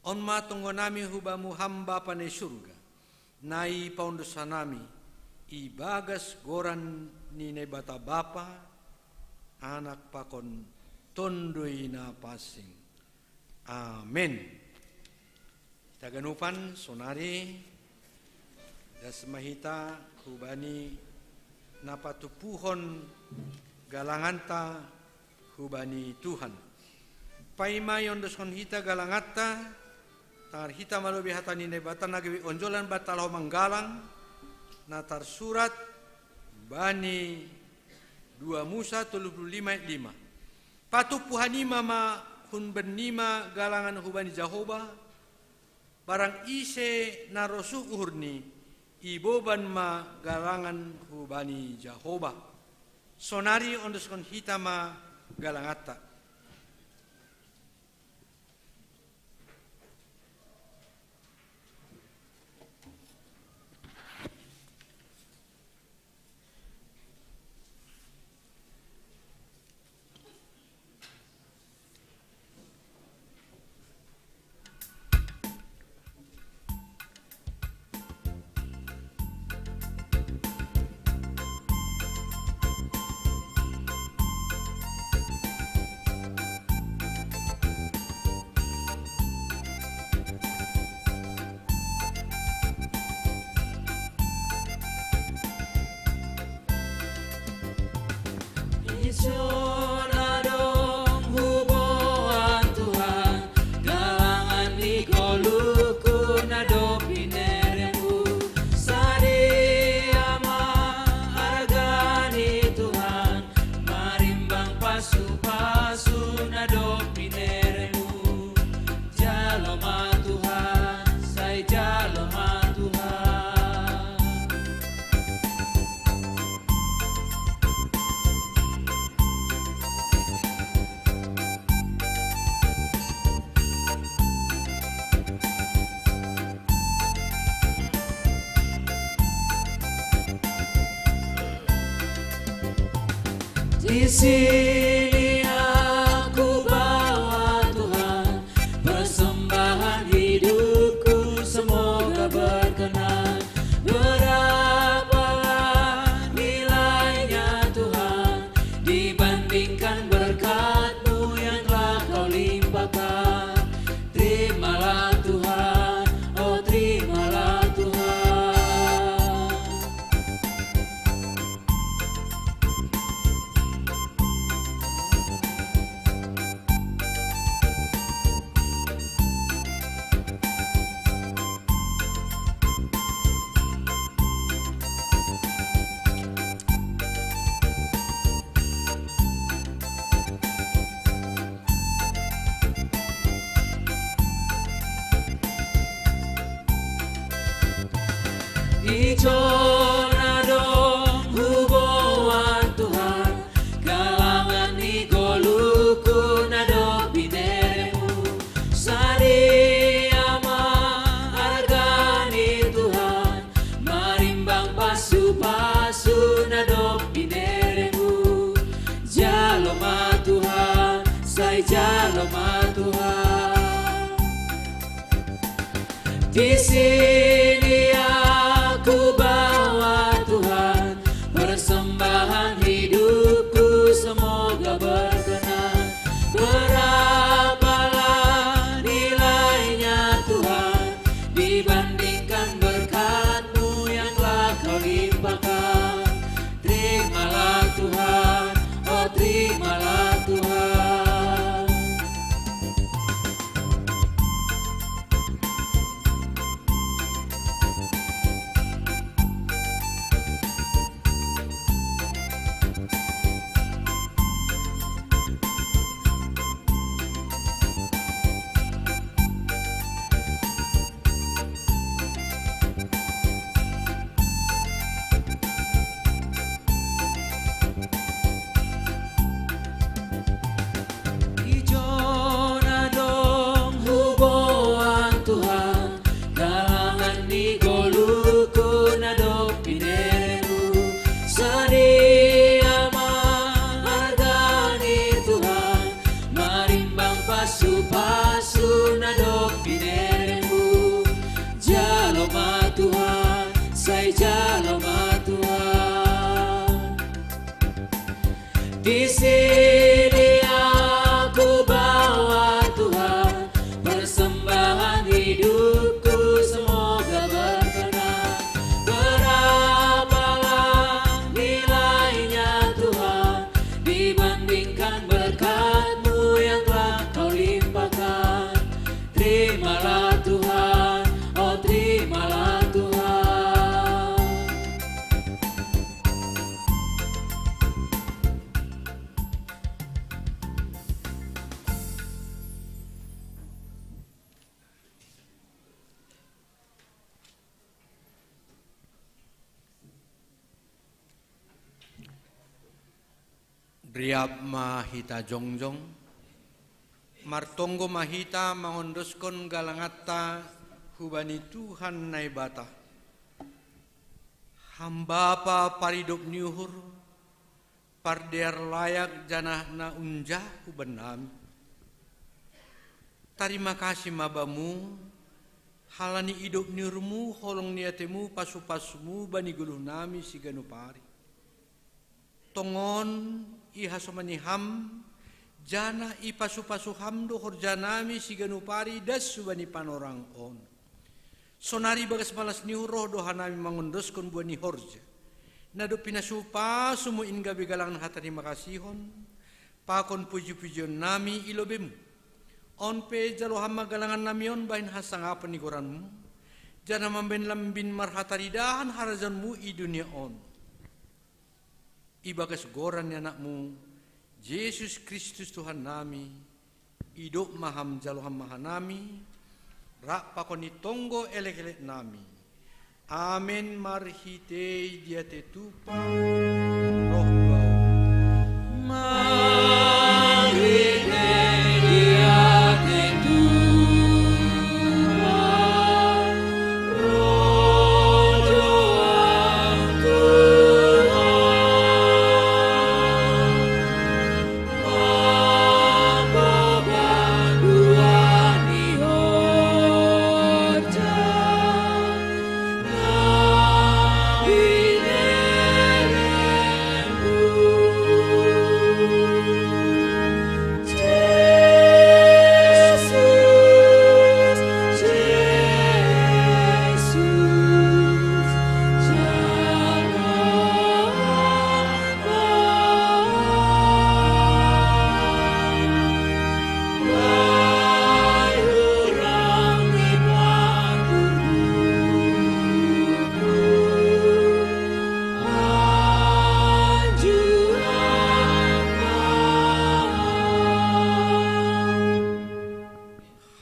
On ma tonggo nami hu Bamu Ham Bapa ni surga, na ipaondos hanami ibagas goran ni Naibata Bapa, Anak pakon Tonduy Napansing. Amen. Hita ganupan sonari das ma hita hubani na patumpuhon galanganta hubani Tuhan. Paima iondoskon hita galanganta, tangar hita ma lobei hata ni Naibata na gabe onjolan banta laho manggalang, na tarsurat bani dua Musa tolu puluh lima ayat lima. Patumpu hanima ma hun bennima galangan hubani Jahowa, barang ise na rosuh uhurni, iboban ma galangan hubani Jahowa. Sonari ondoskon hita ma galanganta. Ijon adong huboan Tuhan, galangan ni goluhku na dob binerengku. Sadia ma arga ni Tuhan, marimbang pasu-pasu na dob binerengku. Jalo ma Tuhan, sai jalo ma Tuhan. Di sini aku bawa Tuhan, persembahan hidupku semoga berkenan. Berapalah nilainya Tuhan, dibandingkan berkat-Mu yang telah Kau limpahkan. Terimalah Tuhan, oh terimalah Tuhan. Ijon adong huboan Tuhan, galangan ni goluhku na dob binerengku. Sadia ma arga ni Tuhan, marimbang pasu-pasu na dob binerengku. Jalo ma Tuhan, sai jalo ma Tuhan. Di sini aku bawa Tuhan, persembahan hidupku semoga berkenan. Berapalah nilainya Tuhan, dibandingkan berkat-Mu yang telah Kau limpahkan. Terimalah Tuhan, oh Di sini aku bawa Tuhan, persembahan hidupku semoga berkenan. Berapalah nilainya Tuhan, dibandingkan berkat-Mu yang telah Kau limpahkan. Terimalah Tuhan, oh terimalah Tuhan. Riap ma hita jongjong, martonggo ma hita mangondoskon galanganta hubani Tuhan Naibata. Ham Bapa paridop ni uhur, pardear layak janah na unjah hubannami. Tarima kasih ma Bamu, halani idop ni uhur-Mu, holong ni atei-Mu, pasu-pasu-Mu bani goluhnami siganup ari. Tongon ihasomani Ham, janah ipasu-pasu Ham do horjanami siganup ari das hubani panorang on. Sonari bagas malas ni uhur roh do hanami mangondoskon buah ni horja, na dob pinasu-pasu-Mu in gabe galang hatarima kasihon, pakon puji-pujionnami i lobei-Mu. On pe jalo Ham ma galangannami on bahen hasangapon ni goran-Mu, janah mambahen lambin marhataridahan harajaon-Mu i dunia on. Ibagas goran ni Anak-Mu, Jesus Kristus Tuhannami, idop ma Ham, jalo Ham ma hanami, rap pakon i tonggo elek-eleknami. Amen. Marhitei diatei Tuhan roh Bamu. Marhitei diatei Tuhan roh Tuhan.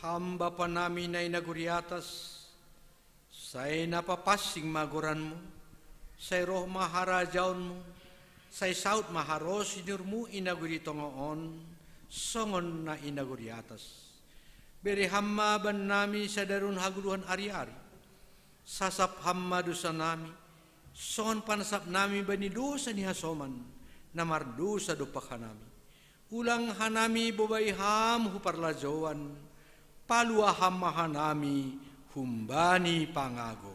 Ham Bapa nami na i nagori atas, sai na papansing ma goran-Mu, sai roh ma harajaon-Mu, sai saud ma harosuh ni uhur-Mu i nagori tonga on, songon na i nagori atas. Bere Ham ma bannami sadari on hagoluhan ari-ari. Sasap Ham ma dousanami, songon panasapnami bani dousa ni hasoman, na mardousa dompak hanami. Ulang hanami bobai Ham hu parlajouan, palua Ham ma hanami humbani pangago.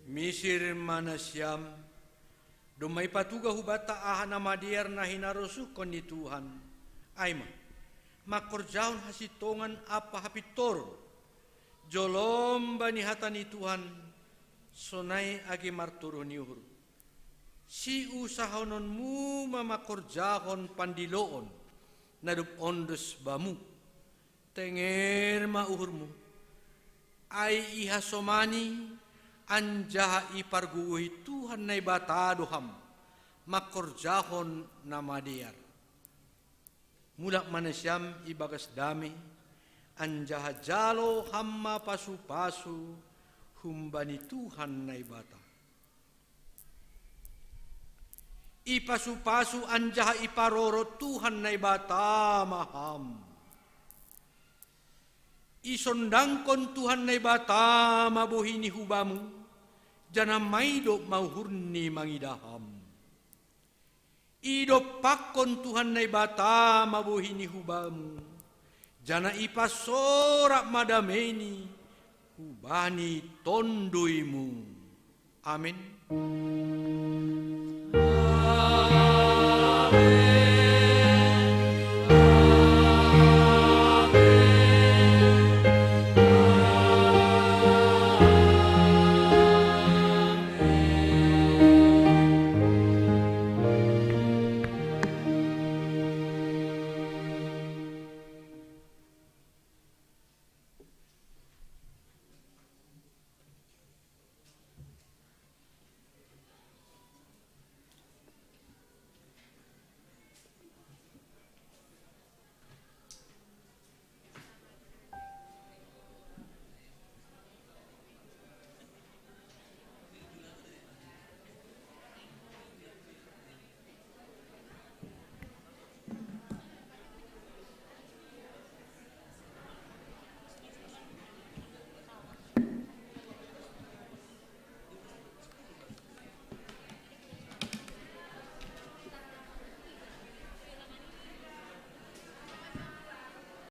Misir ma nasiam, domma ipatugah hubanta aha na madear na hinarosuhkon ni Tuhan, ai ma, mangkorjahon hasintongan ampa hapintoron, jolom bani hata ni Tuhan, sonai age martoruh ni uhur. Siusahononmu ma mangkorjahon pandiloon, na dob ondos bamu. Tenger ma uhurmu, ai ihasomani anjaha ipargogohi Tuhan Naibata do ham, mangkorjahon na madear. Mulak ma nasiam ibagas dame, anjaha jalo ham ma pasu-pasu humbani Tuhan Naibata. Ipasu-pasu anjaha iparoro Tuhan Naibata ma ham. Isondangkon Tuhan Naibata ma bohi-Ni hubamu, janah maidop ma uhur-Ni mangidah ham. Idompakkon Tuhan Naibata ma bohi-Ni hubamu, janah ipasorak ma damei-Ni hubani tonduymu. Amen.